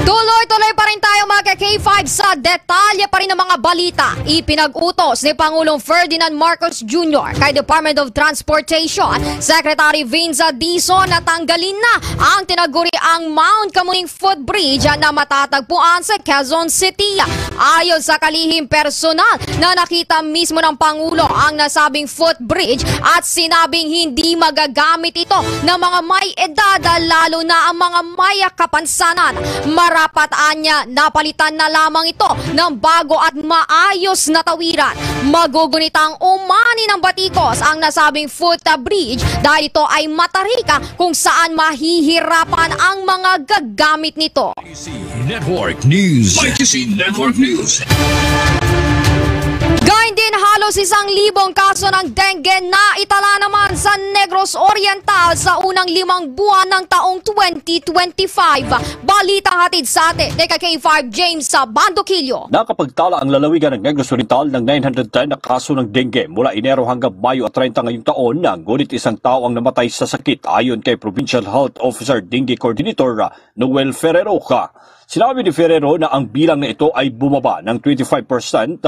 Tuloy-tuloy pa rin tayo, mga K five, sa detalye pa rin ng mga balita. Ipinag-utos ni Pangulong Ferdinand Marcos Junior kay Department of Transportation Secretary Vinza Dizon na tanggalin na ang tinaguriang Mount Kamuning Footbridge na matatagpuan sa Quezon City. Ayon sa kalihim, personal na nakita mismo ng Pangulo ang nasabing footbridge at sinabing hindi magagamit ito ng mga may edad, lalo na ang mga may kapansanan. Marapat anya, napalitan na lamang ito ng bago at maayos na tawiran. Magugunitang umani ng batikos ang nasabing footbridge dahil ito ay matarik, kung saan mahihirapan ang mga gagamit nito. Mighty C Network News. Mighty C Network News. Gayon din, halos isang libong kaso ng dengue na itala naman sa Negros Oriental sa unang limang buwan ng taong twenty twenty-five. Balita hatid sa atin ni ka K five James sa Bandokilyo. Nakapagtala ang lalawigan ng Negros Oriental ng nine hundred ten na kaso ng dengue mula Enero hanggang Mayo treinta ngayong taon, ngunit isang tao ang namatay sa sakit, ayon kay Provincial Health Officer Dengue Coordinator Noel Ferreroca. Sinabi ni Ferrero na ang bilang na ito ay bumaba ng twenty-five percent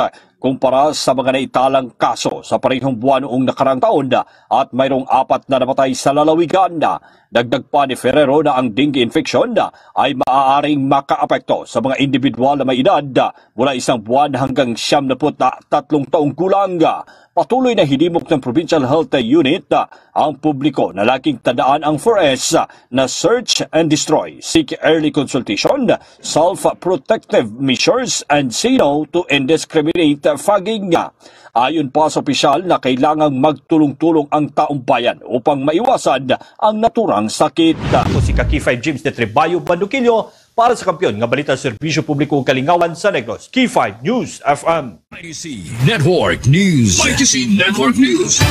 kumpara sa mga naitalang kaso sa parehong buwan noong nakarang taon at mayroong apat na namatay sa lalawigan. Dagdag pa ni Ferrero na ang dengue infection ay maaaring makaapekto sa mga individual na may edad mula isang buwan hanggang siyam na put tatlong taong gulang. Patuloy na hinimok ng Provincial Health Unit ang publiko na laging tandaan ang four S na search and destroy, seek early consultation, self-protective measures, and say no to indiscriminate fogging. Ayon pa sa opisyal na kailangang magtulong-tulong ang taong bayan upang maiwasan ang naturang sakit. Ako si ka K five James de Trebayo Bandukillo para sa Kampiyon nga Balita, Serbisyo Publiko ug Kalingawan sa Negros, K five News F M. Mighty C Network News. Mighty C Network News.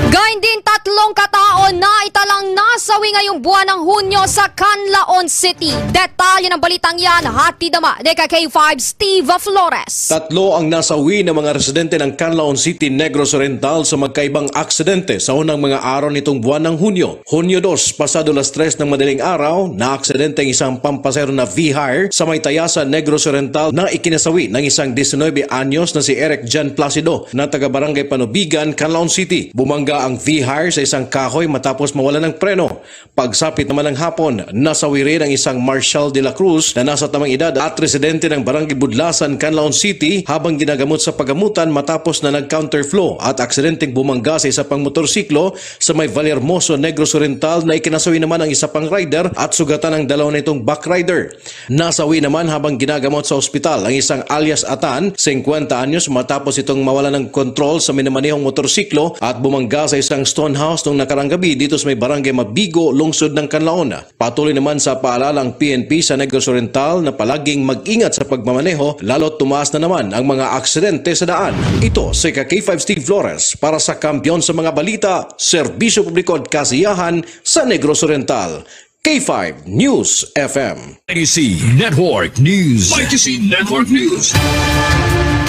Gayon din, tatlong katao na italang nasawi ngayong buwan ng Hunyo sa Canlaon City. Detalye ng balitang yan, hatid naman ni ka K five Steve Flores. Tatlo ang nasawi na mga residente ng Canlaon City, Negros Oriental sa magkaibang aksidente sa unang mga araw nitong buwan ng Hunyo. Hunyo dos, pasado las tres ng madaling araw, naaksidente ang isang pampasahero na V-Hire sa may Tayasa, Negros Oriental, na ikinasawi ng isang diecinuebe anyos na si Eric Jan Placido na taga Barangay Panubigan, Canlaon City. Bumangga ang V-Hire sa isang kahoy matapos mawala ng preno. Pagsapit naman ng hapon, nasawi rin ang isang Marshall de la Cruz na nasa tamang edad at residente ng Barangay Budlasan, Canlaon City, habang ginagamot sa pagamutan matapos na nag-counterflow at aksidenteng bumangga sa isa pang motorsiklo sa may Vallehermoso, Negros Oriental, na ikinasawi naman ang isa pang rider at sugatan ang dalawa nitong backrider. Nasawi naman habang ginagamot sa ospital ang isang alias Atan, singkwenta anyos, matapos itong mawala ng kontrol sa minamanehong motorsiklo at bumangga sa isang stone house nung nakarang gabi dito sa may barangay Mabigo, lungsod ng Canlaon. Patuloy naman sa paalala ang P N P sa Negros Oriental na palaging mag-ingat sa pagmamaneho, lalo't tumaas na naman ang mga aksidente sa daan. Ito si ka K five Steve Flores para sa Kampiyon sa mga Balita, Serbisyo Publiko at Kasiyahan sa Negros Oriental, K five News F M. Mighty C Network News. Mighty C Network News.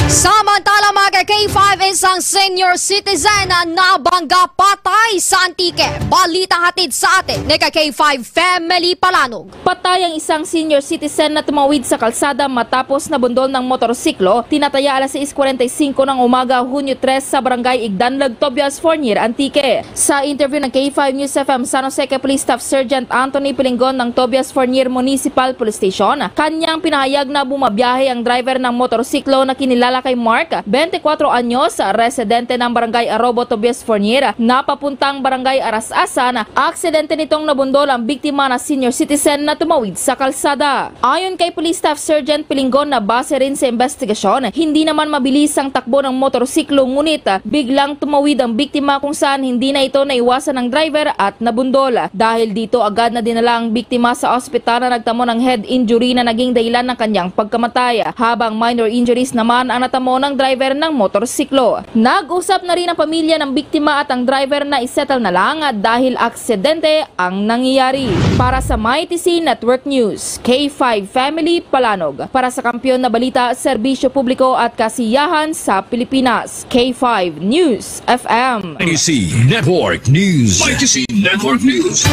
Samantala, mga ka-K five, isang senior citizen na nabangga patay sa Antique. Balita hatid sa atin ni ka-K five Family Palanog. Patay ang isang senior citizen na tumawid sa kalsada matapos nabundol ng motorsiklo, tinataya alas sais kwarenta y singko ng umaga, Hunyo tres, sa Barangay Igdanlag, Tobias Fornier, Antique. Sa interview ng K five News F M San Jose kay Police Staff Sergeant Anthony Pilingon ng Tobias Fornier Municipal Police Station, kanyang pinahayag na bumabiyahe ang driver ng motorsiklo na kinilala kay Mark, twenty-four anyos, residente ng Barangay Arobo, Tobias Fornier, na papuntang Barangay Aras-asan. Aksidente nitong nabundol ang biktima na senior citizen na tumawid sa kalsada. Ayon kay Police Staff Sergeant Pilingon, na base rin sa investigasyon, hindi naman mabilis ang takbo ng motorsiklo, ngunit, ah, biglang tumawid ang biktima kung saan hindi na ito naiwasan ng driver at nabundol. Dahil dito, agad na dinala ang biktima sa ospital na nagtamo ng head injury na naging dahilan ng kanyang pagkamatay, habang minor injuries naman ang natamo ng driver ng motorsiklo. Nag-usap na rin ang pamilya ng biktima at ang driver na isettle na lang dahil aksidente ang nangyayari. Para sa Mighty C Network News, K five Family Palanog. Para sa kampiyon na balita, serbisyo publiko at kasiyahan sa Pilipinas, K five News F M. Mighty C Network News. Mighty C Network News.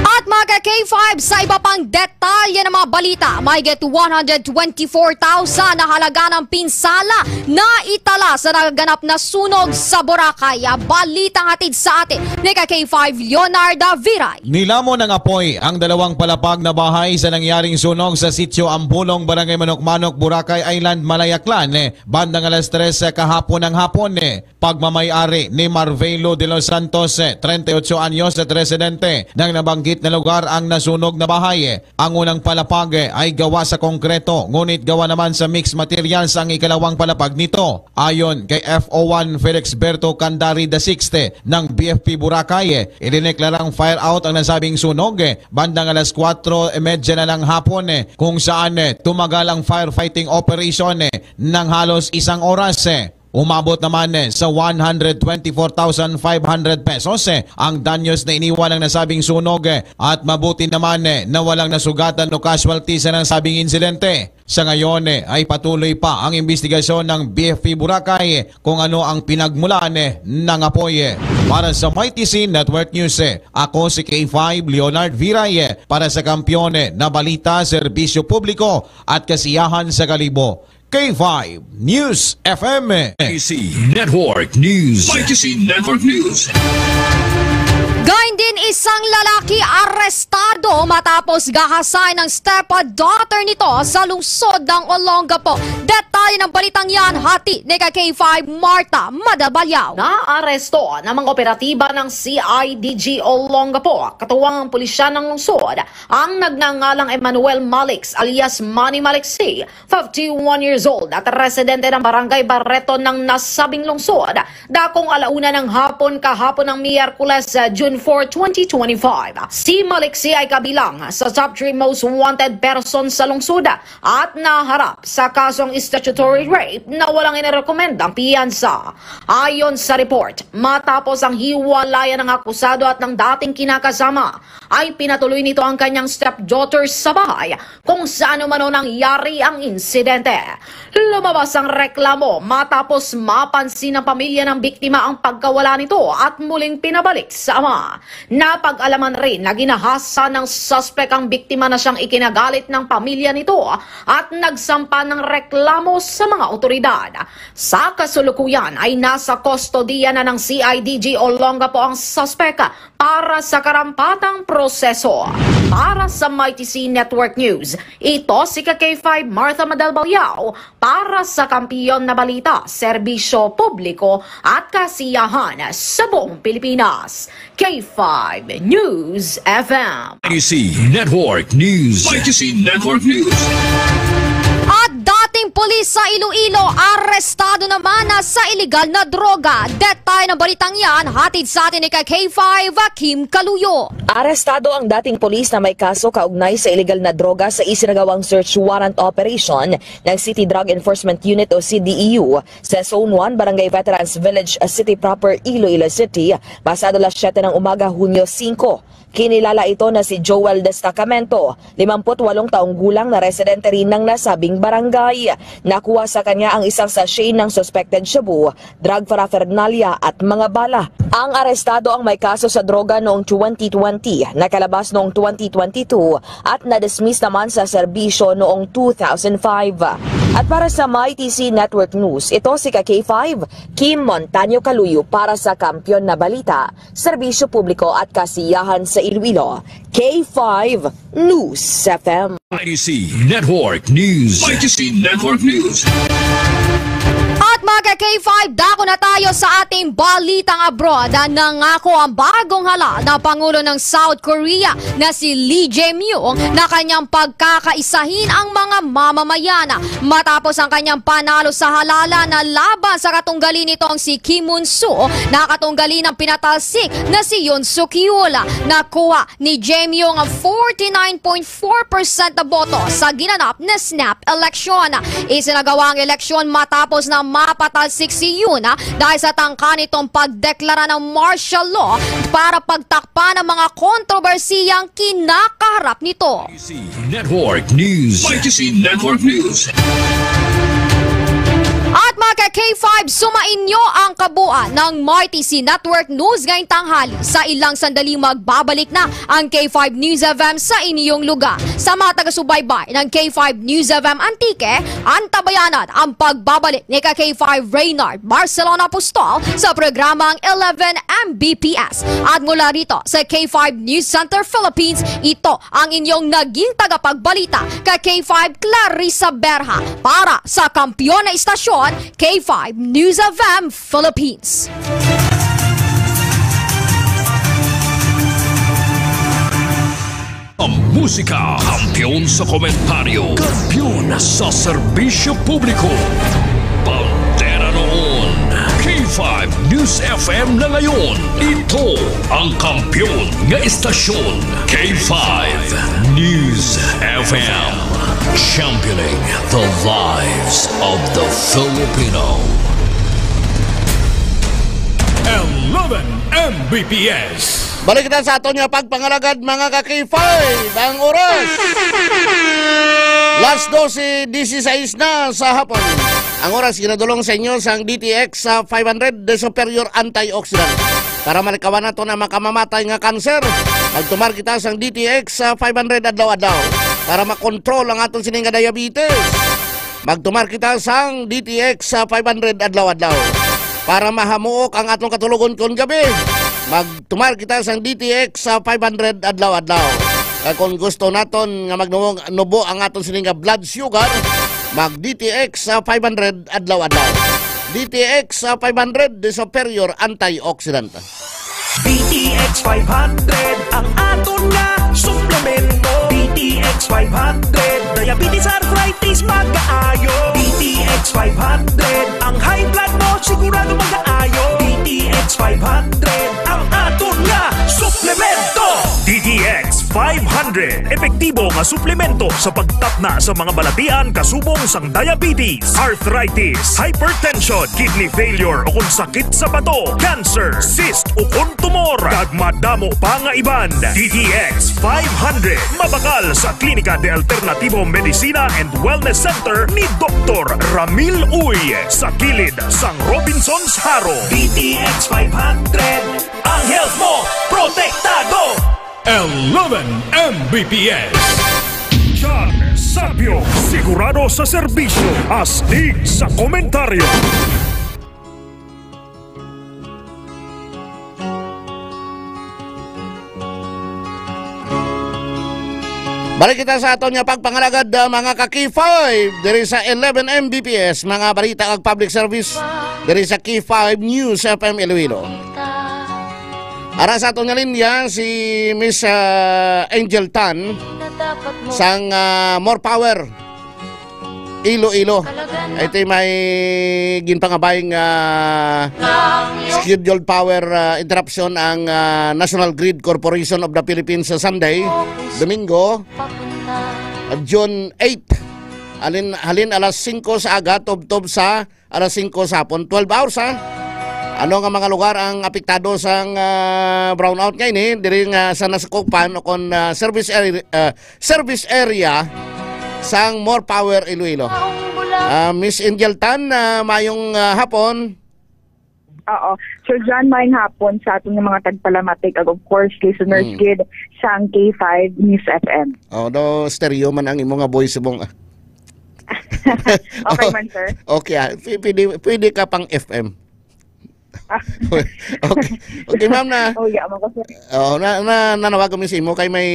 At mga ka-K five, sa iba pang detalye ng mga balita, mahigit one hundred twenty-four thousand na halaga ng pinsala na itala sa naganap na sunog sa Boracay. Balitang hatid sa atin ni ka-K five Leonarda Viray. Nilamon ng apoy ang dalawang palapag na bahay sa nangyaring sunog sa Sitio Ambulong, Barangay Manok-Manok, Boracay Island, Malayaklan, eh, bandang alas tres kahapon ng hapon, eh. Pagmamay-ari ni Marvelo de los Santos, eh, treinta y ocho anyos at residente ng nabanggit na lugar ang nasunog na bahay, eh. Ang unang palapag, eh, ay gawa sa konkreto, ngunit gawa naman sa mixed materials ang ikalawang palapag nito. Ayon kay F O one Felix Berto Candari the sixth, eh, ng B F P Boracay, eh, idineklarang fire out ang nasabing sunog, eh, bandang alas kwatro y medya na ng hapon, eh, kung saan, eh, tumagal ang firefighting operation, eh, ng halos isang oras, eh. Umabot naman, eh, sa one hundred twenty-four thousand five hundred pesos, eh, ang danyos na iniwan ng nasabing sunog, eh, at mabuti naman, eh, na walang nasugatan o casualty sa nasabing insidente. Sa ngayon, eh, ay patuloy pa ang imbestigasyon ng B F P Boracay, eh, kung ano ang pinagmulan, eh, ng apoy, eh. Para sa Mighty C Network News, eh, ako si K five Leonard Viray, eh, para sa Kampiyon, eh, na Balita, Serbisyo Publiko at Kasiyahan sa Kalibo. K five News F M. K C Network News. K C Network News. Gayon din, isang lalaki arestado matapos gahasain ang stepdaughter nito sa lungsod ng Olongapo. Detalye ng balitang yan, hatid ni ka-K five Martha Madabalyao. Naaresto ng mga operatiba ng C I D G Olongapo, katuwang ang pulisya ng lungsod, ang nagngangalang Emmanuel Malix alias Manny Malixi, fifty-one years old at residente ng Barangay Barreto ng nasabing lungsod, dakong alauna ng hapon kahapon ng Miyerkules, June four, twenty twenty-five. Si Malixi ay kabilang sa top three most wanted person sa lungsod at naharap sa kasong statutory rape na walang inirekomendang piyansa. Ayon sa report, matapos ang hiwalayan ng akusado at ng dating kinakasama, ay pinatuloy nito ang kanyang stepdaughter sa bahay kung saan umano nangyari ang insidente. Lumabas ang reklamo matapos mapansin ng pamilya ng biktima ang pagkawala nito at muling pinabalik sa ama. Napag-alaman rin na ginahasa ng suspek ang biktima na siyang ikinagalit ng pamilya nito at nagsampa ng reklamo sa mga otoridad. Sa kasulukuyan ay nasa kustodiya na ng C I D G Olongapo ang suspek para sa karampatang proseso. Para sa Mighty C Network News, ito si ka-K five Martha Madalbayaw para sa Kampiyon na Balita, Serbisyo Publiko at Kasiyahan sa buong Pilipinas. K five News F M. K C Network News. K C Network News. At dating pulis sa Iloilo, arestado naman na sa iligal na droga. Detalye ng balitang yan, hatid sa atin ni ka-K five, Kim Kaluyo. Arestado ang dating pulis na may kaso kaugnay sa iligal na droga sa isinagawang search warrant operation ng City Drug Enforcement Unit o C D E U sa Zone one, Barangay Veterans Village, City Proper, Iloilo City, pasado las siyete ng umaga, Hunyo singko. Kinilala ito na si Joel Destacamento, limampu't walong taong gulang na residente rin ng nasabing barangay. Nakuha sa kanya ang isang sachet ng suspected shabu, drug paraphernalia at mga bala. Ang arestado ang may kaso sa droga noong twenty twenty, nakalabas noong twenty twenty-two at nadismiss naman sa serbisyo noong two thousand five. At para sa Mighty C Network News, ito si ka K five, Kim Montaño Kaluyo para sa Kampiyon na Balita, Serbisyo Publiko at Kasiyahan sa Iloilo, K five News F M. Mighty C Network News. Mighty C Network News. At mga K five, dako na tayo sa ating balitang abroad. Nangako ang bagong halal na Pangulo ng South Korea na si Lee Jae-myung na kanyang pagkakaisahin ang mga mamamayan. Matapos ang kanyang panalo sa halalan na laban sa katunggali nitong si Kim Un-soo, nakatunggali ng pinatalsik na si Yoon Suk Yeol. Nakuha ni Jae-myung ang forty-nine point four percent na boto sa ginanap na snap election. Isinagawa ang eleksyon matapos na mapatalsik si Yoon, ah, dahil sa tangka nitong pagdeklara ng martial law para pagtakpan ang mga kontrobersiyang kinakaharap nito. Network News. Mighty C Network News. At mga ka K five, sumainyo ang kabuuan ng Mighty C Network News ngayong tanghali. Sa ilang sandali, magbabalik na ang K five News F M sa inyong lugar. Sa mga taga-subaybay ng K five News F M Antique, antabayanan ang pagbabalik ni ka K five Reynard Barcelona Apostol sa programang eleven M B P S. At mula rito sa K five News Center Philippines, ito ang inyong naging tagapagbalita, ka K five Clarissa Berha, para sa Kampiyon na Istasyon, K five News F M Philippines. Ang musika, kampiyon sa komentaryo, kampiyon sa serbisyo publiko. Bandera noon, K five News F M na ngayon. Ito ang kampiyon nga istasyon, K five News F M. Championing the lives of the Filipino. Eleven M B P S. Balik kita sa aton nga pagpangalagad, mga ka K five. Ang oras, las dose dieciséis na sa hapon. Ang oras ginadulong sa inyo sang D T X sa five hundred, the superior antioxidant. Para malikawan naton ang makamamatay nga kanser, magtumar kita sang D T X sa five hundred adlaw-adlaw para makontrol ang aton sini nga diabetes. Magtumar kita sang D T X sa five hundred adlaw-adlaw para mahamuok ang aton katulogon kon gabi. Magtumar kita sang D T X sa five hundred adlaw-adlaw. Kag kon gusto naton nga magnubo ang aton sini nga blood sugar, mag D T X sa five hundred adlaw-adlaw. D T X sa five hundred, the superior antioxidant. D T X five hundred, ang aton nga suplemento. D T X five hundred, diabetes, arthritis, magaayo. D T X five hundred, ang high blood mo sigurado magaayo. D T X five hundred, ang aton nga suplemento. D T X five hundred, epektibo nga suplemento sa pagtapna sa mga balatian kasubong sang diabetes, arthritis, hypertension, kidney failure o kon sakit sa bato, cancer, cyst o kon tumor, kag madamo pa nga iban. D T X five hundred, mabakal sa Klinika de Alternativo Medicina and Wellness Center ni Doktor Ramil Uy, sa kilid sang Robinsons Jaro. D T X five hundred, ang health mo protektado. Eleven M B P S. John Sabio, sigurado sa serbisyo, astig sa komentaryo. Balik kita sa aton nga pagpangalagad, ah, mga ka K five, diri sa eleven M B P S, mga balita kag public service, diri sa K five News F M Iloilo. Ara sa aton nga linya, si Miss, ah, Angel Tan sang, ah, More Power Iloilo. Ito may ginpangabay nga scheduled power, ah, interruption ang, ah, National Grid Corporation of the Philippines sa Sunday, Domingo, ah, June eight. Halin, halin alas singko sa aga, tubtob sa alas singko sa hapon, twelve hours, ha? Ano nga mga lugar ang apektado sang, ah, brownout nga ini? Diri nga sa nasakupan o kon, ah, service area, ah, service area sang More Power Iloilo. Ah, Miss Angel Tan, ah, mayong, ah, hapon. Oo. Sir John, maayong hapon sa aton nga mga tagpalamatig, ag of course, listeners Mm. gid sang K five News F M. Oh, do stereo man ang imo nga voice mong Okay man, sir. Okay, ah. P-, pwede, pwede ka pang F M. Okay. Okay, ma'am, na Oh, yeah, man ko, sir. Oh, na, na, nanawagan mi sa imo kay may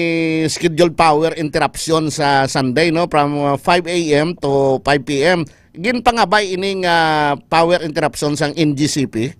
scheduled power interruption sa Sunday, no, from, uh, five a m to five p m. Ginpangabay ining, ah, power interruption sang N G C P?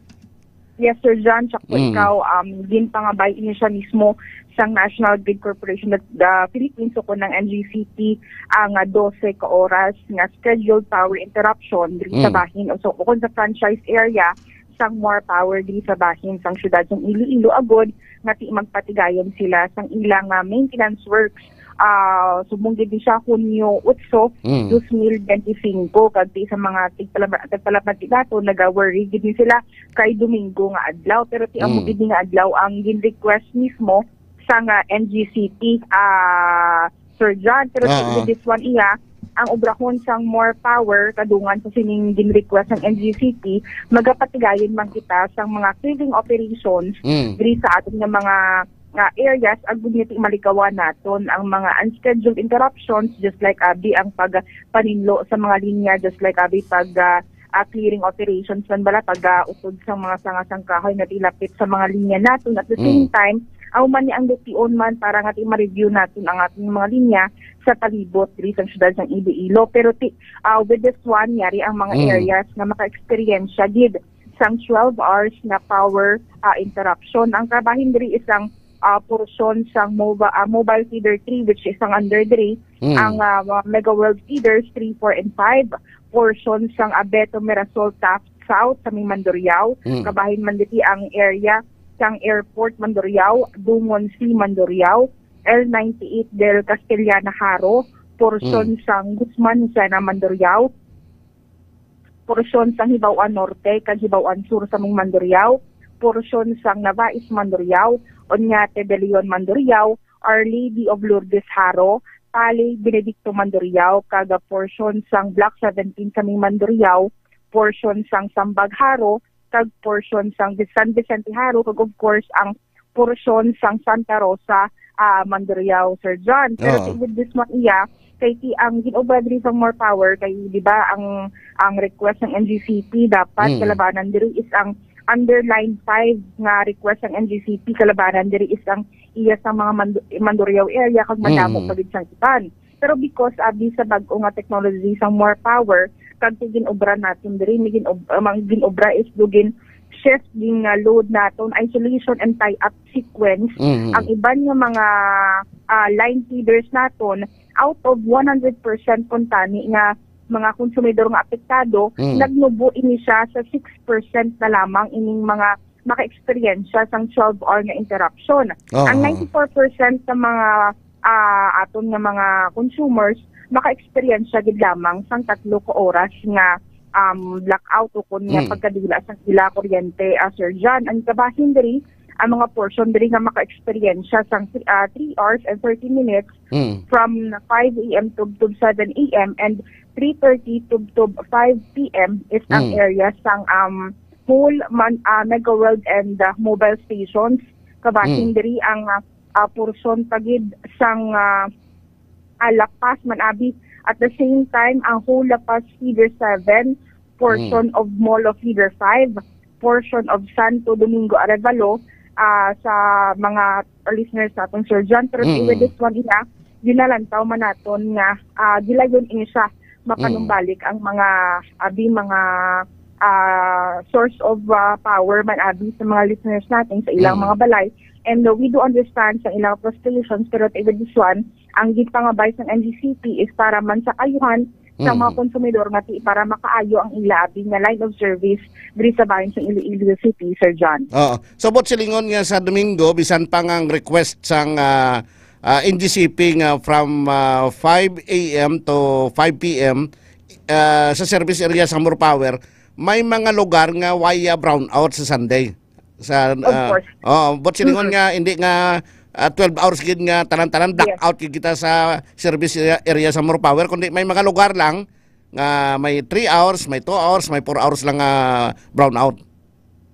Yes, Sir John, tsaka po Mm. ikaw, um, ginpangabay ini siya mismo sang National Grid Corporation of the Philippines, o kung ng N G C P, ang, ah, dose ka oras nga scheduled power interruption diri sa Mm. bahin o so, o kung sa franchise area sang More Power diri sa bahin sang siyudad sang Iloilo, agod nga ti magpatigayon sila sang ilang, ah, maintenance works. Ah, subong gid ni siya, Hunyo otso, Mm. dos mil benti singko, kag ti sa mga tigpalama-, tigpalamatig nato, naga-worry gid ni sila kay Domingo nga adlaw. Pero ti amo Mm. gid ni nga adlaw ang gin-request mismo sang, ah, N G C P, ah, Sir John. Pero Ah, ti ah. with this one, iya, ang obrahon sang More Power, kadungan sa sining gin-request sang N G C P, magapatigayon man kita sang mga clearing operations Mm. diri sa aton nga mga, nga areas, agud nga ti malikawan naton ang mga unscheduled interruptions, just like abi ang pagpaninlo sa mga linya, just like abi pag, ah, ah, clearing operations man bala, pag, ah, utod sa mga sanga sang kahoy nga ti lapit sa mga linya naton. At the same Mm. time, amo man ni ang dution man para nga ti ma-review naton ang aton mga linya sa palibot diri sa siyudad sang Iloilo. Pero ti, ah, with this one, yari ang mga Mm. areas nga maka-eksperyensya gid sang twelve hours nga power, ah, interruption. Ang kabahin diri is ang, ah, porsyon sang moba-, ah, mobile feeder three, which is ang under diri, Mm. ang, ah, mga Mega World feeders three, four, and five, porsyon sang Abeto Mirasol Taft South sa may Mandurriao, Mm. kabahin man diri ang area sang Airport Mandurriao, Dungon C Mandurriao, L ninety-eight Del Castellana Jaro, porsyon Mm. sang Guzman Lucena Mandurriao, porsyon sang Hibaw-an Norte kag Hibaw-an Sur sa may Mandurriao, porsyon sang Navais Mandurriao, Oñate de Leon Mandurriao, Our Lady of Lourdes Jaro, Pali Benedicto Mandurriao, kag porsyon sang Block seventeen sa may Mandurriao, porsyon sang Sambag Jaro, kag porsyon sang San Vicente Jaro, kag of course ang porsyon sang Santa Rosa, ah, Mandurriao, Sir John. Pero Oo. Ti with this one, iya, kay ti ang gin-obra diri sang More Power, kay di ba ang, ang request sang N G C P dapat Mm. kalabanan diri is ang underline five nga request sang N G C P, kalabanan diri is ang iya sa mga Mandu-, Mandurriao area kag madamo Mm. pa gid sang iban. Pero because abi sa bag-o nga technology sang More Power, kag ti gin-obra naton diri, ni gin-ob-, ang gin-obra is do gin-shift gin nga load naton, isolation and tie-up sequence. Mm. Ang iban nga mga, ah, line feeders naton, out of one hundred percent kuntani nga mga konsumidor nga apektado, Mm. nagnubo ini siya sa six percent na lamang ining mga maka-eksperyensya sang twelve hour nga interruption. Oo. Ang ninety-four percent sa mga, ah, aton nga mga consumers maka-eksperyensya gid lamang sang tatlo ka oras nga, um, blackout o kon nga Mm. pagkadula sang ila kuryente, ah, Sir John. Ang kabahin diri, ang mga portion diri nga maka-eksperyensya sang, ah, three hours and thirty minutes Mm. from five a m to, to seven a m and three thirty to, to five p m is ang Mm. area sang, um, whole man, ah, Mega World and, ah, mobile stations. Kabahin Mm. diri ang, ah, ah, portion pa gid sang, ah, ah, La Paz man abi. At the same time, ang whole La Paz Feeder seven, portion Mm. of Molo Feeder five, portion of Santo Domingo Arevalo, ah, sa mga listeners naton, Sir John. Pero Mm. with this one, ina, ginalantaw man naton nga, ah, gilayon ini siya mapanumbalik Mm. ang mga, abi, mga, ah, source of, ah, power man abi sa mga listeners natin sa ilang Mm. mga balay. And, uh, we do understand sa ilang frustrations, pero with this one, ang gipangabay sa N G C P is para man sa kayuhan sa Mm. mga konsumidor nga ti-, para makaayo ang ila abi nga line of service diri sa bahin sa Iloilo City, Sir John. Oo. So, buot silingon nga sa Domingo, bisan pa nga ang request sang, ah, ah, N G C P nga from, ah, five a m to five p m, ah, sa service area sa More Power, may mga lugar nga way, ah, brownout sa Sunday. Sa, Of ah, course. Oh, buot silingon Mm-mm. nga, hindi nga, ah, twelve hours gid nga tanan-tanan Yes. blackout gid kita sa service area, area sa More Power, kundi may mga lugar lang nga may three hours, may two hours, may four hours lang nga brownout.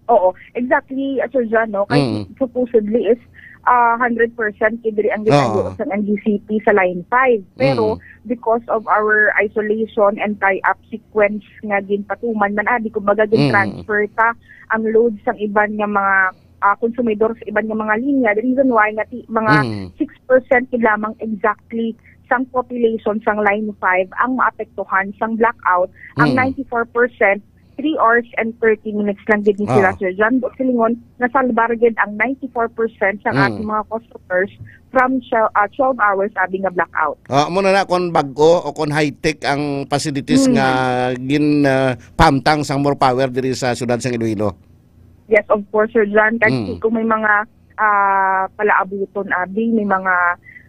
Oo, exactly, uh, Sir John, no? Kay Mm. supposedly is, ah, hundred percent kay diri ang Oo. ginayo sa N G C P sa Line five. Pero Mm. because of our isolation and tie-up sequence nga ginpatuman man, ah, di kumbaga Mm. gin-transfer ta ang load sang iban nga mga, ah, konsumidor sa iban nga mga linya. The reason why nga ti-, mga Mm. six percent gid lamang exactly sang population sang Line five ang maapektuhan sang blackout. Ang Mm. ninety-four percent, three hours and thirty minutes lang gid ni sila, Ah. Sir John. Buot silingon, nasalbar gid ang ninety-four percent sang Mm. ating mga customers from sya-, ah, twelve hours abi nga blackout. Ah, amo na na kung bag-o o kung high-tech ang facilities Mm. nga gin, ah, pahamtang sang More Power diri sa siyudad sang Iloilo. Yes, of course, Sir John. Kasi Mm. kung may mga, ah, palaabuton, abi, may mga,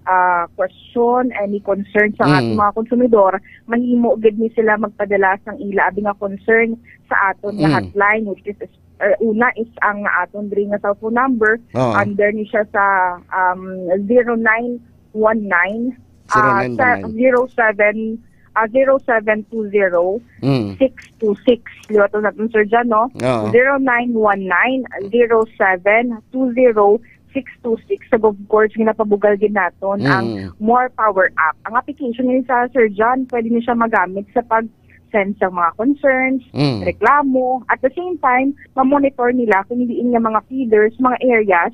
ah, question, any concern sa Mm. ating mga konsumidor, mahimo gid ni sila magpadala sang ila abi nga concern sa aton nga Mm. hotline, which is, uh, una is ang aton diri nga cellphone number. Oo. Under ni siya sa, um, zero nine one nine, ah, sa Zero nine one nine. zero seven, ah, zero seven two zero, Mm. six two six. Liwaton naton, Sir John, no? Oo. Zero nine one nine, zero seven two zero, six two six. So, of course, ginapabugal din naton ang Mm. More Power app. Ang application ni sa, Sir John, pwede niyo siya magamit sa pag-send sa mga concerns, Mm. reklamo. At the same time, ma-monitor nila kung diin nga mga feeders, mga areas,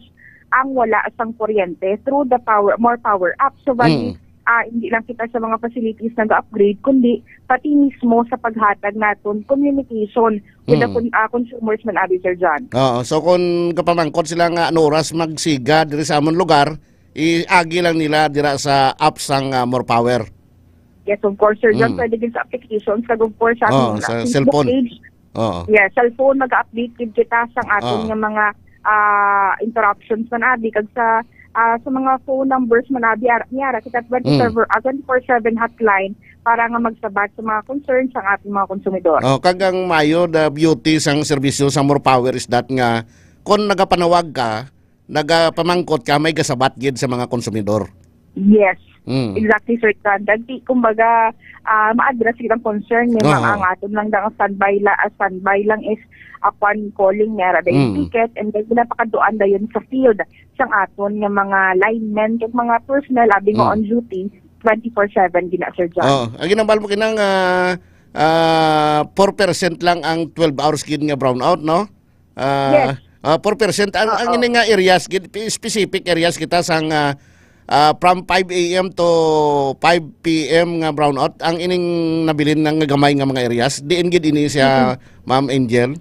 ang wala sang kuryente through the power, More Power app. So, bali, Mm. ah, hindi lang kita sa mga facilities nag-upgrade, kundi pati mismo sa paghatag naton communication with the Mm. con-, ah, consumers man abi, Sir John. Oo, so kung kapamangkot sila nga ano oras magsiga diri sa amon lugar, iagi lang nila dira sa app sang, ah, More Power. Yes, of course, Sir John, Mm. pwede din sa applications, kag of course sa Oo, ating sa Facebook cellphone. page. Oo. Yes, cellphone, mag-update gid kita sang aton Oo. nga mga, ah, interruptions man abi, kag sa, ah, sa mga phone numbers man abi, ara, niara kita Mm. twenty-seven, ah, twenty-four seven hotline para nga magsabat sa mga concerns sang ating mga konsumidor. Oh, kag ang mayo, the beauty sang serbisyo sa More Power is that nga kung nagapanawag ka, nagapamangkot ka, may gasabat gid sa mga konsumidor. Yes. Mm. Exactly, Sir Tan. Dagti, kumbaga, ah, ma-address gid ang concern ni ma'am. Oo. Ang aton lang, ang standby la-, ah, standby lang is upon calling, may ara dayon Mm. ticket, and then ginapakaduan dayon sa field sang aton nga mga linemen kag mga personnel, abi nga Mm. on duty, twenty-four seven gina, Sir John. Oh, ang ginambal mo kinang, ah, ah, four percent lang ang twelve hours gid nga brownout, no? Ah, Yes. ah, four percent. Ang, ang Oo. ini nga areas, gid-, specific areas kita sang, ah, ah, from five A M to five P M nga brownout. Ang ining nabilin na nga gamay nga mga areas, diin gid ini siya, Mm. Ma'am Angel?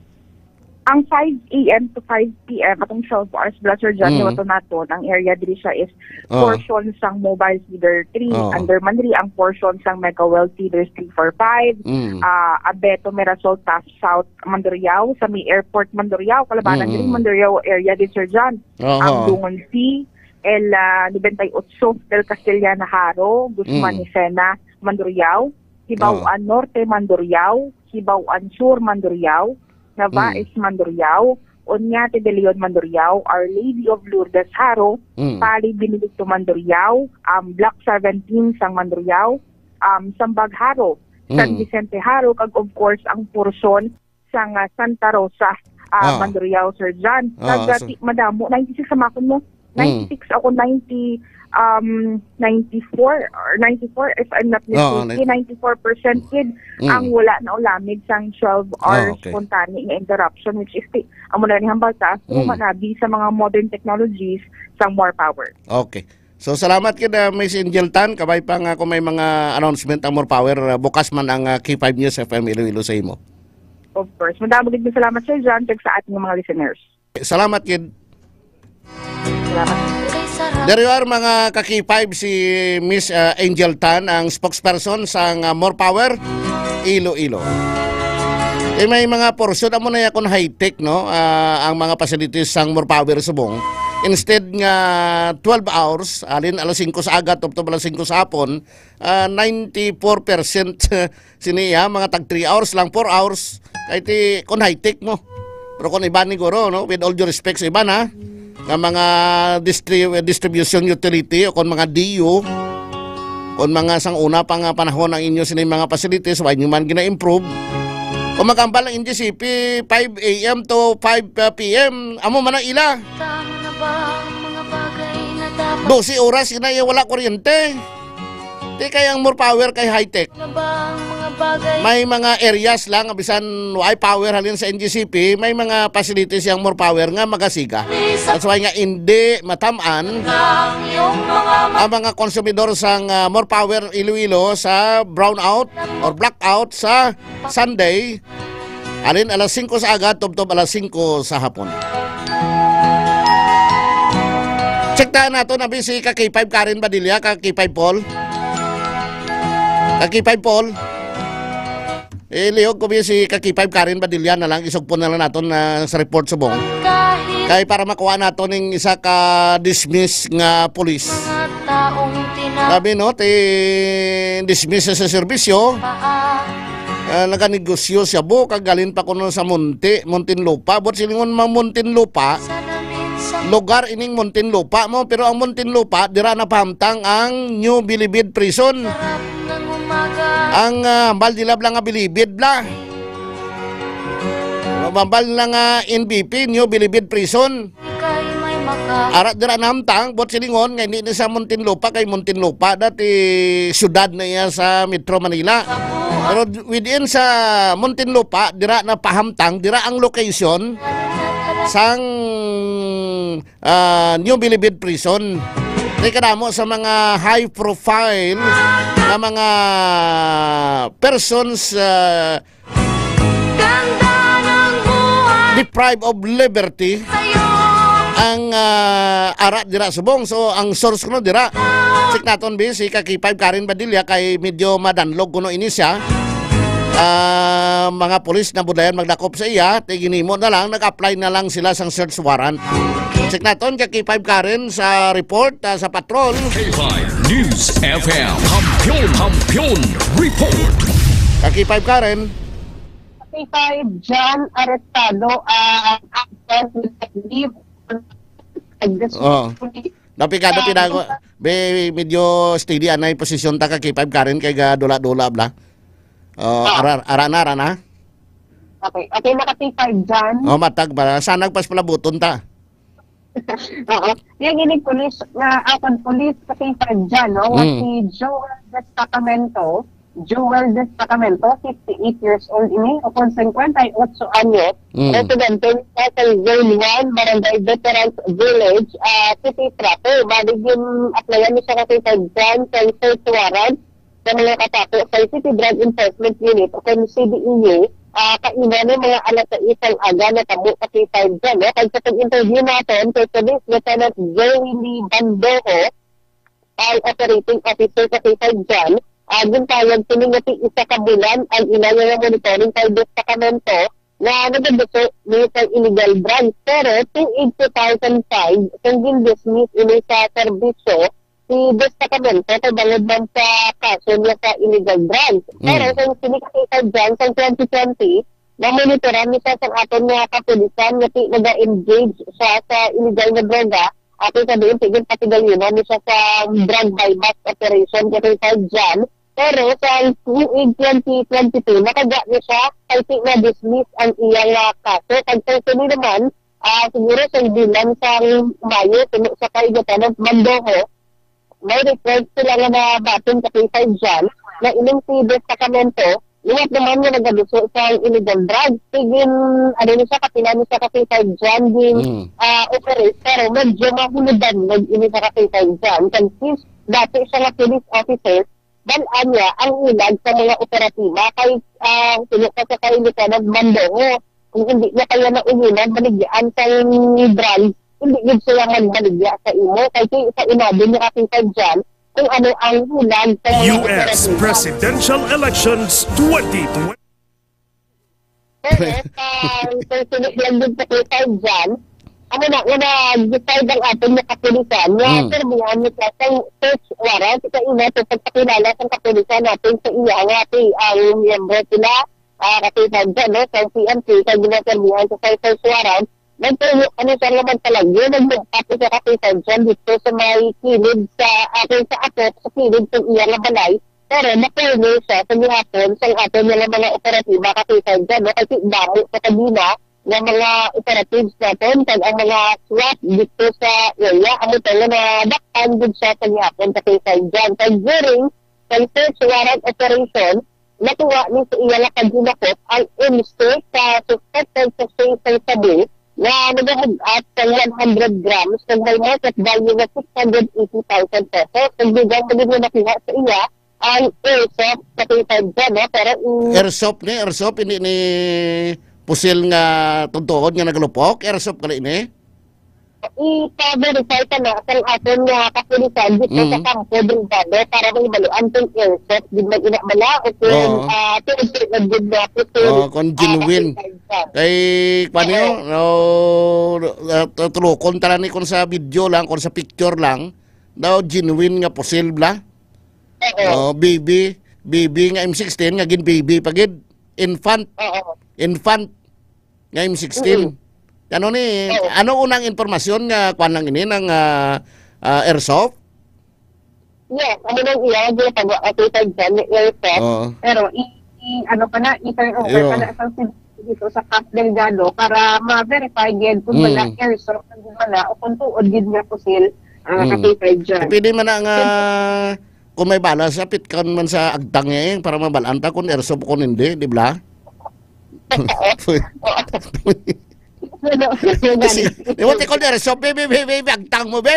Ang five A M to five P M, atong twelve hours blood, Sir John, Mm. liwaton naton, ang area diri siya is Oo. portion sang Mobile Feeder three, Oo. under man diri ang portion sang Mega World Feeders three four five, Mm. ah, Abeto Mirasol Taft South Mandurriao, sa may Airport Mandurriao, kalabanan Mm. diri Mandurriao area din, Sir John. Oho. Ang Dungon C, El, ah, nobenta y otso del Castellana Jaro, Guzman Mm. Nicena, Mandurriao, Hibaw-an Oo. Norte, Mandurriao, Hibaw-an Sur, Mandurriao, Navaez, Mm. Mandurriao, Oñate de Leon, Mandurriao, Our Lady of Lourdes, Jaro, Mm. Pali, Benedicto, Mandurriao, um, Block seventeen sang Mandurriao, um, Sambag, Jaro, San Mm. Vicente, Jaro, kag of course ang porsyon sang, ah, Santa Rosa, ah, Ah. Mandurriao, Sir John. Ah, Kag, ah, so ti-, madamo, ninety-six sa makon mo. Mm. Ninety-six ako, ninety, um, ninety-four or ninety-four, if I'm not Oo, mistaken, nine- ninety-four percent gid Mm. ang wala naulamid sang twelve Ah, hours okay. spontaneous nga interruption, which is ti-, amo na ni hambal ta, Mm. manabi sa mga modern technologies sang More Power. Okay. So, salamat gid, ah, Miss Angel Tan. Kabay pa nga kung may mga announcement ang More Power, ah, bukas man ang, ah, K five News F M Iloilo sa imo. Of course. Madamo gid nga salamat, Sir John, kag sa ating mga listeners. Salamat gid. Salamat. There you are, mga ka-K five, si Miss, ah, Angel Tan, ang spokesperson sang, ah, More Power Iloilo. Eh, may mga porsyon, amo na yakon high-tech, no? Ah, ang mga facilities sang More Power subong. Instead nga twelve hours, alin alas singko sa aga, tubtob alas singko sa hapon, ah, ninety-four percent sini, ah, mga tag three hours lang, four hours. Kay ti, kon high-tech mo. Pero kon iban ni guro, no? With all due respect sa iban, ha? Nga mga distri-, distribution utility o kon mga D U, Kung mga sang una pa nga panahon ang inyo sini mga facilities, wa inyo man gina-improve. Kung magambal ang N G C P, five A M to five P M, amo man ang ila. Dose oras ina iya wala kuryente. Di kay ang Moore Power kay high-tech. May mga areas lang nga bisan way power halin sa N G C P, may mga facilities yang Moore Power nga magasiga. That's why nga hindi matam-an ang mga konsumidor sang, ah, Moore Power Iloilo sa brownout or blackout sa Sunday, halin alas singko sa aga tubtob alas singko sa hapon. Check ta nato na si ka K five Karen Badilla, ka K five Paul. Ka K five Paul. Eh, lihog ko bi si ka K five Karen Badilla na lang, isugpon na lang naton na sa report subong. Kay para makuha nato ning isa ka dismiss nga pulis. Sabi, no, ti dismiss sa serbisyo. Ah, naganegosyo siya, bo, kag halin pa kuno sa Munti, Muntinlupa. Buot silingon, mga Muntinlupa, lugar ining Muntinlupa mo, pero ang Muntinlupa, dira napahamtang ang New Bilibid Prison. Ang, ah, hambal nila bla nga Bilibid bla. Hambal nila nga N B P, New Bilibid Prison. Ara dira nahamtang, buot silingon, nga hindi ni sa Muntinlupa, kay Muntinlupa dati syudad na iya sa Metro Manila. Pero within sa Muntinlupa, dira napahamtang, dira ang location sang, ah, New Bilibid Prison. Kay kadamo sa mga high profile nga mga persons, ah, deprive of liberty ang, ah, ara dira subong. So, ang source kuno dira, check naton bi si ka K five Karen Badilla kay medyo madanlog kuno ini siya. Ah, mga pulis na budayan magdakop sa iya, ti ginhimo na lang, nag-apply na lang sila sang search warrant. Check naton ka K five Karen sa report, ah, sa patrol. K five News F M. Kampiyon, Kampiyon Report. Ka K five Karen. K five John arestado, ah, absent with leave. Oh. Napikado, ah, pinago. Be, medyo steady anay posisyon ta ka K five Karen kay ga dula-dula bla. Oh, ah, ara, ara na, ara na. Okay. Okay, naka K five John. Oh, matag ba? Sana nagpas pala buton ta. Oo. Yang ini pulis nga, ah, kon pulis sa K five dyan, no? Nga, mm, si Joel Destacamento. Joel Destacamento, fifty-eight years old ini, o kon singkwenta y otso anyos, mm, residente sa Zone one, Barangay Veterans Village, ah, City Proper. Bali, gin-applyan ni siya kasi sa dyan, sa search warrant sa mga katapo sa City Drug Enforcement Unit o kon C D E U, ah, kaina ni mga alas sais sang aga natabo sa K five dyan, no? Kag sa pag-interview naton kay Police Lieutenant Joey Lee Bandojo, ang operating officer sa K five dyan, ah, gintawag sini nga ti isa ka bulan ang ila nga monitoring kay Destacamento nga nagaduso ni sa illegal drugs. Pero tuig two thousand five, kung gindismiss ini sa serbisyo, si Destacamento kay bangod man sa kaso niya sa illegal drugs. Pero, mm, kung sini ka K five dyan, sa twenty twenty, namonitoran ni siya sa aton nga kapulisan nga ti-, naga-engage siya sa illegal nga droga. Ato sa diin, tigil patigayunan ni siya sa drug buy-bust operation ka K five dyan. Pero sa tuig twenty twenty-two, nakagwa ni siya kay ti-, na-dismiss ang iya nga kaso. Kag sa sini naman, ah, siguro sa bilang sa Mayo, puno sa kay Lieutenant Mandojo, may report sila nga nabaton sa K five dyan, na ining si Destacamento, liwat naman nga nagaduso sa illegal drugs. Sige, ano ni siya, kapila ni siya ka K five dyan, din, mm, ah, operate, pero medyo mahuludan nag ini sa ka K five dyan. Kag since dati siya nga police officer, dal-an niya ang ilag sa mga operatiba kay, ah, tulo ka sa kay Lieutenant Mandojo. Kung hindi niya kaya naulinan, baligyaan sa drugs, hindi gid siya magbaligya sa imo. Kay ti-, sa inado niya kasi sa dyan, kung ano ang hulag sa mga operatiba. U S Presidential Elections twenty twenty. Pero, ah, kung sunod lang din sa K five dyan, ano na, una, decide ang ating mga kapulisan, nga, mm, permihan niya sa search warrant, sa ina, sa pagpakilala sa kapulisan natin sa iya, nga, ati, ang miyembro sila, ah, kasi dyan, no, sa C M C, sa ginapermihan sa search warrant, Nagtuyo kami sa laman sa lagyo, nagmugpat siya ka K five dyan dito sa may kilid sa akin sa apo, sa kilid sa iya nga balay. Pero napuno siya sa gihapon sang aton nga mga operatiba ka K five dyan, no? Kasi damo sa kabina nga mga operatives naton, kag ang mga swat dito sa area, ang ito nga nadakpan gud siya sa gihapon sa K five dyan. Kag during sa search warrant operation, nakuha ni sa iya nga paghinakot ang M C ka suspected sa sale sang shabu nga nagahug-at sang one hundred grams kag may market value nga six hundred eighty thousand pesos. Nagdugang pa gid nga nakuha sa iya ang airsoft sa K five dyan, no? Pero i- Airsoft ni, airsoft, hindi ni pusil nga tuntuon nga nagalupok. Airsoft gali ni? Ipa-verify pa na sang aton nga kapulisan dito sa Mm. Campo Delgado para mahibaluan kung airsoft gid man ina bala o kung, Oo. ah, tuod-tuod gid na pusil, Oo, kung ah, genuine. Sa K five dyan. Kay, kuwan niyo, Oo. no, ah, tu-, tulukon ta lang ni kung sa video lang, kung sa picture lang, daw genuine nga pusil bala. Oo. Oh, B B, B B nga M sixteen, nga gin B B pa gid. Infant. Oo. Infant nga M sixteen. Mm-mm. Ano ni, Oo. ano unang impormasyon nga kuwan lang ini ng, ah, ah, airsoft? Yes, amo nang iya, ginapagawa ka K five dyan, ni airsoft. Oo. Pero i-, i-, ano pa na, i-turn over Iyo. pa na sa dito sa Cap Delgado para ma-verify gid kung Mm. wala airsoft ang wala o kung tuod gid nga pusil, ah, Mm. ka K five dyan. Eh, pwede man na nga, kung may bala sa pitkan man sa agtang niya eh, para mabalaan ta kung airsoft o kung hindi, di ba? Ano? Kasi, di mo tikon airsoft, be, be, be, be, be, agtang mo, be.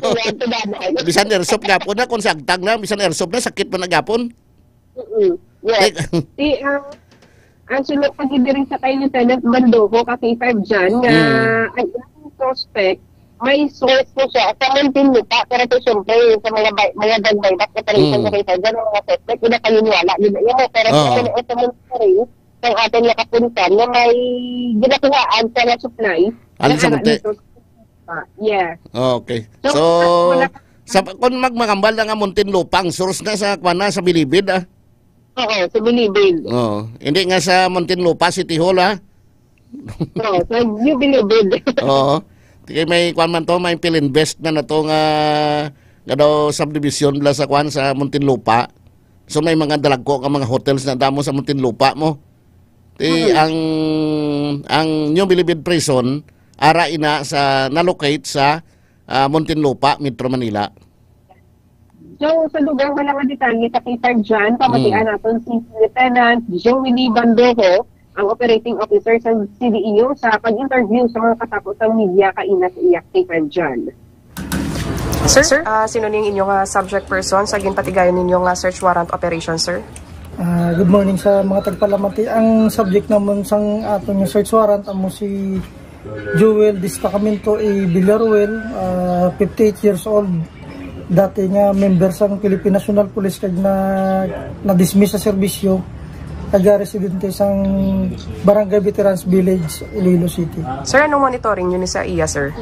Ayan, ito na, ano? Bisan airsoft gapon na, kung sa agtang na, bisan airsoft na, sakit man na gapon. Mm-mm. Yes. Eh, Si, ah, ang sulok pa gid diri sa kay Lieutenant Bandojo ka K five dyan nga Mm. ang ilang suspect may source ko siya sa Muntinlupa, pero to, siyempre, sa mga bay-, mga drug buyback operation Mm. sa K five dyan, ang mga suspect, ginapaniwala gid na iya, pero Oo. sa mga sa Muntinlupa, ang aton nga kapulisan nga may ginakuhaan sa nga supply Alin nga sa ara Munti? Dito sa, yes. Okay. So, So, wala sa, kung magmangambal na nga Muntinlupa, ang source na sa, kwan na, sa Bilibid, ah. Oo, sa Bilibid. Oo. Hindi nga sa Muntinlupa City Hall, ah. Oo, sa New Bilibid. Oo. Kay may, kwan man to, may Pilinvest man na to nga, nga daw subdivision bala sa, kwan, sa Muntinlupa. So, may mga dalagko nga mga hotels na damo sa Muntinlupa mo. Ti, Mm. ang, ang New Bilibid Prison, ara ina sa, na-locate sa, ah, Muntinlupa, Metro Manila. So, sa dugang nga mga detalye, Kapitan John, pamatian Mm. naton si Lieutenant Joey Lee Bandojo, ang operating officer sa C D E O, sa pag-interview sa mga katapo sang media kaina sa iya, Kapitan John. Sir, Sir? ah, sino ning inyo nga subject person sa ginpatigayon ninyo nga search warrant operation, sir? Ah, good morning sa mga tagpalamati. Ang subject namon sang aton nga search warrant amo si Joel Destacamento A. Villaruel, ah, fifty-eight years old. Dati nga member sang Philippine National Police kag na, na-dismiss sa serbisyo. Taga residente sang Barangay Veterans Village, Iloilo City. Sir, anong monitoring nyo ni sa iya, sir?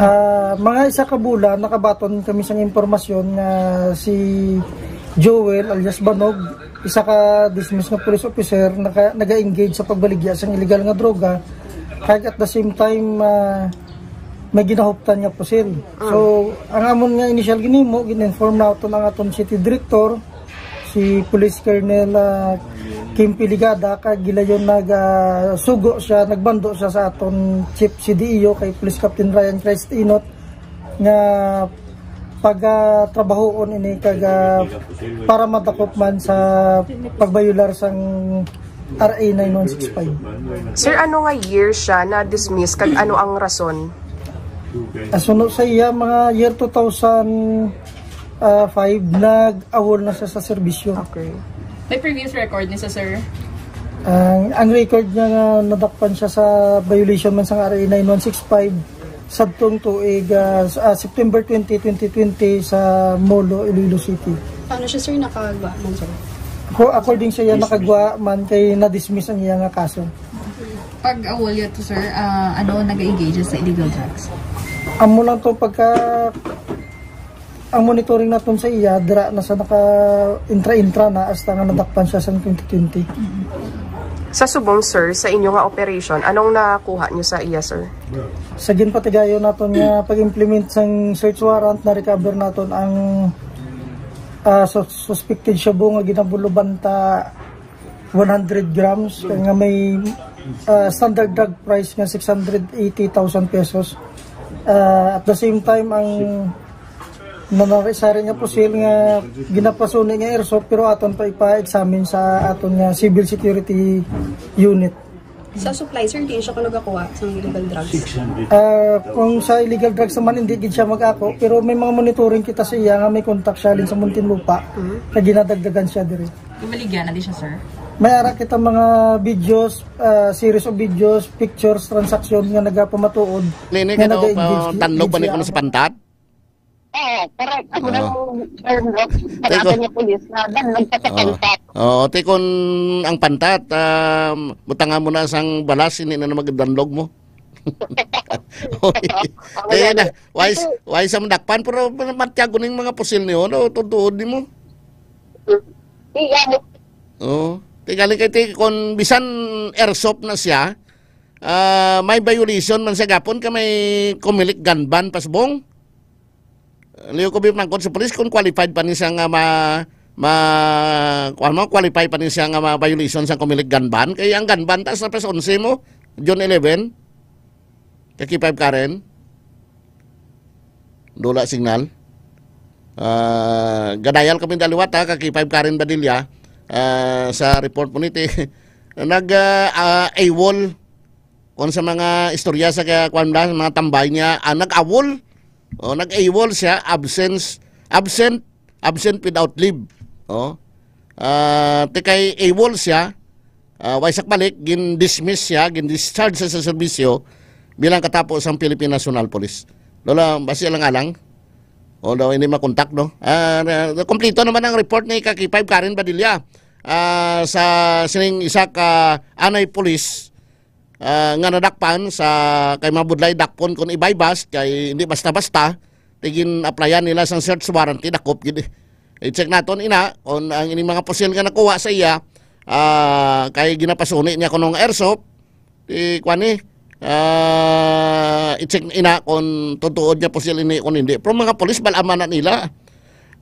Ah, mga isa ka bulan, nakabaton kami sang impormasyon nga si Joel alias Banog, isa ka dismissed nga police officer, naka-, naga-engage sa pagbaligya sang illegal nga droga, kag at the same time, ah, may ginahuptan nga pusil. So, ang amon nga initial ginhimo, gin-inform naton ang aton city director, si Police Colonel, ah, Kim Piligada, kag gilayon nag, ah, sugo siya, nagbando siya sa aton Chief C D E O kay Police Captain Ryan Christ Inot nga pagatrabahoon ini kag, ah, para madakop man sa pagbayular sang R A nine one six five. Sir, ano nga year siya na-dismiss kag ano ang rason? Asuno sa iya, mga year two thousand five, nag-awol na siya sa serbisyo. Okay. May previous record ni sa, sir? Ang, ang record niya nga nadakpan siya sa violation man sang R A nine one six five, sadtong tuig, ah, sa, ah, September twenty, twenty twenty sa Molo, Iloilo City. Paano siya, sir, nakagwa man, sir? Ko, according sa iya, nakagwa man kay na-dismiss ang iya nga kaso. Pag awol niya to, sir, ah, ano, nag-engage sa illegal drugs? Amo lang to, pagka ang monitoring naton sa iya, dira na sa naka-intra-intra na hasta nga nadakpan siya sa twenty twenty. Mm. Sa subong, sir, sa inyo nga operation, anong nakuha nyo sa iya, sir? Sa ginpatigayon naton nga pag-implement sang search warrant, na-recover naton ang, ah, sus-, suspected shabu nga ginabuluban ta one hundred grams, nga may, ah, standard drug price nga six hundred eighty thousand pesos. Ah, at the same time, ang nanari-sari nga pusil nga ginapasuni nga airsoft, pero aton pa ipa-examine sa aton nga civil security unit. Sa supply, sir, di siya ko nagakuha sa illegal drugs? Ah, kung sa illegal drugs naman, hindi gid siya mag-ako, pero may mga monitoring kita sa iya nga may contact siya halin sa Muntinlupa, Mhm. na ginadagdagan siya diri. Ibaligya na di siya, sir? May ara kita mga videos, ah, series of videos, pictures, transaction nga nagapamatuod Nini nga ka daw nag-engage pa, di-, tanlog di pa ni siya kuno sa pantat? Oo, correct. Ako Oo. na ang term, no? Sa Tiko. Aton nga pulis na danlog pa sa Oo. pantat. Oo, ti kun ang pantat, ah, butanga mo na sang balas, hindi na, na magdanlog mo. Oy, Oo, kaya na, yan. Why, Ito why sa madakpan? Pero matyago ning mga pusil niyo, no? Tutuod ni mo. Iya mo. Oo. Ti gali kay ti, kung bisan airsoft na siya, ah, may violation man sa gapon ka may Comelec gun ban pasbong. Liyo ko bipangkot sa police kung qualified pa ni siya nga ma, ma, kuwan mo, qualify pa ni siya nga ma violation sa Comelec gun ban. Kay ang gun ban taas na pas onse mo, June eleven. Kaki five Karen. Dula signal. Ah, gadayal kami daliwat, ha, kaki five Karen Badilla. Ah, sa report mo niti, nag, ah, ah, AWOL. Kung sa mga istorya sa kaya, kwan lang, mga tambay niya, ah, nag-AWOL. Oh, nag-AWOL siya, absence, absent, absent without leave. Oh. Ah, ti kay AWOL siya, ah, way sa balik, gin-dismiss siya, gin-discharge siya sa serbisyo bilang katapo sang Philippine National Police. Lola, basi lang alang. Although hindi makontak, no? Ah, na, na, kompleto naman ang report ni Kaki five Karen Badilla, ah, sa sining isa ka anay police, ah, nga nadakpan sa kay mabudlay dakpon kon ibaybas kay hindi basta-basta ti gin-applyan nila sang search warrant, ti dakop gid. I-check naton ina kung ang ining mga pusil nga nakuha sa iya, ah, kay ginapasuni niya kuno nga airsoft, ti kwan ni, ah, i-check ina kung tutuod niya pusil ini kung hindi. Pero mga pulis, bal-aman na nila.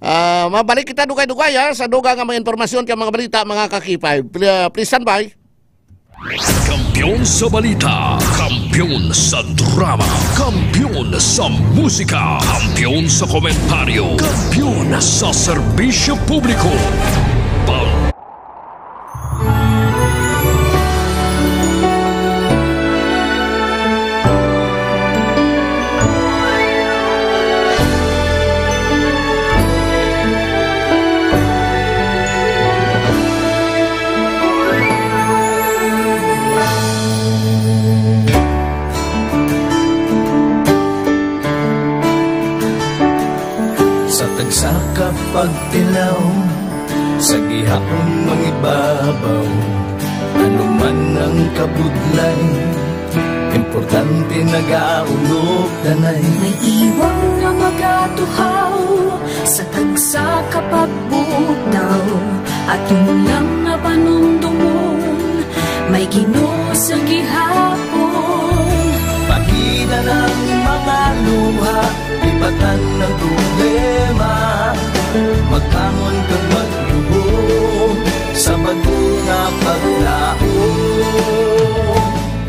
Ah, mabalik kita dugay-dugay, ha, sa dugang nga mga impormasyon kay mga balita, mga ka-K five. Pl-, ah, please stand by. Kampiyon sa balita, kampiyon sa drama, kampiyon sa musika, kampiyon sa komentaryo, kampiyon sa serbisyo publiko. Pam- Sa tagsa ka pagtilaw, sa gihapon mangibabaw, ano man ang kabudlay, importante nagaulog danay. May iwang nga magatuhaw sa tagsa ka pagbugtaw, aton lang nga panumdumon, may Ginoo sa gihapon. Pahina ng mga luha, ibatan ng problema, magbangon kag magluho sa bag-o nga paglaom.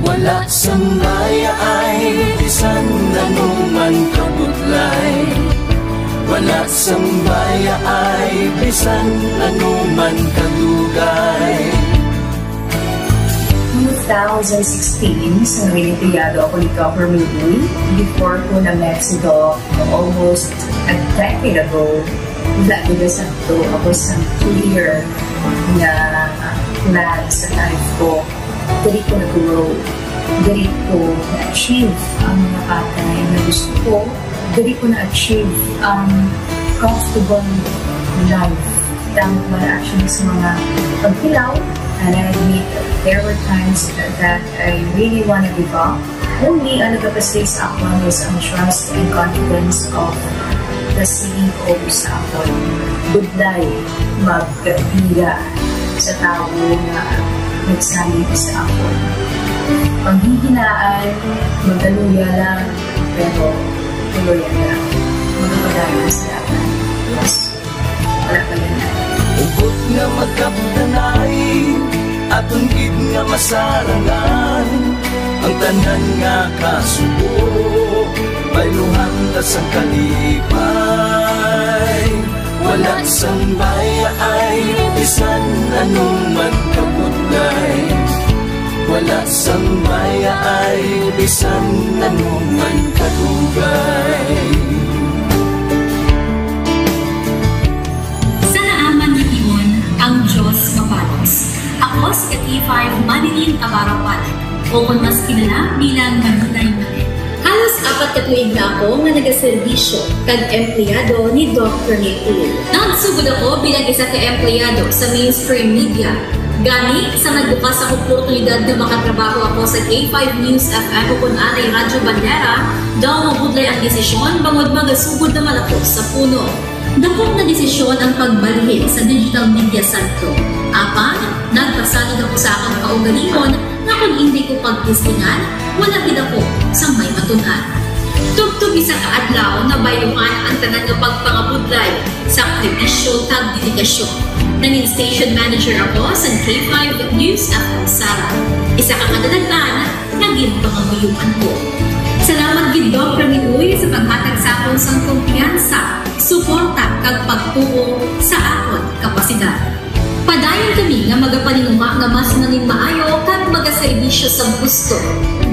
Wala sang mayaay bisan ano man kabudlay. Wala sang mayaay bisan ano man kadugay. Two thousand sixteen, sa Reynoteado ako ni Governor Lee, before ko na Mexico, almost a decade ago, wala ko na sakto ako sa clear na plan sa life ko. Diri ko na-grow. Diri ko na-achieve ang mga bagay na gusto ko. Diri ko na-achieve ang comfortable life. Damo man actually sa mga pagtilaw, and I admit there were times that I really wanna give up. Only ang nagapasig sa akon was ang trust and confidence of the C E O sa akon. Budlay magkaiya sa tawo nga Magsanib sa akon. Paghihinaan, magaluya lang, pero tuloy lang. Magapadayon sa akon. Yes. Wala pa yan. Hugot nga magkapdanay, aton gid nga masarangan, ang tanan nga kasubo, bayluhan ta sang kalipay. Wala sang bayaay, bisan anuman kabudlay. Wala sang bayaay, bisan anuman kadugay. Sa naaman nga tion, ang Diyos mabalos. Ako si K five Marilyn Abarapan, o kon mas kilala bilang Marilay Manet. Halos apat ka tuig na ako nga nagaserbisyo kag empleyado ni Doc Rene Uy. Nagsugod ako bilang isa ka empleyado sa mainstream media. Gani, sa nagbukas ang oportunidad nga makatrabaho ako sa K five News F M o kon anay Radyo Bandera, daw mabudlay ang desisyon bangod magasugod naman ako sa puno. Dako nga desisyon ang pagbalhin sa digital media santo. Apan, nagpasalig ako sa akon kaugalingon nga kon indi ko pagtistingan, wala gid ako sang may matun-an. Tubtob isa ka adlaw, nabayluhan ang tanan nga pagpangabudlay, sakripisyo kag dedikasyon. Nangin station manager ako sa K five News F M Sara, isa ka kadalagan nga ginpangamuyoan ko. Salamat gid, Doc Rene Uy, sa paghatag sa akon sang kumpiyansa, suporta, kag pagtuo sa akon kapasidad. Padayon kami nga magapaninguha nga mas nangin maayo kag magaserbisyo sa gusto.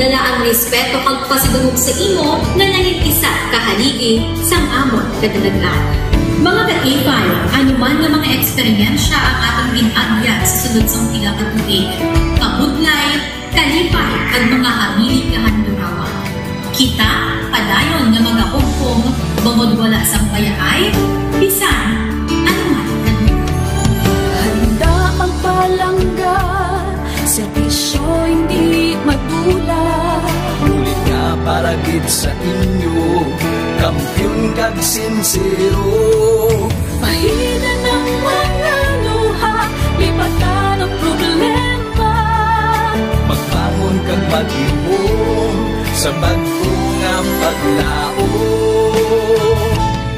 Dala ang respeto kag pasidungog sa imo nga nangin isa ka haligi sang amon kadalagan. Mga ka-K five, ano man nga mga eksperyensya ang atong gin-agyan sa sulod sang pila ka tuig, kabudlay, kalipay, kag mga hamili nga handurawa. Kita padayon nga magahugpong bangod wala sang bayaay bisan ano man. Handa ang palangga, serbisyo hindi madula. Bulig nga para gid sa inyo, kampiyon kag sinsero. Pahina ng mga luha, lipatan ang problema. Magbangon kag mag-ihom sa bag-o nga paglaom.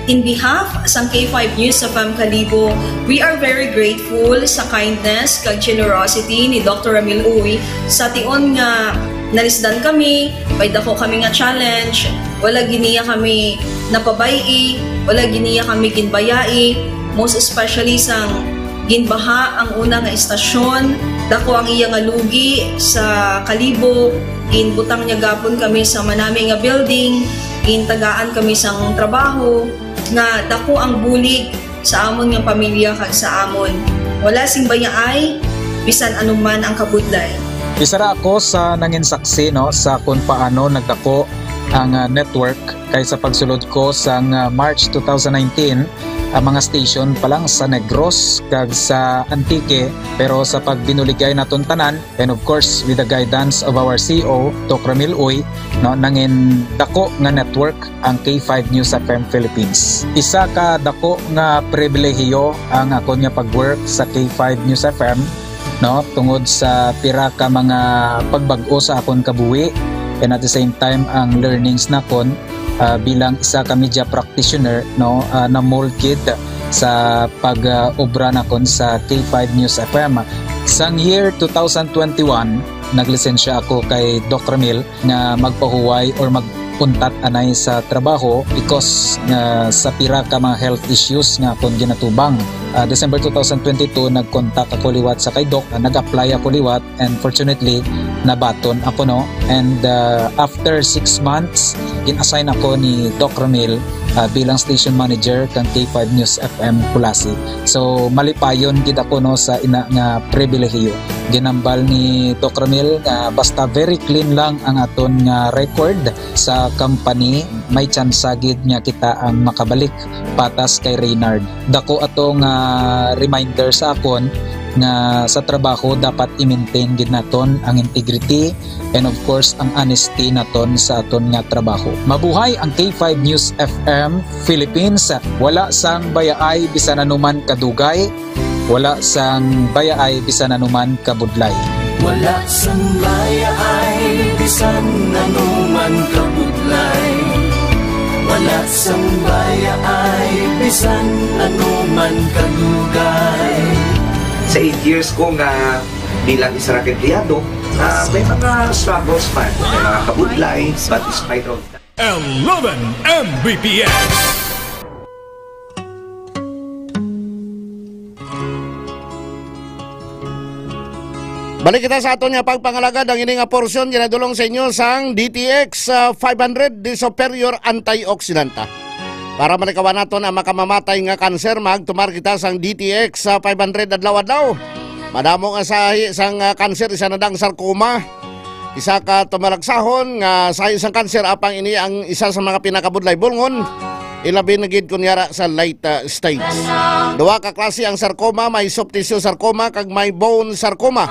In behalf sang K five News F M Kalibo, we are very grateful sa kindness kag generosity ni Doctor Ramil Uy. Sa tion nga nalisdan kami, may dako kami nga challenge, wala gid niya kami napabay-i, wala gid niya kami ginbayai, most especially sang ginbaha ang una nga istasyon, dako ang iya nga lugi sa Kalibo, ginbutang niya gapon kami sa manami nga building, gintagaan kami sang trabaho, nga dako ang bulig sa amon nga pamilya kag sa amon. Wala sing bayaay, bisan anuman ang kabudlay. Isa ra ako sa nanginsaksi, no, sa kung paano nagdako ang, ah, network, kay sa pagsulod ko sang, ah, March two thousand nineteen, ang mga station pa lang sa Negros kag sa Antique, pero sa pagbinuligay naton tanan, and of course, with the guidance of our C E O, Doc Ramil Uy, no, nangin dako nga network ang K five News F M Philippines. Isa ka dako nga pribilehiyo ang akon nga pag-work sa K five News F M, no, tungod sa pira ka mga pagbag-o sa akon kabuhi, and at the same time, ang learnings nakon, ah, bilang isa ka media practitioner, no, ah, na-mold gid sa pag, ah, obra nakon sa K five News F M. Sang year two thousand twenty-one, naglisensya ako kay Doc Ramil nga magpahuway or magpuntat anay sa trabaho because nga sa pira ka mga health issues nga akon ginatubang. Ah, December two thousand twenty-two, nag-contact ako liwat sa kay Doc, ah, nag-apply ako liwat, and fortunately, nabaton ako, no? And, ah, after six months, gin-assign ako ni Doc Ramil, ah, bilang station manager kang K five News F M Culasi. So, malipayon gid ako, no, sa ina nga pribilehiyo. Ginambal ni Doc Ramil nga basta very clean lang ang aton nga record sa company, may tsansa gid nga kita ang makabalik patas kay Reynard. Dako ato nga reminder sa akon nga sa trabaho dapat i-maintain gid naton ang integrity and of course ang honesty naton sa aton nga trabaho. Mabuhay ang K five News F M Philippines. Wala sang bayaay bisan anuman kadugay, wala sang bayaay bisan anuman kabudlay. Wala sang baya ay bisan ano man kabudlay. Wala sang baya ay bisan ano man kadugay. Sa eight years ko nga bilang isa ra ka empleyado, ah, may mga struggles man, may mga kabudlay, but despite of that. Eleven M B P S. Balik kita sa aton nga pagpangalagad. Ang ini nga porsyon ginadulong sa inyo sang D T X, ah, five hundred di Superior Antioxidanta. Para malikawan naton ang makamamatay nga kanser, magtumar kita sang D T X, ah, five hundred adlaw-adlaw. Madamo nga sahi sang, ah, kanser, isa na dang sarcoma. Isa ka tumalagsahon nga sahi sang kanser, apang ini ang isa sa mga pinakabudlay bulngon, ilabi na gid kon yara sa late, uh, stage. Duha ka klase ang sarcoma, may soft tissue sarcoma kag may bone sarcoma.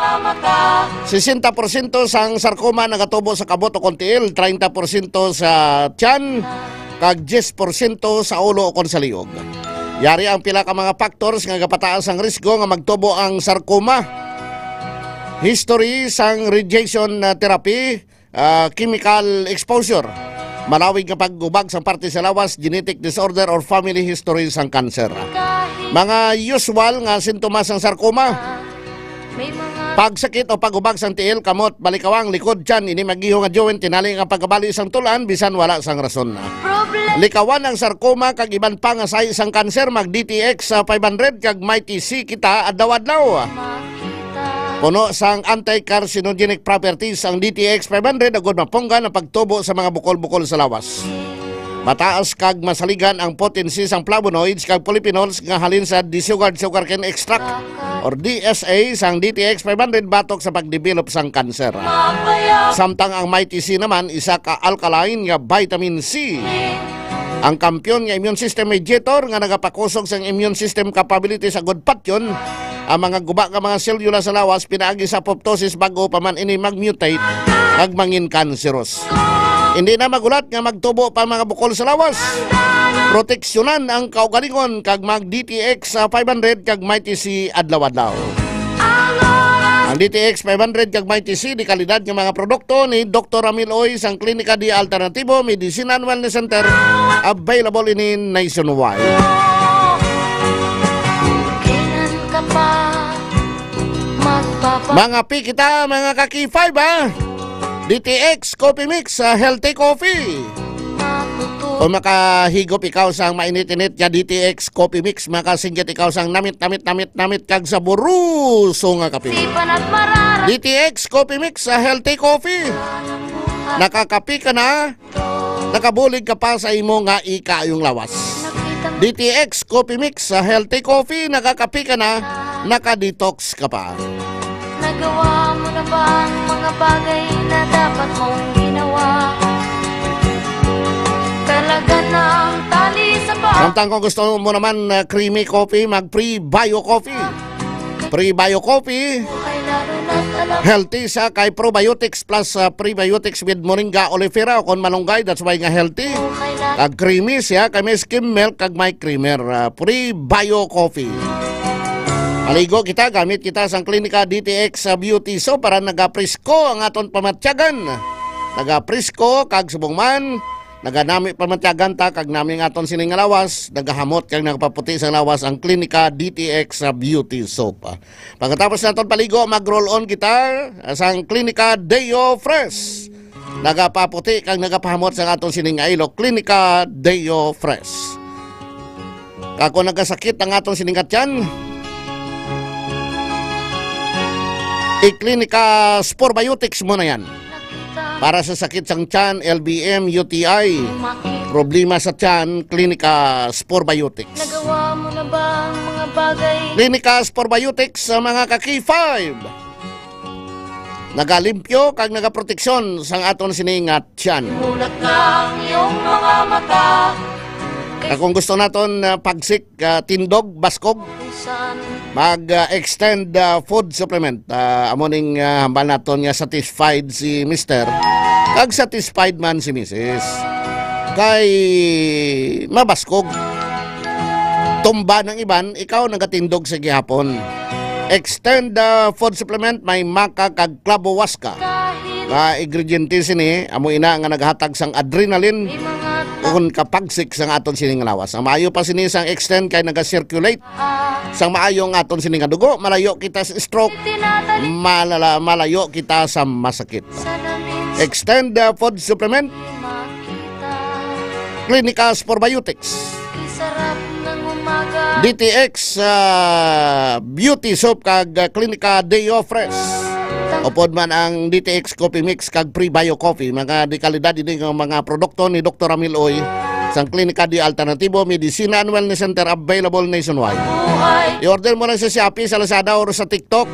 Sesenta porsyento sang sarcoma nagatubo sa kabot o kon tiil, treinta porsyento sa tiyan, kag diyes porsyento sa ulo o kon sa liog. Yari ang pila ka mga factors nga gapataas ang risgo nga magtubo ang sarcoma. History sang radiation, uh, therapy, ah, chemical exposure. Malawig nga pag-ubag sang parte sa lawas, genetic disorder, or family history sang cancer. Mga usual nga sintomas sang sarcoma. Pagsakit o pag-ubag sang tiil, kamot, balikawang, likod, tiyan, ini mag-iho nga joint, tinali nga pagkabali sang tul-an, bisan wala sang rason. Likawan ang sarcoma kag iban pa nga sahi sang cancer, mag D T X sa five hundred kag Mighty C kita adlaw-adlaw. Puno sang anti-carcinogenic properties ang D T X five hundred, agud mapunggan ang pagtubo sa mga bukol-bukol sa lawas. Mataas kag masaligan ang potency sang flavonoids kag polyphenols nga halin sa desugared sugarcane extract or D S A sang D T X five hundred batok sa pagdevelop sang kanser. Samtang ang Mighty C naman isa ka alkaline nga vitamin C. Ang kampiyon nga immune system mediator nga nagapakusog sang immune system capability sa gud patyon ang mga guba nga mga selula sa lawas pinaagi sa apoptosis bag-o pa man ini mag-mutate kag mangin kanseros. Hindi na magulat nga magtubo pa mga bukol sa lawas. Proteksyonan ang kaugalingon kag mag D T X five hundred kag Mighty C adlaw-adlaw. Ang D T X five hundred kag Mighty C, di kalidad nga mga produkto ni Doktor Ramil Oy sang Klinika Dia Alternativo Medicine and Wellness Center. Available ini nationwide. Kailan ka pa magpapa- Mga pi kita, mga ka-K five, ha? D T X Coffee Mix, ah, healthy coffee. Kung makahigop ikaw sang mainit-init nga D T X Coffee Mix, makasinggit ikaw sang namit, namit, namit, namit kag saboroso nga kape. D T X Coffee Mix, a healthy coffee. Nakakape ka na, nakabulig ka pa sa imo nga ikaayong lawas. D T X Coffee Mix, a healthy coffee, nakakape ka na, naka-detox ka pa. Nagawa mo na ba ang mga bagay na dapat mong ginawa? Talaga na ang tali sa pa- Samtang kung gusto mo naman, uh, creamy coffee, mag Prebio Coffee. Prebio Coffee. Kay lalo na't alam Healthy siya kay probiotics plus, uh, prebiotics with moringa oleifera o kon malunggay. That's why nga healthy. Kag creamy siya kay may skim milk kag may creamer, uh, Prebio Coffee. Maligo kita, gamit kita sang Klinika D T X sa Beauty Soap para nagapresko ang aton pamatyagan. Nagapresko kag subong man, naganami pamatyagan ta kag nami ang aton sini nga lawas, nagahamot kag nagapaputi sang lawas ang Klinika D T X sa Beauty Soap. Pagkatapos naton paligo, mag-roll on kita, ah, sang Klinika Deo Fresh. Nagapaputi kag nagapahamot sang aton sini nga ilok, Klinika Deo Fresh. Kag kung nagasakit ang aton sini nga tiyan, i-Klinika Sporbiotics mo na yan. Para sa sakit sang tiyan, L B M, U T I, problema sa tiyan, Klinika Sporbiotics. Nagawa mo na ba ang mga bagay? Klinika Sporbiotics sa mga ka-K five. Nagalimpyo kag nagaproteksyon sang aton sini nga tiyan. Mulat na ang iyong mga mata. Kag kung gusto naton, ah, pagsik, ah, tindog, baskog, mag, ah, extend, ah, food supplement. Ah, amo ning, ah, hambal naton nga satisfied si Mister kag satisfied man si Missus. Kay mabaskog. Tumba ng iban, ikaw nagatindog sa gihapon. Extend the food supplement, may maca kag clavo huasca. Nga ingrediente sini, amo ina nga naghatag sang adrenaline ukon kapagsik sang aton sini nga lawas. Ang maayo pa sini sang extend kay naga-circulate sang maayo ang aton sini nga dugo, malayo kita sa stroke, malala, malayo kita sa masakit. Extend the food supplement. Clinicas Probiotics. D T X, ah, Beauty Soap kag, ah, Clinica Deo Fresh. Upod man ang D T X Coffee Mix kag Prebio Coffee, mga dekalidad ini nga mga produkto ni Doktor Ramil Uy sang Clinica de Alternativo Medicina and Wellness Center, available nationwide. I-order mo lang sa Shopee, sa Lazada, or sa TikTok.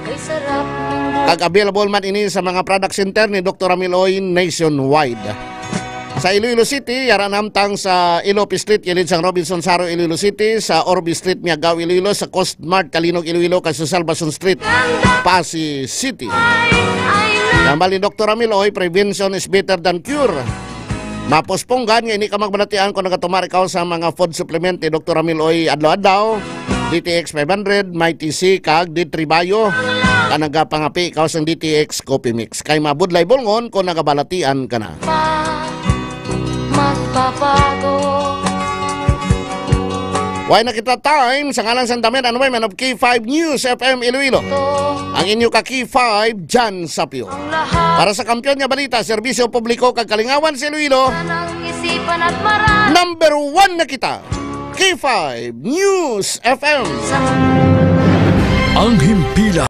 Kag available man ini sa mga product center ni Doktor Ramil Uy nationwide. Sa Iloilo City, yara namtang sa Ilope Street, kilid sang Robinson Saro, Iloilo City, sa Orbe Street, Miagao, Iloilo, sa Coast Mart, Calinog, Iloilo, kag sa Salvacion Street, Passi City. Tambal ni Doktor Ramil Uy, prevention is better than cure. Mapuspunggan nga hindi ka magbalatian kung nagatumar ikaw sa mga food supplement ni Doktor Ramil Uy adlaw-adlaw. D T X five hundred, Mighty C, kag D three Bio. Ka nagapangapi ikaw sang D T X Coffee Mix. Kay mabudlay bulngon kung nagabalatian ka na. Pa, magpapago. Why na kita time sa ngalan sa Damen and Women of K five News F M Iloilo. Ang inyo ka K five, Jan Sapio. Para sa kampiyon nga balita, serbisyo publiko kag kalingawan sa Iloilo, number one na kita. K five News F M. Ang himpilan